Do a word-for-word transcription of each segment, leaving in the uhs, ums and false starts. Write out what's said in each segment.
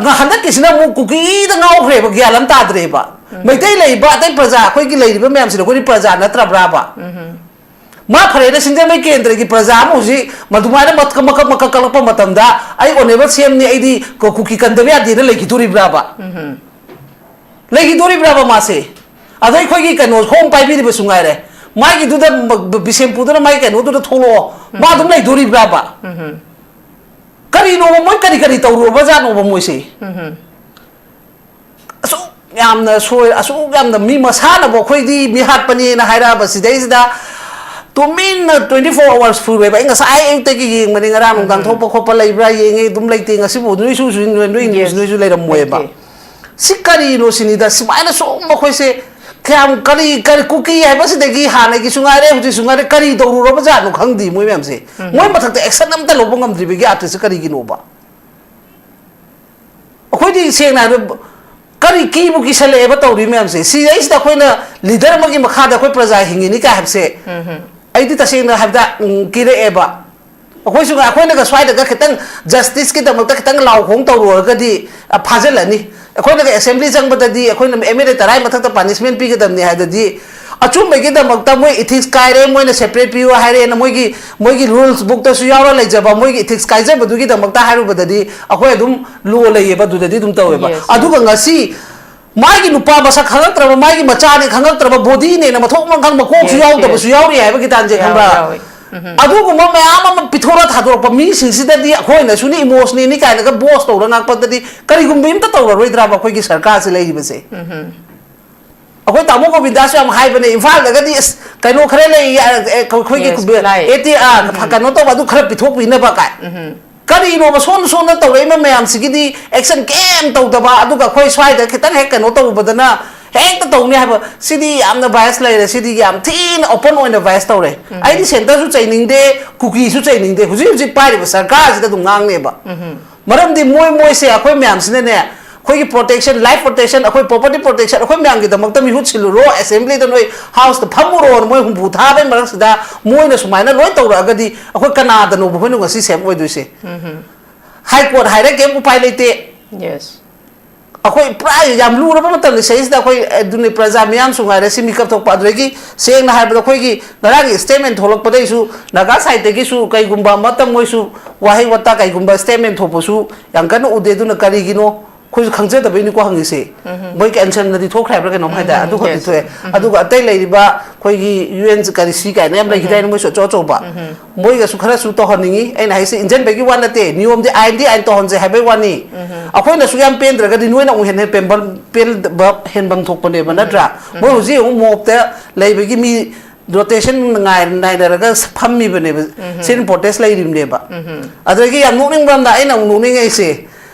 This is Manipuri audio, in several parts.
ꯍꯟꯗꯛꯀꯤꯁꯤꯅ ꯑꯃꯨꯛ ꯀꯨꯀꯤꯗ ꯉꯥꯎꯈ꯭ꯔꯦꯕ, ꯒ꯭ꯌꯥꯟ ꯑꯃ ꯇꯥꯗ꯭ꯔꯦꯕ꯫ ꯃꯩꯇꯩ ꯂꯩꯔꯤꯕ ꯑꯇꯩ ꯄ꯭ꯔꯖꯥ, ꯑꯩꯈꯣꯏꯒꯤ ꯂꯩꯔꯤꯕ ꯃꯌꯥꯝꯁꯤꯅ ꯑꯩꯈꯣꯏꯗꯤ ꯄ꯭ꯔꯖꯥ ꯅꯠꯇ꯭ꯔꯕ꯭ꯔꯥꯕ? ꯃꯥ ꯐꯔꯦꯅ ꯁꯤꯡꯖꯃꯩ ꯀꯦꯟꯗ꯭ꯔꯒꯤ ꯄ꯭ꯔꯖꯥ ꯑꯃ ꯍꯧꯖꯤꯛ ꯃꯗꯨꯃꯥꯏꯅ ꯃꯀꯛ ꯃꯀꯛ ꯃꯀꯛ ꯀꯛꯂꯛꯄ ꯃꯇꯝꯗ, "ꯑꯩ ꯑꯣꯅꯦꯕꯜ ꯁꯤ ꯑꯦꯝꯅꯤ, ꯑꯩꯗꯤ ꯀꯨꯀꯤ ꯀꯟꯗꯕ ꯌꯥꯗꯦꯅ" ꯂꯩꯈꯤꯗꯣꯔꯤꯕ꯭ꯔꯥꯕ? ꯂꯩꯈꯤꯗꯣꯔꯤꯕ꯭ꯔꯥꯕ ꯃꯥꯁꯦ? ꯑꯗꯣ ꯑꯩꯈꯣꯏꯒꯤ ꯀꯩꯅꯣ ꯍꯣꯝ ꯄꯥꯏꯕꯤꯔꯤꯕꯁꯨ ꯉꯥꯏꯔꯦ, ꯃꯥꯒꯤꯗꯨꯗ, ꯕꯤꯁꯦꯝꯄꯨꯔꯗꯨꯅ ꯃꯥꯒꯤ ꯀꯩꯅꯣꯗꯨꯗ ꯊꯣꯛꯂꯛꯑꯣ, ꯃꯥ ꯑꯗꯨꯝ ꯂꯩꯗꯣꯔꯤꯕ꯭ꯔꯥꯕ? ꯀꯔꯤꯅꯣꯕ ꯃꯣꯏ ꯀꯔꯤ ꯀꯔꯤ ꯇꯧꯔꯨꯔꯕꯖꯥꯠꯅꯣꯕ ꯃꯣꯏꯁꯦ? ꯑꯁꯨꯛ ꯌꯥꯝꯅ ꯁꯣꯏ, ꯑꯁꯨꯛ ꯌꯥꯝꯅ ꯃꯤ ꯃꯁꯥꯅꯕꯨ ꯑꯩꯈꯣꯏꯗꯤ ꯃꯤ ꯍꯥꯠꯄꯅꯦꯅ ꯍꯥꯏꯔꯛꯑꯕ ꯁꯤꯗꯩꯁꯤꯗ ꯇꯨꯃꯤꯟꯅ twenty four hours full ꯑꯣꯏꯕ꯫ ꯑꯩ ꯉꯁꯥꯏ ꯑꯌꯨꯛꯇꯒꯤ ꯌꯦꯡꯕꯅꯤ, ꯉꯔꯥꯡ ꯅꯨꯡꯗꯥꯡ ꯊꯣꯛꯄ ꯈꯣꯠꯄ ꯂꯩꯕ꯭ꯔꯥ ꯌꯦꯡꯉꯦ, ꯑꯗꯨꯝ ꯂꯩꯇꯦ꯫ ꯉꯁꯤꯕꯨ ꯅꯣꯏꯁꯨ, ꯅꯣꯏꯁꯨ ꯂꯩꯔꯝꯃꯣꯏꯕ꯫ ꯁꯤ ꯀꯔꯤꯅꯣ ꯁꯤꯅꯤꯗ, ꯁꯨꯃꯥꯏꯅ ꯁꯨꯝ ꯑꯩꯈꯣꯏꯁꯦ ꯀꯌꯥꯝ, ꯀꯔꯤ, ꯀꯔꯤ, ꯀꯨꯀꯤ ꯍꯥꯏꯕꯁꯤꯗꯒꯤ ꯍꯥꯟꯅꯒꯤꯁꯨ ꯉꯥꯏꯔꯦ, ꯍꯧꯖꯤꯛꯁꯨ ꯉꯥꯏꯔꯦ, ꯀꯔꯤ ꯇꯧꯔꯨꯔꯕꯖꯥꯠꯅꯣ ꯈꯪꯗꯦ ꯃꯣꯏ ꯃꯌꯥꯝꯁꯦ꯫ ꯃꯣꯏ ꯃꯊꯛꯇ ꯑꯦꯛꯁꯟ ꯑꯝꯇ ꯂꯧꯕ ꯉꯝꯗ꯭ꯔꯤꯕꯒꯤ ꯑꯥꯔꯇꯤꯁꯁꯦ ꯀꯔꯤꯒꯤꯅꯣꯕ? ꯑꯩꯈꯣꯏꯗꯤ ꯁꯦꯡꯅ ꯍꯥꯏꯕꯗ ꯀꯔꯤ ꯀꯤꯕꯨ ꯀꯤꯁꯜꯂꯛꯑꯦꯕ ꯇꯧꯔꯤ ꯃꯌꯥꯝꯁꯦ? ꯁꯤꯗꯩꯁꯤꯗ ꯑꯩꯈꯣꯏꯅ ꯂꯤꯗꯔ ꯑꯃꯒꯤ ꯃꯈꯥꯗ ꯑꯩꯈꯣꯏ ꯄ꯭ꯔꯖꯥ ꯍꯤꯡꯉꯤꯅꯤ ꯀꯥꯏ ꯍꯥꯏꯕꯁꯦ ꯑꯩꯗꯤ ꯇꯁꯦꯡꯅ ꯍꯥꯏꯕꯗ, ꯎꯝ, ꯀꯤꯔꯛꯑꯦꯕ꯫ ꯑꯩꯈꯣꯏꯁꯨ, ꯑꯩꯈꯣꯏꯅꯒ ꯁ꯭ꯋꯥꯏꯗꯒ ꯈꯤꯇꯪ ꯖꯁꯇꯤꯁꯀꯤꯗꯃꯛꯇ ꯈꯤꯇꯪ ꯂꯥꯎ ꯈꯣꯡ ꯇꯧꯔꯨꯔꯒꯗꯤ, ꯑ, ꯐꯥꯖꯤꯜꯂꯅꯤ꯫ ꯑꯩꯈꯣꯏꯅꯒ ꯑꯦꯁꯦꯝꯕ꯭ꯂꯤ ꯆꯪꯕꯗꯗꯤ ꯑꯩꯈꯣꯏꯅ ꯑꯦꯝ ꯑꯦꯜ ꯑꯦ ꯇꯔꯥꯒꯤ ꯃꯊꯛꯇ ꯄꯥꯅꯤꯁꯃꯦꯟ ꯄꯤꯒꯗꯕꯅꯤ ꯍꯥꯏꯗꯗꯤ, ꯑꯆꯨꯝꯕꯒꯤꯗꯃꯛꯇ ꯃꯣꯏ ꯏꯊꯤꯛꯁ ꯀꯥꯏꯔꯦ, ꯃꯣꯏꯅ ꯁꯦꯄꯔꯦꯠ ꯄꯤꯌꯨ ꯍꯥꯏꯔꯦꯅ ꯃꯣꯏꯒꯤ, ꯃꯣꯏꯒꯤ ꯔꯨꯜꯁ ꯕꯨꯛꯇꯁꯨ ꯌꯥꯎꯔ ꯂꯩꯖꯕ ꯃꯣꯏꯒꯤ ꯏꯊꯤꯛꯁ ꯀꯥꯏꯖꯕꯗꯨꯒꯤꯗꯃꯛꯇ ꯍꯥꯏꯔꯨꯕꯗꯗꯤ ꯑꯩꯈꯣꯏ ꯑꯗꯨꯝ ꯂꯣ ꯂꯩꯌꯦꯕ, ꯑꯗꯨꯗꯗꯤ ꯑꯗꯨꯝ ꯇꯧꯋꯦꯕ꯫ Yes, yes. ꯑꯗꯨꯒ ꯉꯁꯤ ꯃꯥꯒꯤ ꯅꯨꯄꯥ ꯃꯁꯛ ꯈꯪꯉꯛꯇ꯭ꯔꯕ, ꯃꯥꯒꯤ ꯃꯆꯥꯅꯤ ꯈꯪꯉꯛꯇ꯭ꯔꯕ, ꯕꯣꯗꯤꯅꯦꯅ ꯃꯊꯣꯡ ꯃꯔꯝ ꯈꯪꯕ ꯀꯣꯛꯁꯨ Yes, ꯌꯥꯎꯗꯕꯁꯨ yes. ꯌꯥꯎꯔꯤ ꯍꯥꯏꯕꯒꯤ ꯇꯥꯟꯁꯦ ꯌꯥꯎ-, ꯈꯪꯕ꯭ꯔꯥ? ꯌꯥꯎꯋꯤ꯫ ꯎꯝ. ꯑꯗꯨꯒꯨꯝꯕ ꯃꯌꯥꯝ ꯑꯃ ꯄꯤꯊꯣꯔꯛ ꯊꯥꯗꯣꯔꯛꯄ ꯃꯤꯁꯤꯡꯁꯤꯗꯗꯤ ꯑꯩꯈꯣꯏꯅꯁꯨꯅꯤ ꯏꯃꯣꯁꯅꯦꯜꯅꯤ ꯀꯥꯏꯅꯒ ꯕꯣꯁ ꯇꯧꯔ ꯉꯥꯛꯄꯗꯗꯤ ꯀꯔꯤꯒꯨꯝꯕ ꯑꯝꯇ ꯇꯧꯔꯔꯣꯏꯗ꯭ꯔꯕ ꯑꯩꯈꯣꯏꯒꯤ ꯁꯔꯀꯥꯔꯁꯤ ꯂꯩꯔꯤꯕꯁꯦ? ꯎꯝ. ꯑꯩꯈꯣꯏ ꯇꯥꯃꯣ ꯒꯣꯕꯤꯟꯗꯥꯁꯨ ꯌꯥꯝ ꯍꯥꯏꯕꯅꯦ, ꯏꯝꯐꯥꯜꯗꯒꯗꯤ ꯑꯁ ꯀꯩꯅꯣ ꯈꯔ ꯂꯩ, ꯑ, ꯑꯩꯈꯣꯏꯒꯤ Yes, ꯂꯩ. ꯑꯦ ꯇꯤ, ꯑ, ꯎꯝ. ꯀꯩꯅꯣ ꯇꯧꯕ ꯑꯗꯨ ꯈꯔ ꯄꯤꯊꯣꯛꯄꯤꯅꯕ ꯀꯥꯏ꯫ ꯎꯝ. ꯀꯔꯤꯅꯣꯕ ꯁꯣꯟ ꯁꯣꯟꯅ ꯇꯧꯔꯛꯏꯕ ꯃꯌꯥꯝꯁꯤꯒꯤꯗꯤ ꯑꯦꯛꯁꯟ ꯀꯩꯝ ꯇꯧꯗꯕ, ꯑꯗꯨꯒ ꯑꯩꯈꯣꯏ ꯁ꯭ꯋꯥꯏꯗ ꯈꯤꯇꯪ ꯍꯦꯛ ꯀꯩꯅꯣ ꯇꯧꯔꯨꯕꯗꯅ ꯍꯦꯛꯇ ꯇꯧꯅꯤ ꯍꯥꯏꯕ, ꯁꯤꯗꯤ ꯌꯥꯝꯅ ꯕꯥꯏꯁ ꯂꯩꯔꯦ, ꯁꯤꯗꯤ ꯌꯥꯝ ꯊꯤꯅ ꯑꯣꯄꯟ ꯑꯣꯏꯅ ꯕꯥꯏꯁ ꯇꯧꯔꯦ꯫ ꯎꯝ. ꯑꯩꯗꯤ ꯁꯦꯟꯇꯔꯁꯨ ꯆꯩꯅꯤꯡꯗꯦ, ꯀꯨꯀꯤꯁꯨ ꯆꯩꯅꯤꯡꯗꯦ, ꯍꯧꯖꯤꯛ ꯍꯧꯖꯤꯛ ꯄꯥꯏꯔꯤꯕ ꯁꯔꯀꯥꯔꯁꯤꯗ ꯑꯗꯨꯝ ꯉꯥꯡꯅꯦꯕ꯫ ꯎꯝ. ꯃꯔꯝꯗꯤ ꯃꯣꯏ, ꯃꯣꯏꯁꯦ ꯑꯩꯈꯣꯏ ꯃꯌꯥꯝꯁꯤꯅꯅꯦ, ꯑꯩꯈꯣꯏꯒꯤ ꯄ꯭ꯔꯣꯇꯦꯛꯁꯟ, ꯂꯥꯏꯐ ꯄ꯭ꯔꯣꯇꯦꯛꯁꯟ, ꯑꯩꯈꯣꯏ ꯄ꯭ꯔꯣꯄꯔꯇꯤ ꯄ꯭ꯔꯣꯇꯦꯛꯁꯟ, ꯑꯩꯈꯣꯏ ꯃꯌꯥꯝꯒꯤꯗꯃꯛꯇ ꯃꯤꯍꯨꯠ ꯁꯤꯜꯂꯨꯔꯣ, ꯑꯦꯁꯦꯝꯕ꯭ꯂꯤꯗ ꯅꯣꯏ ꯍꯥꯎꯁꯇ ꯐꯝꯃꯨꯔꯣꯅ ꯃꯣꯏ ꯍꯨꯝꯐꯨ ꯊꯥꯕꯩ ꯃꯔꯛꯁꯤꯗ ꯃꯣꯏꯅ ꯁꯨꯃꯥꯏꯅ ꯂꯣꯏ ꯇꯧꯔꯛꯑꯒꯗꯤ ꯑꯩꯈꯣꯏ ꯀꯅꯥꯗꯅꯣꯕ ꯑꯩꯈꯣꯏꯅ ꯉꯁꯤ ꯁꯦꯐ ꯑꯣꯏꯗꯣꯏꯁꯦ? ꯎꯝ. ꯍꯥꯏ ꯀꯣꯔꯠ ꯍꯥꯏꯔꯦ, ꯀꯩꯝ ꯎꯄꯥꯏ ꯂꯩꯇꯦ꯫ Yes. ꯑꯩꯈꯣꯏ ꯄꯨꯔꯥ ꯌꯥꯝ ꯂꯨꯔꯕ ꯃꯇꯝꯅꯤ ꯁꯤꯗꯩꯁꯤꯗ ꯑꯩꯈꯣꯏ ꯑꯗꯨꯅꯤ ꯄ꯭ꯔꯖꯥ ꯃꯤꯌꯥꯝꯁꯨ ꯉꯥꯏꯔꯦ ꯁꯤ ꯃꯤꯀꯞ ꯊꯣꯛꯄ꯫ ꯑꯗꯨꯗꯒꯤ ꯁꯦꯡꯅ ꯍꯥꯏꯔꯕꯗ ꯑꯩꯈꯣꯏꯒꯤ ꯉꯔꯥꯡꯒꯤ ꯁ꯭ꯇꯦꯠꯃꯦꯟ ꯊꯣꯛꯂꯛꯄꯗꯩꯁꯨ ꯅꯥꯒꯥ ꯁꯥꯏꯠꯇꯒꯤꯁꯨ ꯀꯩꯒꯨꯝꯕ ꯑꯃꯇ ꯃꯣꯏꯁꯨ ꯋꯥꯍꯩ ꯋꯥꯇꯥ ꯀꯩꯒꯨꯝꯕ ꯁ꯭ꯇꯦꯠꯃꯦꯟ ꯊꯣꯛꯄꯁꯨ ꯌꯥꯝ ꯀꯟꯅ ꯎꯗꯦ꯫ ꯑꯗꯨꯅ ꯀꯔꯤꯒꯤꯅꯣ ꯑꯩꯈꯣꯏꯁꯨ ꯈꯪꯖꯗꯕꯩꯅꯤꯀꯣ ꯍꯪꯉꯤꯁꯦ꯫ ꯃꯣꯏ ꯀꯦꯟꯁꯟꯅꯗꯤ ꯊꯣꯛꯈ꯭ꯔꯦ ꯍꯥꯏꯕ꯭ꯔꯥ ꯀꯩꯅꯣꯝ ꯍꯥꯏꯗꯥꯏ? ꯑꯗꯨ ꯈꯛꯇꯤ Yes. ꯊꯣꯛꯑꯦ꯫ ꯑꯗꯨꯒ ꯑꯇꯩ ꯂꯩꯔꯤꯕ ꯑꯩꯈꯣꯏꯒꯤ ꯌꯨ ꯑꯦꯟ ꯀꯔꯤ ꯁꯤ ꯀꯥꯏꯅ ꯌꯥꯝ ꯂꯩꯈꯤꯗꯥꯏꯅꯦ ꯃꯣꯏꯁꯨ ꯑꯆꯧ ꯑꯆꯧꯕ꯫ ꯃꯣꯏꯒꯁꯨ ꯈꯔꯁꯨ ꯇꯧꯍꯟꯅꯤꯡꯉꯤ꯫ ꯑꯩꯅ ꯍꯥꯏꯁꯦ ꯏꯟꯖꯟꯕꯒꯤ ꯋꯥ ꯅꯠꯇꯦ, ꯅꯤꯌꯣꯝꯗꯤ ꯑꯥꯏꯟꯗꯤ ꯑꯥꯏꯟ ꯇꯧꯍꯟꯁꯦ ꯍꯥꯏꯕꯩ ꯋꯥꯅꯤ꯫ ꯑꯩꯈꯣꯏꯅꯁꯨ ꯌꯥꯝ ꯄꯦꯟꯗ꯭ꯔꯒꯗꯤ ꯅꯣꯏꯅ ꯑꯃꯨꯛ ꯍꯦꯟꯅ ꯄꯦꯟꯕ ꯄꯦꯟꯗꯕ ꯍꯦꯟꯐꯝ ꯊꯣꯛꯄꯅꯦꯕ, ꯅꯠꯇ꯭ꯔꯥ? ꯃꯣꯏ ꯍꯧꯖꯤꯛ ꯑꯃꯨꯛ ꯃꯣꯞꯇ ꯂꯩꯕꯒꯤ ꯃꯤ ꯔꯣꯇꯦꯁꯟ ꯉꯥꯏ ꯅꯥꯏꯅꯔꯒ ꯐꯝꯃꯤꯕꯅꯦꯕ꯫ ꯁꯤꯠ ꯏꯟ ꯄ꯭ꯔꯣꯇꯦꯁ ꯂꯩꯔꯤꯕꯅꯦꯕ꯫ ꯑꯗꯒꯤ ꯌꯥꯝ ꯅꯣꯛꯅꯤꯡꯕ ꯑꯃꯅ ꯑꯩꯅ ꯑꯃꯨꯛ ꯅꯣꯛꯅꯤꯡꯉꯛꯏꯁꯦ,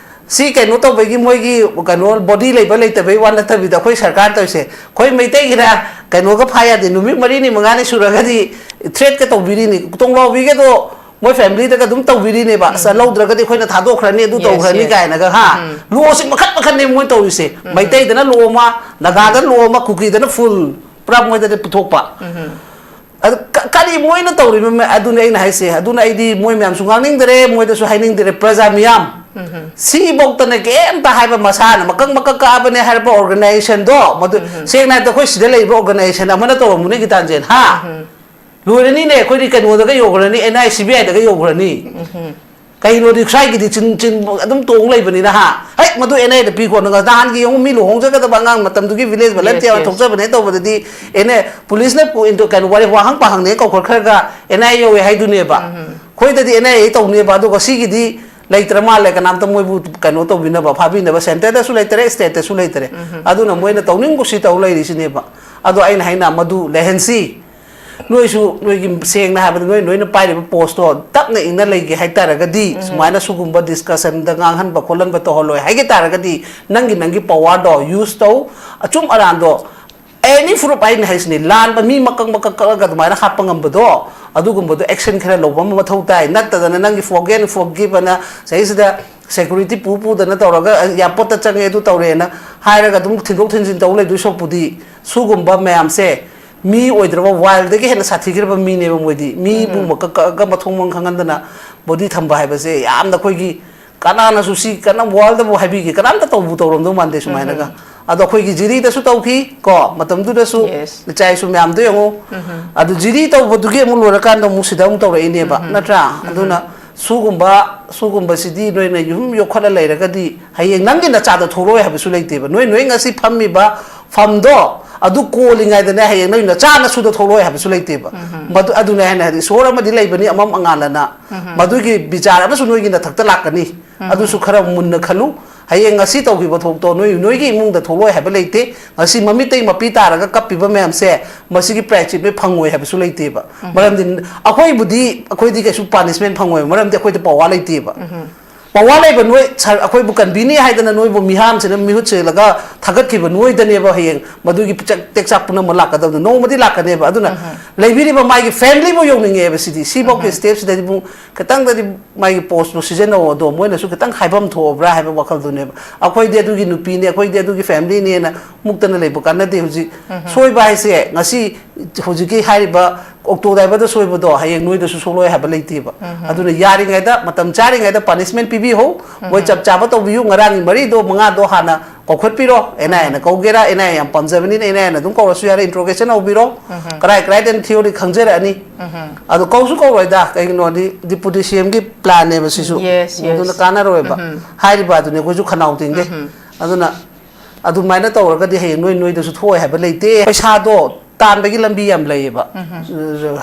ꯁꯤ ꯀꯩꯅꯣ ꯇꯧꯕꯒꯤ ꯃꯣꯏꯒꯤ ꯀꯩꯅꯣ ꯕꯣꯗꯤ ꯂꯩꯕ ꯂꯩꯇꯕꯩ ꯋꯥ ꯅꯠꯇꯕꯤꯗ ꯑꯩꯈꯣꯏ ꯁꯔꯀꯥꯔ ꯇꯧꯔꯤꯁꯦ ꯑꯩꯈꯣꯏ ꯃꯩꯇꯩꯒꯤꯅ ꯀꯩꯅꯣꯒ ꯐꯥ ꯌꯥꯗꯦ꯫ ꯅꯨꯃꯤꯠ ꯃꯔꯤꯅꯤ ꯃꯉꯥꯅꯤ ꯁꯨꯔꯒꯗꯤ ꯊ꯭ꯔꯦꯠꯀ ꯇꯧꯕꯤꯔꯤꯅꯤ꯫ ꯇꯣꯡꯂꯥꯎꯕꯤꯒꯗꯣ ꯃꯣꯏ ꯐꯦꯃꯤꯂꯤꯗꯒ ꯑꯗꯨꯝ ꯇꯧꯕꯤꯔꯤꯅꯦꯕ꯫ ꯑꯁ, ꯂꯧꯗ꯭ꯔꯒꯗꯤ ꯑꯩꯈꯣꯏꯅ ꯊꯥꯗꯣꯛꯈ꯭ꯔꯅꯤ, ꯑꯗꯨ Yes, ꯇꯧꯈ꯭ꯔꯅꯤ yes. ꯀꯥꯏꯅꯒ ꯍꯥ꯫ ꯂꯣꯁꯤ ꯃꯈꯟ ꯃꯈꯟꯅꯦ ꯃꯣꯏ ꯇꯧꯔꯤꯁꯦ꯫ ꯃꯩꯇꯩꯗꯅ ꯂꯣ ꯑꯃ, ꯅꯥꯒꯥꯗꯅ ꯂꯣ ꯑꯃ, ꯀꯨꯀꯤꯗꯅ ꯐꯨꯜ, ꯄꯨꯔꯥ ꯃꯣꯏꯗꯗꯤ ꯄꯨꯊꯣꯛꯄ꯫ ꯑꯗꯨ ꯀ- ꯀꯔꯤ ꯃꯣꯏꯅ ꯇꯧꯔꯤꯕ ꯃ- ꯑꯗꯨꯅꯦ ꯑꯩꯅ ꯍꯥꯏꯁꯦ꯫ ꯑꯗꯨꯅ ꯑꯩꯗꯤ ꯃꯣꯏ ꯃꯌꯥꯝꯁꯨ ꯉꯥꯡꯅꯤꯡꯗꯔꯦ, ꯃꯣꯏꯗꯁꯨ ꯍꯥꯏꯅꯤꯡꯗꯔꯦ꯫ ꯄ꯭ꯔꯖꯥ ꯃꯤꯌꯥꯝ ꯁꯤꯐꯧꯇꯅꯦ ꯀꯩꯝꯇ ꯍꯥꯏꯕ, ꯃꯁꯥꯅ ꯃꯀꯛ ꯃꯀꯛ ꯀꯛꯑꯕꯅꯦ ꯍꯥꯏꯔꯛꯄ ꯑꯣꯔꯒꯅꯥꯏꯖꯦꯁꯟꯗꯣ ꯃꯗꯨ ꯁꯦꯡꯅ ꯍꯥꯏꯔꯕꯗ ꯑꯩꯈꯣꯏ ꯁꯤꯗ ꯂꯩꯔꯤꯕ ꯑꯣꯔꯒꯅꯥꯏꯖꯦꯁꯟ ꯑꯃꯅ ꯇꯧꯔꯝꯃꯨꯅꯦ ꯒꯤꯇꯥꯟꯖꯦꯟ ꯍꯥ꯫ ꯂꯣꯏꯔꯅꯤꯅꯦ, ꯑꯩꯈꯣꯏꯗꯤ ꯀꯩꯅꯣꯗꯒ ꯌꯧꯈ꯭ꯔꯅꯤ, ꯑꯦꯟ ꯑꯥꯏ ꯁꯤ ꯕꯤ ꯑꯥꯏꯗꯒ ꯌꯧꯈ꯭ꯔꯅꯤ꯫ ꯀꯩꯅꯣꯗꯤ ꯁ꯭ꯋꯥꯏꯒꯤꯗꯤ ꯆꯤꯟ ꯆꯤꯟ ꯑꯗꯨꯝ ꯇꯣꯡ ꯂꯩꯕꯅꯤꯅ ꯍꯥ꯫ ꯍꯦꯛ ꯃꯗꯨ ꯑꯦꯟ ꯑꯥꯏꯗ ꯄꯤꯈꯣ꯫ ꯅꯍꯥꯟꯒꯤ ꯌꯦꯡꯉꯨ, ꯃꯤ ꯂꯨꯍꯣꯡꯖꯒꯗꯕ ꯑꯉꯥꯡ ꯃꯇꯝꯗꯨꯒꯤ ꯚꯤꯂꯦꯖ ꯚꯣꯂꯟꯇꯤꯌꯥꯔ Yes, yes. ꯊꯣꯛꯆꯕꯅꯦ ꯇꯧꯕꯗꯗꯤ ꯑꯦꯟ ꯑꯥꯏ ꯄꯨꯂꯤꯁꯅ ꯄꯨ- into ꯀꯩꯅꯣ ꯋꯥꯔꯤ ꯋꯥꯍꯪ ꯄꯥꯍꯪꯅꯦ ꯀꯧꯈꯠꯈ꯭ꯔꯒ ꯑꯦꯟ ꯑꯥꯏ ꯌꯧꯋꯦ ꯍꯥꯏꯗꯨꯅꯦꯕ꯫ ꯑꯩꯈꯣꯏꯗꯗꯤ ꯑꯦꯟ ꯑꯥꯏ ꯑꯦ ꯇꯧꯅꯦꯕ꯫ ꯑꯗꯨꯒ ꯁꯤꯒꯤꯗꯤ ꯂꯩꯇ꯭ꯔ ꯃꯥꯜꯂꯦ ꯀꯅꯥꯝꯇ ꯃꯣꯏꯕꯨ ꯀꯩꯅꯣ ꯇꯧꯕꯤꯅꯕ, ꯐꯥꯕꯤꯅꯕ ꯁꯦꯟꯇꯔꯗꯁꯨ ꯂꯩꯇꯔꯦ, ꯁ꯭ꯇꯦꯠꯇꯁꯨ ꯂꯩꯇꯔꯦ꯫ ꯑꯗꯨꯅ ꯃꯣꯏꯅ ꯇꯧꯅꯤꯡ ꯀꯨꯁꯤ ꯇꯧ ꯂꯩꯔꯤꯁꯤꯅꯦꯕ꯫ ꯑꯗꯣ ꯑꯩꯅ ꯍꯥꯏꯅ ꯃꯗꯨ ꯂꯩꯍꯟꯁꯤ꯫ ꯅꯣꯏꯁꯨ ꯅꯣꯏꯒꯤ ꯁꯦꯡꯅ ꯍꯥꯏꯕꯗ ꯅꯣꯏ ꯅꯣꯏꯅ ꯄꯥꯏꯔꯤꯕ ꯄꯣꯁꯇꯣ ꯇꯞꯅ ꯏꯪꯅ ꯂꯩꯒꯦ ꯍꯥꯏꯇꯥꯔꯒꯗꯤ ꯁꯨꯃꯥꯏꯅ ꯁꯤꯒꯨꯝꯕ ꯗꯤꯁꯀꯁꯟꯗ ꯉꯥꯡꯍꯟꯕ ꯈꯣꯠꯍꯟꯕ ꯇꯧꯍꯜꯂꯣꯏ ꯍꯥꯏꯒꯦ ꯇꯥꯔꯒꯗꯤ ꯅꯪꯒꯤ ꯅꯪꯒꯤ ꯄꯋꯥꯔꯗꯣ ꯌꯨꯁ ꯇꯧ꯫ ꯑꯆꯨꯝ ꯑꯔꯥꯟꯗꯣ ꯑꯦꯅꯤ ꯐꯨꯔꯨꯞ ꯑꯩꯅ ꯍꯥꯏꯁꯤꯅꯤ, ꯂꯥꯟꯕ ꯃꯤ ꯃꯀꯛ ꯃꯀꯛ ꯀꯛꯑꯒ ꯑꯗꯨꯃꯥꯏꯅ ꯍꯥꯠꯄ ꯉꯝꯕꯗꯣ ꯑꯗꯨꯒꯨꯝꯕꯗꯣ ꯑꯦꯛꯁꯟ ꯈꯔ ꯂꯧꯕ ꯑꯃ ꯃꯊꯧ ꯇꯥꯏ꯫ ꯅꯠꯇꯗꯅ ꯅꯪꯒꯤ ꯐꯣꯔꯒꯦꯟ ꯐꯣꯔꯒꯤꯞ ꯑꯅ ꯁꯤꯗꯩꯁꯤꯗ ꯁꯦꯀ꯭ꯌꯨꯔꯤꯇꯤ ꯄꯨ ꯄꯨꯗꯅ ꯇꯧꯔꯒ ꯑꯦꯌꯥꯔꯄꯣꯔꯠꯇ ꯆꯪꯉꯦ ꯑꯗꯨ ꯇꯧꯔꯦꯅ ꯍꯥꯏꯔꯒ ꯑꯗꯨꯝ ꯊꯤꯟꯗꯣꯛ ꯊꯤꯟꯖꯤꯟ ꯇꯧ ꯂꯩꯗꯣꯏ ꯁꯔꯨꯛꯄꯨꯗꯤ ꯁꯤꯒꯨꯝꯕ ꯃꯌꯥꯝꯁꯦ ꯃꯤ ꯑꯣꯏꯗ꯭ꯔꯕ ꯋꯥꯏꯜꯗꯒꯤ ꯍꯦꯟꯅ ꯁꯥꯊꯤꯈ꯭ꯔꯕ ꯃꯤꯅꯦꯕ ꯃꯣꯏꯗꯤ꯫ ꯃꯤꯕꯨ ꯃꯀꯛ ꯀꯛꯑꯒ ꯃꯊꯣꯡ ꯃꯔꯝ ꯈꯪꯍꯟꯗꯅ ꯕꯣꯗꯤ ꯊꯝꯕ ꯍꯥꯏꯕꯁꯦ ꯌꯥꯝꯅ ꯑꯩꯈꯣꯏꯒꯤ ꯀꯅꯥꯅꯁꯨ ꯁꯤ ꯀꯅꯥ ꯋꯥꯔꯜꯗꯕꯨ ꯍꯥꯏꯕꯤꯒꯦ? ꯀꯅꯥꯝꯇ ꯇꯧꯕꯨ ꯇꯧꯔꯝꯗꯧ ꯃꯥꯟꯗꯦ ꯁꯨꯃꯥꯏꯅꯒ꯫ ꯑꯗꯣ ꯑꯩꯈꯣꯏꯒꯤ ꯖꯤꯔꯤꯗꯁꯨ ꯇꯧꯈꯤ ꯀꯣ, ꯃꯇꯝꯗꯨꯗꯁꯨ꯫ ꯏꯆꯥ ꯏꯁꯨ ꯃꯌꯥꯝꯗꯣ ꯌꯦꯡꯉꯨ꯫ ꯑꯗꯨ ꯖꯤꯔꯤ ꯇꯧꯕꯗꯨꯒꯤ ꯑꯃꯨꯛ ꯂꯣꯏꯔꯀꯥꯟꯗ ꯑꯃꯨꯛ ꯁꯤꯗ ꯑꯃꯨꯛ ꯇꯧꯔꯛꯏꯅꯦꯕ, ꯅꯠꯇ꯭ꯔꯥ? ꯑꯗꯨꯅ ꯁꯨꯒꯨꯝꯕ ꯁꯨꯒꯨꯝꯕꯁꯤꯗꯤ ꯅꯣꯏꯅ ꯌꯨꯝ ꯌꯣꯛꯈꯠꯂ ꯂꯩꯔꯒꯗꯤ ꯍꯌꯦꯡ ꯅꯪꯒꯤ ꯅꯆꯥꯗꯣ ꯊꯣꯛꯂꯛꯑꯣꯏ ꯍꯥꯏꯕꯁꯨ ꯂꯩꯇꯦꯕ꯫ ꯅꯣꯏ ꯅꯣꯏ ꯉꯁꯤ ꯐꯝꯃꯤꯕ ꯐꯝꯗꯣ ꯑꯗꯨ ꯀꯣꯜꯂꯤꯉꯩꯗꯅꯦ, ꯍꯌꯦꯡ ꯅꯣꯏ ꯅꯆꯥ ꯅꯁꯨꯗꯣ ꯊꯣꯛꯂꯛꯑꯣꯏ ꯍꯥꯏꯕꯁꯨ ꯂꯩꯇꯦꯕ꯫ ꯃꯗꯨ ꯑꯗꯨꯅꯦ ꯍꯥꯏꯅ ꯍꯥꯏꯗꯤ ꯏꯁꯣꯔ ꯑꯃꯗꯤ ꯂꯩꯕꯅꯤ ꯑꯃꯝ ꯑꯉꯥꯟꯂꯅ꯫ ꯃꯗꯨꯒꯤ ꯕꯤꯆꯥꯔ ꯑꯃꯁꯨ ꯅꯣꯏꯒꯤ ꯅꯊꯛꯇ ꯂꯥꯛꯀꯅꯤ꯫ ꯑꯗꯨꯁꯨ ꯈꯔ ꯃꯨꯟꯅ ꯈꯜꯂꯨ꯫ ꯍꯌꯦꯡ ꯉꯁꯤ ꯇꯧꯈꯤꯕ ꯊꯕꯛꯇꯣ ꯅꯣꯏ ꯅꯣꯏꯒꯤ ꯏꯃꯨꯡꯗ ꯊꯣꯛꯂꯛꯑꯣꯏ ꯍꯥꯏꯕ ꯂꯩꯇꯦ꯫ ꯉꯁꯤ ꯃꯃꯤꯠꯇꯩ ꯃꯄꯤ ꯇꯥꯔꯒ ꯀꯞꯄꯤꯕ ꯃꯌꯥꯝꯁꯦ ꯃꯁꯤꯒꯤ ꯄ꯭ꯔꯥꯏꯆꯤꯠ ꯅꯣꯏ ꯐꯪꯉꯣꯏ ꯍꯥꯏꯕꯁꯨ ꯂꯩꯇꯦꯕ꯫ ꯃꯔꯝꯗꯤ ꯑꯩꯈꯣꯏꯕꯨꯗꯤ ꯑꯩꯈꯣꯏꯗꯤ ꯀꯩꯁꯨ ꯄꯥꯅꯤꯁꯃꯦꯟ ꯐꯪꯉꯣꯏꯕ, ꯃꯔꯝꯗꯤ ꯑꯩꯈꯣꯏꯗ ꯄꯋꯥꯔ ꯂꯩꯇꯦꯕ꯫ ꯄꯋꯥꯔ ꯂꯩꯕ ꯅꯣꯏ ꯁꯔ ꯑꯩꯈꯣꯏꯕꯨ ꯀꯟꯕꯤꯅꯤ ꯍꯥꯏꯗꯅ ꯅꯣꯏꯕꯨ ꯃꯤꯍꯥꯝꯁꯤꯅ ꯃꯤꯍꯨꯠ ꯁꯤꯜꯂꯒ ꯊꯥꯒꯠꯈꯤꯕ ꯅꯣꯏꯗꯅꯦꯕ ꯍꯌꯦꯡ ꯃꯗꯨꯒꯤ ꯄꯤꯆꯥꯛ ꯇꯦꯛꯆꯥꯛ ꯄꯨꯝꯅꯃꯛ ꯂꯥꯛꯀꯗꯕꯗꯣ꯫ ꯅꯣꯡꯃꯗꯤ ꯂꯥꯛꯀꯅꯦꯕ꯫ ꯑꯗꯨꯅ ꯂꯩꯕꯤꯔꯤꯕ ꯃꯥꯒꯤ ꯐꯦꯃꯤꯂꯤꯕꯨ ꯌꯧꯅꯤꯡꯉꯦꯕ ꯁꯤꯗꯤ꯫ ꯁꯤꯐꯧꯒꯤ ꯁ꯭ꯇꯦꯞꯁꯤꯗꯗꯤ ꯄꯨꯡ ꯈꯤꯇꯪꯗꯗꯤ ꯃꯥꯒꯤ ꯄꯣꯁꯇꯣ ꯁꯤꯖꯤꯟꯅꯧ, ꯑꯗꯣ ꯃꯣꯏꯅꯁꯨ ꯈꯤꯇꯪ ꯍꯥꯏꯐꯝ ꯊꯣꯛꯑꯕ꯭ꯔꯥ ꯍꯥꯏꯕ ꯋꯥꯈꯜꯗꯨꯅꯦꯕ꯫ ꯑꯩꯈꯣꯏꯗꯤ ꯑꯗꯨꯒꯤ ꯅꯨꯄꯤꯅꯦ, ꯑꯩꯈꯣꯏꯗꯤ ꯑꯗꯨꯒꯤ ꯐꯦꯃꯤꯂꯤꯅꯦꯅ ꯃꯨꯛꯇꯅ ꯂꯩꯕ ꯀꯥꯟꯅꯗꯦ꯫ ꯍꯧꯖꯤꯛ ꯁꯣꯏꯕ ꯍꯥꯏꯁꯦ ꯉꯁꯤ ꯍꯧꯖꯤꯛꯀꯤ ꯍꯥꯏꯔꯤꯕ ꯑꯣꯛꯇꯣ ꯗ꯭ꯔꯥꯏꯚꯔꯗ ꯁꯣꯏꯕꯗꯣ ꯍꯌꯦꯡ ꯅꯣꯏꯗꯁꯨ ꯁꯣꯛꯂꯣꯏ ꯍꯥꯏꯕ ꯂꯩꯇꯦꯕ꯫ ꯑꯗꯨꯅ ꯌꯥꯔꯤꯉꯩꯗ, ꯃꯇꯝ ꯆꯥꯔꯤꯉꯩꯗ ꯄꯥꯅꯤꯁꯃꯦꯟ ꯄꯤꯕꯤꯍꯧ꯫ ꯃꯣꯏ ꯆꯞ ꯆꯥꯕ ꯇꯧꯕꯤꯌꯨ꯫ ꯉꯔꯥꯡꯒꯤ ꯃꯔꯤꯗꯣ, ꯃꯉꯥꯗꯣ ꯍꯥꯟꯅ ꯀꯧꯈꯠꯄꯤꯔꯣ꯫ ꯑꯦꯟ ꯑꯥꯏ ꯑꯦꯅ ꯀꯧꯒꯦꯔꯥ, ꯑꯦꯟ ꯑꯥꯏ ꯑꯦ ꯌꯥꯝ ꯄꯥꯝꯖꯕꯅꯤꯅ ꯑꯦꯟ ꯑꯥꯏ ꯑꯦꯅ ꯑꯗꯨꯝ ꯀꯧꯔꯁꯨ ꯌꯥꯔꯦ, ꯏꯟꯇ꯭ꯔꯣꯒꯦꯁꯟ ꯍꯧꯕꯤꯔꯣ꯫ ꯀꯔꯥꯏ ꯀꯔꯥꯏꯗꯅ ꯊꯤꯑꯣꯔꯤ ꯈꯪꯖꯔꯛꯑꯅꯤ꯫ ꯑꯗꯣ ꯀꯧꯁꯨ ꯀꯧꯔꯣꯏꯗ, ꯀꯩꯒꯤꯅꯣꯗꯤ ꯗꯤꯄꯨꯇꯤ ꯁꯤ ꯑꯦꯝꯒꯤ ꯄ꯭ꯂꯥꯟꯅꯦꯕ ꯁꯤꯁꯨ꯫ Yes, yes. ꯃꯗꯨꯅ ꯀꯥꯟꯅꯔꯣꯏꯕ꯫ ꯍꯥꯏꯔꯤꯕ ꯑꯗꯨꯅꯦ ꯑꯩꯈꯣꯏꯁꯨ ꯈꯅꯥꯎ ꯇꯤꯡꯗꯦ꯫ ꯑꯗꯨꯅ ꯑꯗꯨꯃꯥꯏꯅ ꯇꯧꯔꯒꯗꯤ ꯍꯌꯦꯡ ꯅꯣꯏ ꯅꯣꯏꯗꯁꯨ ꯊꯣꯛꯑꯣꯏ ꯍꯥꯏꯕ ꯂꯩꯇꯦ꯫ ꯄꯩꯁꯥꯗꯣ ꯇꯥꯟꯕꯒꯤ ꯂꯝꯕꯤ ꯌꯥꯝ ꯂꯩꯌꯦꯕ꯫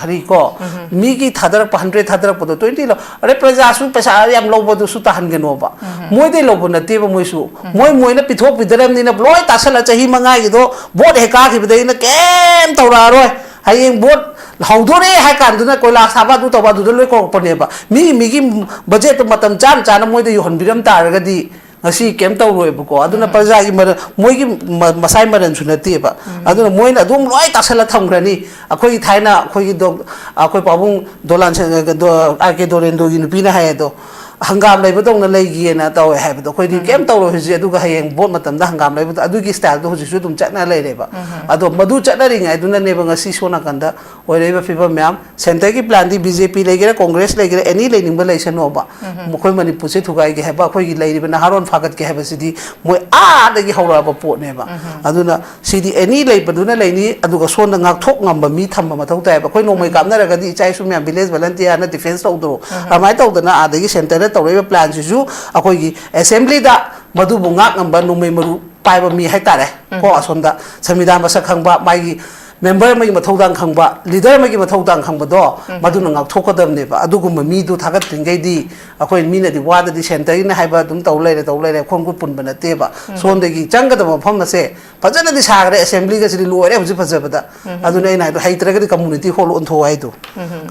ꯍꯔꯤꯀꯣ, ꯃꯤꯒꯤ ꯊꯥꯗꯔꯛꯄ ꯍꯟꯗ꯭ꯔꯦꯠ ꯊꯥꯗꯔꯛꯄꯗꯣ ꯇ꯭ꯋꯦꯟꯇꯤ ꯂꯧ꯫ ꯑꯔꯦ, ꯄ꯭ꯔꯖꯥꯁꯨ ꯄꯩꯁꯥ ꯌꯥꯝ ꯂꯧꯕꯗꯨꯁꯨ ꯇꯥꯍꯟꯒꯅꯣꯕ꯫ ꯃꯣꯏꯗꯩ ꯂꯧꯕ ꯅꯠꯇꯦꯕ ꯃꯣꯏꯁꯨ꯫ ꯃꯣꯏ, ꯃꯣꯏꯅ ꯄꯤꯊꯣꯛꯄꯤꯗꯔꯕꯅꯤꯅ ꯂꯣꯏ ꯇꯥꯁꯜꯂ ꯆꯍꯤ ꯃꯉꯥꯒꯤꯗꯣ ꯚꯣꯠ ꯍꯦꯛ ꯀꯥꯈꯤꯕꯗꯒꯤꯅ ꯀꯩꯝ ꯇꯧꯔꯛꯑꯔꯣꯏ꯫ ꯍꯌꯦꯡ ꯚꯣꯠ ꯍꯧꯗꯣꯔꯦ ꯍꯥꯏ ꯀꯥꯟꯗꯨꯅ ꯀꯣꯏꯂꯥ ꯁꯥꯕ ꯑꯗꯨ ꯇꯧꯕ ꯑꯗꯨꯗ ꯂꯣꯏ ꯀꯧꯔꯛꯄꯅꯦꯕ꯫ ꯃꯤꯒꯤ, ꯃꯤꯒꯤ ꯕꯖꯦꯠꯇꯣ ꯃꯇꯝ ꯆꯥꯅ ꯆꯥꯅ ꯃꯣꯏꯗ ꯌꯧꯍꯟꯕꯤꯔꯝ ꯇꯥꯔꯒꯗꯤ ꯉꯁꯤ ꯀꯩꯝ ꯇꯧꯔꯣꯏꯕꯀꯣ꯫ ꯑꯗꯨꯅ ꯄ꯭ꯔꯖꯥꯒꯤ ꯃꯔꯜ, ꯃꯣꯏꯒꯤ ꯃ-, ꯃꯁꯥꯏ ꯃꯔꯜꯁꯨ ꯅꯠꯇꯦꯕ꯫ ꯑꯗꯨꯅ ꯃꯣꯏꯅ ꯑꯗꯨꯝ ꯂꯣꯏ ꯇꯥꯁꯜꯂ ꯊꯝꯈ꯭ꯔꯅꯤ꯫ ꯑꯩꯈꯣꯏꯒꯤ ꯊꯥꯏꯅ ꯑꯩꯈꯣꯏꯒꯤ ꯗꯣ-, ꯑꯩꯈꯣꯏ ꯄꯥꯕꯨꯡ ꯗꯣꯂꯥꯟ ꯁ-, ꯗꯣ-, ꯑꯥꯔ ꯀꯦ ꯗꯣꯔꯦꯟꯗ꯭ꯔꯣꯒꯤ ꯅꯨꯄꯤꯅ ꯍꯥꯏ ꯑꯗꯣ, ꯍꯪꯒꯥꯝ ꯂꯩꯕꯗꯧꯅ ꯂꯩꯒꯦꯅ ꯇꯧꯋꯦ ꯍꯥꯏꯕꯗꯣ, ꯑꯩꯈꯣꯏꯗꯤ ꯀꯩꯝ ꯇꯧꯔꯣꯏ ꯍꯧꯖꯤꯛ, ꯑꯗꯨꯒ ꯍꯌꯦꯡ ꯚꯣꯠ ꯃꯇꯝꯗ ꯍꯪꯒꯥꯝ ꯂꯩꯕꯗꯣ, ꯑꯗꯨꯒꯤ ꯁ꯭ꯇꯥꯏꯜꯗꯣ ꯍꯧꯖꯤꯛꯁꯨ ꯑꯗꯨꯝ ꯆꯠꯅ ꯂꯩꯔꯦꯕ꯫ ꯑꯗꯣ ꯃꯗꯨ ꯆꯠꯅꯔꯤꯉꯩꯗꯨꯅꯅꯦꯕ ꯉꯁꯤ ꯁꯣꯝ ꯅꯥꯀꯟꯗ ꯑꯣꯏꯔꯛꯏꯕ ꯐꯤꯕꯝ ꯃꯌꯥꯝ꯫ ꯁꯦꯟꯇꯔꯒꯤ ꯄ꯭ꯂꯥꯟꯗꯤ ꯕꯤ ꯖꯦ ꯄꯤ ꯂꯩꯒꯦꯔꯥ, ꯀꯣꯡꯒ꯭ꯔꯦꯁ ꯂꯩꯒꯦꯔꯥ, ꯑꯦꯅꯤ ꯂꯩꯅꯤꯡꯕ ꯂꯩꯁꯅꯣꯕ, ꯃꯈꯣꯏ ꯃꯅꯤꯄꯨꯔꯁꯦ ꯊꯨꯒꯥꯏꯒꯦ ꯍꯥꯏꯕ, ꯑꯩꯈꯣꯏꯒꯤ ꯂꯩꯔꯤꯕ ꯅꯍꯥꯔꯣꯟ ꯐꯥꯒꯠꯀꯦ ꯍꯥꯏꯕꯁꯤꯗꯤ ꯃꯣꯏ ꯑꯥꯗꯒꯤ ꯍꯧꯔꯛꯑꯕ ꯄꯣꯠꯅꯦꯕ꯫ ꯑꯗꯨꯅ ꯁꯤꯗꯤ ꯑꯦꯅꯤ ꯂꯩꯕꯗꯨꯅ ꯂꯩꯅꯤ, ꯑꯗꯨꯒ ꯁꯣꯝꯗ ꯉꯥꯛꯊꯣꯛ ꯉꯝꯕ ꯃꯤ ꯊꯝꯕ ꯃꯊꯧ ꯇꯥꯏꯌꯦꯕ꯫ ꯑꯩꯈꯣꯏ ꯅꯣꯡꯃꯩ ꯀꯥꯞꯅꯔꯒꯗꯤ ꯏꯆꯥ ꯏꯁꯨ ꯃꯌꯥꯝ ꯚꯤꯂꯦꯖ ꯚꯣꯂꯟꯇꯤꯌꯥꯔꯅ ꯗꯤꯐꯦꯟꯁ ꯇꯧꯗ꯭ꯔꯣ? ꯑꯗꯨꯃꯥꯏꯅ ꯇꯧꯗꯅ ꯑꯥꯗꯒꯤ ꯁꯦꯟꯇꯔꯗ ꯇꯧꯔꯛꯏꯕ ꯄ꯭ꯂꯥꯟꯁꯤꯁꯨ ꯑꯩꯈꯣꯏꯒꯤ ꯑꯦꯁꯦꯝꯕ꯭ꯂꯤꯗ ꯃꯗꯨꯕꯨ ꯉꯥꯛ ꯉꯝꯕ ꯅꯣꯡꯃꯩ ꯃꯔꯨ ꯄꯥꯏꯕ ꯃꯤ ꯍꯥꯏꯇꯥꯔꯦ, ꯀꯣ, ꯑꯁꯣꯝꯗ ꯁꯪꯕꯤꯙꯥꯟ ꯃꯁꯛ ꯈꯪꯕ, ꯃꯥꯒꯤ ꯃꯦꯝꯕꯔ ꯑꯃꯒꯤ ꯃꯊꯧꯗꯥꯡ ꯈꯪꯕ, ꯂꯤꯗꯔ ꯑꯃꯒꯤ ꯃꯊꯧꯗꯥꯡ ꯈꯪꯕꯗꯣ, ꯃꯗꯨꯅ ꯉꯥꯛꯊꯣꯛꯀꯗꯕꯅꯦꯕ꯫ ꯑꯗꯨꯒꯨꯝꯕ ꯃꯤꯗꯨ ꯊꯥꯒꯠꯇ꯭ꯔꯤꯉꯩꯗꯤ ꯑꯩꯈꯣꯏ ꯃꯤꯅꯗꯤ ꯋꯥꯗꯗꯤ ꯁꯦꯟꯇꯔꯒꯤꯅ ꯍꯥꯏꯕ ꯑꯗꯨꯝ ꯇꯧ ꯂꯩꯔꯦ, ꯇꯧ ꯂꯩꯔꯦ, ꯈꯣꯡ ꯈꯨꯠ ꯄꯨꯟꯕ ꯅꯠꯇꯦꯕ꯫ ꯁꯣꯝꯗꯒꯤ ꯆꯪꯒꯗꯕ ꯃꯐꯝ ꯑꯁꯦ ꯐꯖꯅꯗꯤ ꯁꯥꯈ꯭ꯔꯦ, ꯑꯦꯁꯦꯝꯕ꯭ꯂꯤꯒꯁꯤꯗꯤ ꯂꯣꯏꯔꯦ ꯍꯧꯖꯤꯛ ꯐꯖꯕꯗ꯫ ꯑꯗꯨꯅ ꯑꯩꯅ ꯍꯥꯏꯗꯣ, ꯍꯩꯇ꯭ꯔꯒꯗꯤ ꯀꯝꯃꯨꯅꯤꯇꯤ ꯍꯣꯜ ꯑꯣꯟꯊꯣꯛꯑꯣ ꯍꯥꯏꯗꯣ꯫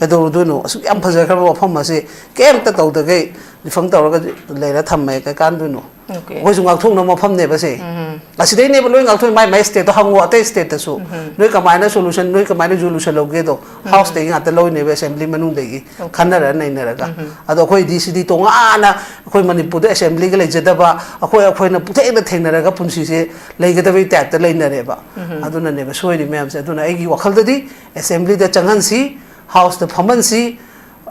ꯀꯩꯗꯧꯔꯨꯗꯣꯏꯅꯣ? ꯑꯁꯨꯛ ꯌꯥꯝ ꯐꯖꯈ꯭ꯔꯕ ꯃꯐꯝ ꯑꯁꯦ ꯀꯩꯝꯇ ꯇꯧꯗꯈꯩ ꯗꯤꯐꯪ ꯇꯧꯔꯒ ꯂꯩꯔ ꯊꯝꯃꯦ, ꯀꯩ ꯀꯥꯟꯗꯣꯏꯅꯣ? ꯑꯣꯀꯦ꯫ ꯑꯩꯈꯣꯏꯁꯨ ꯉꯥꯛꯊꯣꯛꯅꯕ ꯃꯐꯝꯅꯦꯕ ꯁꯦ꯫ ꯑꯁꯤꯗꯩꯅꯦꯕ ꯂꯣꯏ ꯉꯥꯛꯊꯣꯛꯏ, ꯃꯥꯏ ꯃꯥꯏ ꯁ꯭ꯇꯦꯠꯇꯣ ꯍꯪꯉꯣ, ꯑꯇꯩ ꯁ꯭ꯇꯦꯠꯇꯁꯨ꯫ ꯅꯣꯏ ꯀꯃꯥꯏꯅ ꯁꯣꯂꯨꯁꯟ, ꯅꯣꯏ ꯀꯃꯥꯏꯅ ꯔꯤꯖꯣꯂꯨꯁꯟ ꯂꯧꯒꯦꯗꯣ? ꯍꯥꯎꯁꯇꯒꯤ ꯉꯥꯛꯇ ꯂꯧꯔꯤꯅꯦꯕ, ꯑꯦꯁꯦꯝꯕ꯭ꯂꯤ ꯃꯅꯨꯡꯗꯒꯤ ꯑꯣꯀꯦ꯫ ꯈꯟꯅꯔ ꯅꯩꯅꯔꯒ꯫ ꯑꯗꯣ ꯑꯩꯈꯣꯏꯗꯤ ꯁꯤꯗꯤ ꯇꯣꯉꯥꯟꯅ ꯑꯩꯈꯣꯏ ꯃꯅꯤꯄꯨꯔꯗ ꯑꯦꯁꯦꯝꯕ꯭ꯂꯤꯒ ꯂꯩꯖꯗꯕ, ꯑꯩꯈꯣꯏ ꯑꯩꯈꯣꯏꯅ ꯄꯨꯊꯦꯡꯅ ꯊꯦꯡꯅꯔꯒ ꯄꯨꯟꯁꯤꯁꯦ ꯂꯩꯒꯗꯕꯒꯤ ꯇꯥꯏꯞꯇ ꯂꯩꯅꯔꯦꯕ꯫ ꯑꯗꯨꯅꯅꯦꯕ ꯁꯣꯏꯔꯤ ꯃꯌꯥꯝꯁꯦ꯫ ꯑꯗꯨꯅ ꯑꯩꯒꯤ ꯋꯥꯈꯜꯗꯗꯤ ꯑꯦꯁꯦꯝꯕ꯭ꯂꯤꯗ ꯆꯪꯍꯟꯁꯤ, ꯍꯥꯎꯁꯇ ꯐꯝꯍꯟꯁꯤ,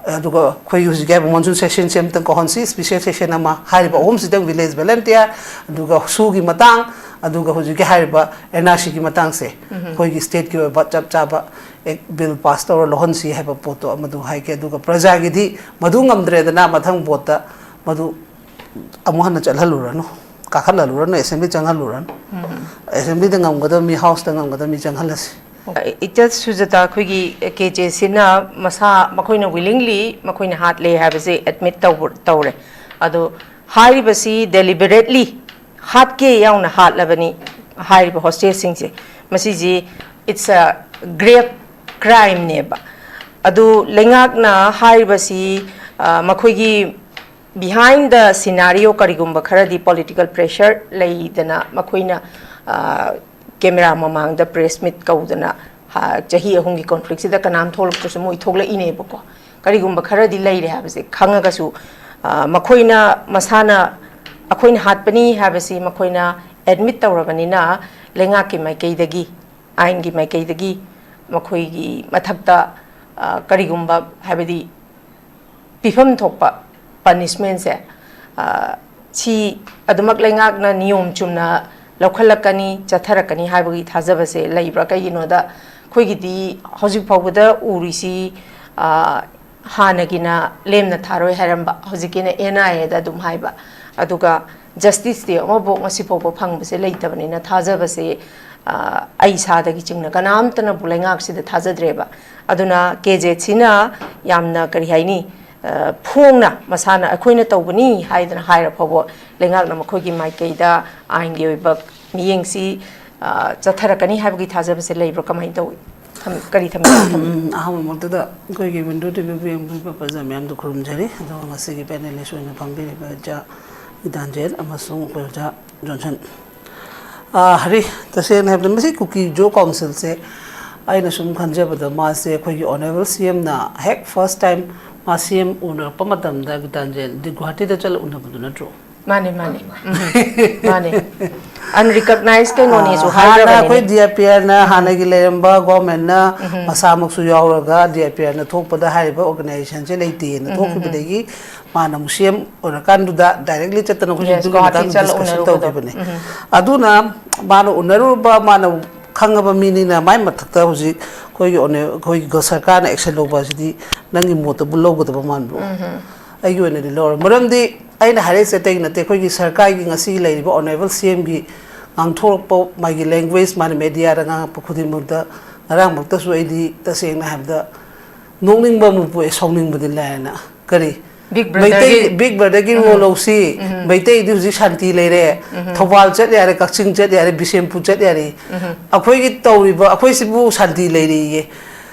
ꯑꯗꯨꯒ ꯑꯩꯈꯣꯏꯒꯤ ꯍꯧꯖꯤꯛꯀꯤ ꯍꯥꯏꯕ ꯃꯣꯟꯁꯨꯟ ꯁꯦꯁꯟꯁꯦ ꯑꯃꯇꯪ ꯀꯧꯍꯟꯁꯤ, ꯁ꯭ꯄꯤꯁꯦꯜ ꯁꯦꯁꯟ ꯑꯃ꯫ ꯍꯥꯏꯔꯤꯕ ꯑꯍꯨꯝꯁꯤꯗꯪ, ꯚꯤꯂꯦꯖ ꯚꯣꯂꯟꯇꯤꯌꯥꯔ, ꯑꯗꯨꯒ ꯁꯨꯒꯤ ꯃꯇꯥꯡ, ꯑꯗꯨꯒ ꯍꯧꯖꯤꯛꯀꯤ ꯍꯥꯏꯔꯤꯕ ꯑꯦꯟ ꯑꯥꯔ ꯁꯤꯒꯤ ꯃꯇꯥꯡꯁꯦ, ꯑꯩꯈꯣꯏꯒꯤ ꯁ꯭ꯇꯦꯠꯀꯤ ꯑꯣꯏꯕ ꯆꯞ ꯆꯥꯕ ꯑꯦꯛ-, ꯕꯤꯜ ꯄꯥꯁ ꯇꯧꯔ ꯂꯧꯍꯟꯁꯤ ꯍꯥꯏꯕ ꯄꯣꯠꯇꯣ ꯑꯃꯗꯨ ꯍꯥꯏꯒꯦ꯫ ꯑꯗꯨꯒ ꯄ꯭ꯔꯖꯥꯒꯤꯗꯤ ꯃꯗꯨ ꯉꯝꯗ꯭ꯔꯦꯗꯅ, ꯃꯊꯪ ꯚꯣꯠꯇ ꯃꯗꯨ ꯑꯃꯨꯛ ꯍꯟꯅ ꯆꯠꯍꯜꯂꯨꯔꯅꯨ, ꯀꯥꯈꯠꯍꯜꯂꯨꯔꯅꯨ, ꯑꯦꯁꯦꯝꯕ꯭ꯂꯤ ꯆꯪꯍꯜꯂꯨꯔꯅꯨ꯫ ꯑꯦꯁꯦꯝꯕ꯭ꯂꯤꯗ ꯉꯝꯒꯗꯕ ꯃꯤ ꯍꯥꯎꯁꯇ ꯉꯝꯒꯗꯕ ꯃꯤ ꯆꯪꯍꯜꯂꯁꯤ꯫ ꯏꯆꯜ ꯁꯨꯖꯥꯇꯥ, ꯑꯩꯈꯣꯏꯒꯤ ꯀꯦ ꯖꯦ ꯁꯤꯅ ꯃꯁꯥ, ꯃꯈꯣꯏꯅ ꯋꯤꯂꯤꯡꯂꯤ ꯃꯈꯣꯏꯅ ꯍꯥꯠꯂꯦ ꯍꯥꯏꯕꯁꯦ ꯑꯦꯗꯃꯤꯠ ꯇꯧꯕ, ꯇꯧꯔꯦ꯫ ꯑꯗꯣ ꯍꯥꯏꯔꯤꯕꯁꯤ ꯗꯦꯂꯤꯕꯔꯦꯠꯂꯤ ꯍꯥꯠꯀꯦ ꯌꯥꯎꯅ ꯍꯥꯠꯂꯕꯅꯤ ꯍꯥꯏꯔꯤꯕ ꯍꯣꯁꯇꯦꯖꯁꯤꯡꯁꯦ꯫ ꯃꯁꯤꯁꯤ it's a grave crimeꯅꯦꯕ꯫ ꯑꯗꯨ ꯂꯩꯉꯥꯛꯅ ꯍꯥꯏꯔꯤꯕꯁꯤ, ꯑ, ꯃꯈꯣꯏꯒꯤ behind the scenario ꯀꯔꯤꯒꯨꯝꯕ ꯈꯔꯗꯤ political pressure ꯂꯩꯗꯅ ꯃꯈꯣꯏꯅ, ꯑ, ꯀꯦꯃꯦꯔꯥ ꯃꯃꯥꯡꯗ press meet ꯀꯧꯗꯅ, ꯍꯥ, ꯆꯍꯤ ꯑꯍꯨꯝꯒꯤ conflictꯁꯤꯗ ꯀꯅꯥꯝ ꯊꯣꯛꯂꯛꯇ꯭ꯔꯁꯨ ꯃꯣꯏ ꯊꯣꯛꯂꯛꯏꯅꯦꯕꯀꯣ꯫ ꯀꯔꯤꯒꯨꯝꯕ ꯈꯔꯗꯤ ꯂꯩꯔꯦ ꯍꯥꯏꯕꯁꯦ ꯈꯪꯉꯒꯁꯨ, ꯑ, ꯃꯈꯣꯏꯅ ꯃꯁꯥꯅ ꯑꯩꯈꯣꯏꯅ ꯍꯥꯠꯄꯅꯤ ꯍꯥꯏꯕꯁꯤ ꯃꯈꯣꯏꯅ ꯑꯦꯗꯃꯤꯠ ꯇꯧꯔꯕꯅꯤꯅ, ꯂꯩꯉꯥꯛꯀꯤ ꯃꯥꯏꯀꯩꯗꯒꯤ, ꯑꯥꯏꯟꯒꯤ ꯃꯥꯏꯀꯩꯗꯒꯤ ꯃꯈꯣꯏꯒꯤ ꯃꯊꯛꯇ, ꯑ, ꯀꯔꯤꯒꯨꯝꯕ, ꯍꯥꯏꯕꯗꯤ, ꯄꯤꯐꯝ ꯊꯣꯛꯄ ꯄꯅꯤꯁꯃꯦꯟꯁꯦ, ꯑ, ꯁꯤ ꯑꯗꯨꯃꯛ ꯂꯩꯉꯥꯛꯅ ꯅꯤꯌꯣꯝ ꯆꯨꯝꯅ ꯂꯧꯈꯠꯂꯛꯀꯅꯤ, ꯆꯠꯊꯔꯛꯀꯅꯤ ꯍꯥꯏꯕꯒꯤ ꯊꯥꯖꯕꯁꯦ ꯂꯩꯕ꯭ꯔꯥ? ꯀꯩꯒꯤꯅꯣꯗ, ꯑꯩꯈꯣꯏꯒꯤꯗꯤ ꯍꯧꯖꯤꯛ ꯐꯥꯎꯕꯗ ꯎꯔꯤꯁꯤ, ꯑ, ꯍꯥꯟꯅꯒꯤꯅ ꯂꯦꯝꯅ ꯊꯥꯔꯣꯏ ꯍꯥꯏꯔꯝꯕ, ꯍꯧꯖꯤꯛꯀꯤꯅ ꯑꯦꯟ ꯑꯥꯏ ꯑꯦꯗ ꯑꯗꯨꯝ ꯍꯥꯏꯕ, ꯑꯗꯨꯒ ꯖꯁꯇꯤꯁꯇꯤ ꯑꯃꯐꯥꯎ ꯉꯁꯤ ꯐꯥꯎꯕ ꯐꯪꯕꯁꯦ ꯂꯩꯇꯕꯅꯤꯅ, ꯊꯥꯖꯕꯁꯦ, ꯑ, ꯑꯩ ꯏꯁꯥꯗꯒꯤ ꯆꯤꯡꯅ ꯀꯅꯥꯝꯇꯅꯕꯨ ꯂꯩꯉꯥꯛꯁꯤꯗ ꯊꯥꯖꯗ꯭ꯔꯦꯕ꯫ ꯑꯗꯨꯅ ꯀꯦ ꯖꯦꯠꯁꯤꯅ ꯌꯥꯝꯅ, ꯀꯔꯤ ꯍꯥꯏꯅꯤ, ꯑ, ꯐꯣꯡꯅ ꯃꯁꯥꯅ ꯑꯩꯈꯣꯏꯅ ꯇꯧꯕꯅꯤ ꯍꯥꯏꯗꯅ ꯍꯥꯏꯔ ꯐꯥꯎꯕ, ꯂꯩꯉꯥꯛꯅ ꯃꯈꯣꯏꯒꯤ ꯃꯥꯏꯀꯩꯗ ꯑꯥꯏꯟꯒꯤ ꯑꯣꯏꯕ ꯃꯤꯠꯌꯦꯡꯁꯤ, ꯑ, ꯆꯠꯊꯔꯛꯀꯅꯤ ꯍꯥꯏꯕꯒꯤ ꯊꯥꯖꯕꯁꯦ ꯂꯩꯕ꯭ꯔꯥ? ꯀꯃꯥꯏꯅ ꯇꯧꯏ? ꯊꯝ-, ꯀꯔꯤ ꯊꯝꯕꯤꯒꯦ? ꯎꯝ, ꯑꯍꯥꯟꯕꯃꯛꯇꯗ ꯑꯩꯈꯣꯏꯒꯤ ꯋꯤꯟꯗꯣ ꯇꯤ ꯚꯤ ꯌꯦꯡꯕꯤꯕ ꯄ꯭ꯔꯖꯥ ꯃꯌꯥꯝꯗ ꯈꯨꯔꯨꯝꯖꯔꯤ꯫ ꯑꯗꯨꯒ ꯉꯁꯤꯒꯤ ꯄꯦꯅꯦꯂꯤꯁ ꯑꯣꯏꯅ ꯐꯝꯕꯤꯔꯤꯕ ꯏꯆꯥ ꯒꯤꯇꯥꯟꯖꯦꯟ ꯑꯃꯁꯨꯡ ꯑꯩꯈꯣꯏ ꯑꯣꯖꯥ ꯖꯣꯟꯁꯟ꯫ ꯑꯥ, ꯍꯔꯤ, ꯇꯁꯦꯡꯅ ꯍꯥꯏꯕꯗ, ꯃꯁꯤ ꯀꯨꯀꯤ ꯖꯣ ꯀꯥꯎꯟꯁꯤꯜꯁꯦ, ꯑꯩꯅ ꯁꯨꯝ ꯈꯟꯖꯕꯗ, ꯃꯥꯁꯦ ꯑꯩꯈꯣꯏꯒꯤ ꯑꯣꯅꯔꯦꯕꯜ ꯁꯤ ꯑꯦꯝꯅ ꯍꯦꯛ ꯐꯥꯔꯁ ꯇꯥꯏꯝ ꯃꯥ ꯁꯤ ꯑꯦꯝ ꯎꯅꯔꯛꯄ ꯃꯇꯝꯗ, ꯒꯤꯇꯥꯟꯖꯦꯟ, ꯗꯤ ꯒꯨꯍꯥꯇꯤꯗ ꯆꯠꯂ ꯎꯅꯕꯗꯨ ꯅꯠꯇ꯭ꯔꯣ? ꯃꯥꯅꯦ, ꯃꯥꯅꯦ꯫ ꯎꯝ, ꯃꯥꯅꯦ꯫ ꯑꯟꯔꯤꯀꯣꯛꯅꯥꯏꯖ ꯀꯩꯅꯣꯅꯦꯁꯨ ꯑꯥ, ꯍꯥꯟꯅ ꯍꯥꯏꯈ꯭ꯔꯕꯅꯤꯅꯦ꯫ ꯑꯩꯈꯣꯏ ꯗꯤ ꯑꯥꯏ ꯄꯤ ꯑꯥꯔꯅ, ꯎꯝ꯫ ꯍꯥꯟꯅꯒꯤ ꯂꯩꯔꯝꯕ ꯒꯣꯔꯃꯦꯟꯅ ꯎꯝ꯫ ꯃꯁꯥꯃꯛꯁꯨ ꯌꯥꯎꯔꯒ, ꯗꯤ ꯑꯥꯏ ꯄꯤ ꯑꯥꯔꯅ ꯊꯣꯛꯄꯗ ꯍꯥꯏꯔꯤꯕ ꯑꯣꯔꯒꯅꯥꯏꯖꯦꯁꯟꯁꯦ ꯂꯩꯇꯦꯅ ꯎꯝ꯫ ꯊꯣꯛꯈꯤꯕꯗꯒꯤ, ꯃꯥꯅ ꯑꯃꯨꯛ ꯁꯤ ꯑꯦꯝ ꯑꯣꯏꯔꯀꯥꯟꯗꯨꯗ ꯗꯥꯏꯔꯦꯛꯂꯤ ꯆꯠꯇꯅ ꯑꯩꯈꯣꯏꯁꯨ ꯌꯦꯁ, ꯑꯗꯨꯒꯤ ꯒꯨꯋꯥꯍꯥꯇꯤ ꯃꯇꯥꯡꯗ ꯆꯠꯂ ꯗꯤꯁꯀꯁꯟ ꯎꯅꯔꯨꯕꯗꯣ꯫ ꯇꯧꯈꯤꯕꯅꯦ꯫ ꯎꯝ꯫ ꯑꯗꯨꯅ ꯃꯥꯅ ꯎꯅꯔꯨꯕ, ꯃꯥꯅ ꯈꯪꯉꯕ ꯃꯤꯅꯤꯅ, ꯃꯥꯏ ꯃꯊꯛꯇ ꯍꯧꯖꯤꯛ ꯑꯩꯈꯣꯏꯒꯤ ꯑꯣꯅꯦ-, ꯑꯩꯈꯣꯏꯒꯤ ꯒ-, ꯁꯔꯀꯥꯔꯅ ꯑꯦꯛꯁꯟ ꯂꯧꯕ ꯑꯁꯤꯗꯤ ꯅꯪꯒꯤ ꯃꯣꯠꯇꯕꯨ ꯂꯧꯒꯗꯕ ꯃꯥꯟꯕ꯭ꯔꯣ? ꯎꯝ꯫ ꯑꯩꯒꯤ ꯑꯣꯏꯅꯗꯤ ꯂꯧꯔꯦ꯫ ꯃꯔꯝꯗꯤ ꯑꯩꯅ ꯍꯥꯏꯔꯛꯏꯁꯦ ꯑꯇꯩꯒꯤ ꯅꯠꯇꯦ, ꯑꯩꯈꯣꯏꯒꯤ ꯁꯔꯀꯥꯔꯒꯤ ꯉꯁꯤꯒꯤ ꯂꯩꯔꯤꯕ ꯑꯣꯅꯔꯦꯕꯜ ꯁꯤ ꯑꯦꯝꯒꯤ ꯉꯥꯡꯊꯣꯔꯛꯄ, ꯃꯥꯒꯤ ꯂꯦꯡꯒ꯭ꯋꯦꯖ, ꯃꯥꯅ ꯃꯦꯗꯤꯌꯥꯗ ꯉꯥꯡꯉꯛꯄ ꯈꯨꯗꯤꯡꯃꯛꯇ, ꯉꯔꯥꯡꯃꯛꯇꯁꯨ ꯑꯩꯗꯤ ꯇꯁꯦꯡꯅ ꯍꯥꯏꯕꯗ ꯅꯣꯛꯅꯤꯡꯕ ꯑꯃ ꯄꯣꯛꯑꯦ, ꯁꯥꯎꯅꯤꯡꯕꯗꯤ ꯂꯥꯏꯔꯅ꯫ ꯀꯔꯤ? ꯕꯤꯛ ꯃꯩꯇꯩ, ꯕ꯭ꯔꯗꯔꯒꯤ ꯕꯤꯛ ꯕ꯭ꯔꯗꯔꯒꯤ ꯎꯝ꯫ ꯔꯣꯜ ꯂꯧꯁꯤ, ꯎꯝ꯫ ꯃꯩꯇꯩꯗꯤ ꯍꯧꯖꯤꯛ ꯁꯥꯟꯇꯤ ꯂꯩꯔꯦ, ꯎꯝ꯫ ꯊꯧꯕꯥꯜ ꯆꯠ ꯌꯥꯔꯦ, ꯀꯛꯆꯤꯡ ꯆꯠ ꯌꯥꯔꯦ, ꯕꯤꯁꯦꯝꯄꯨꯔ ꯆꯠ ꯌꯥꯔꯦ꯫ ꯎꯝ꯫ ꯑꯩꯈꯣꯏꯒꯤ ꯇꯧꯔꯤꯕ, ꯑꯩꯈꯣꯏꯁꯤꯕꯨ ꯁꯥꯟꯇꯤ ꯂꯩꯔꯤꯌꯦ꯫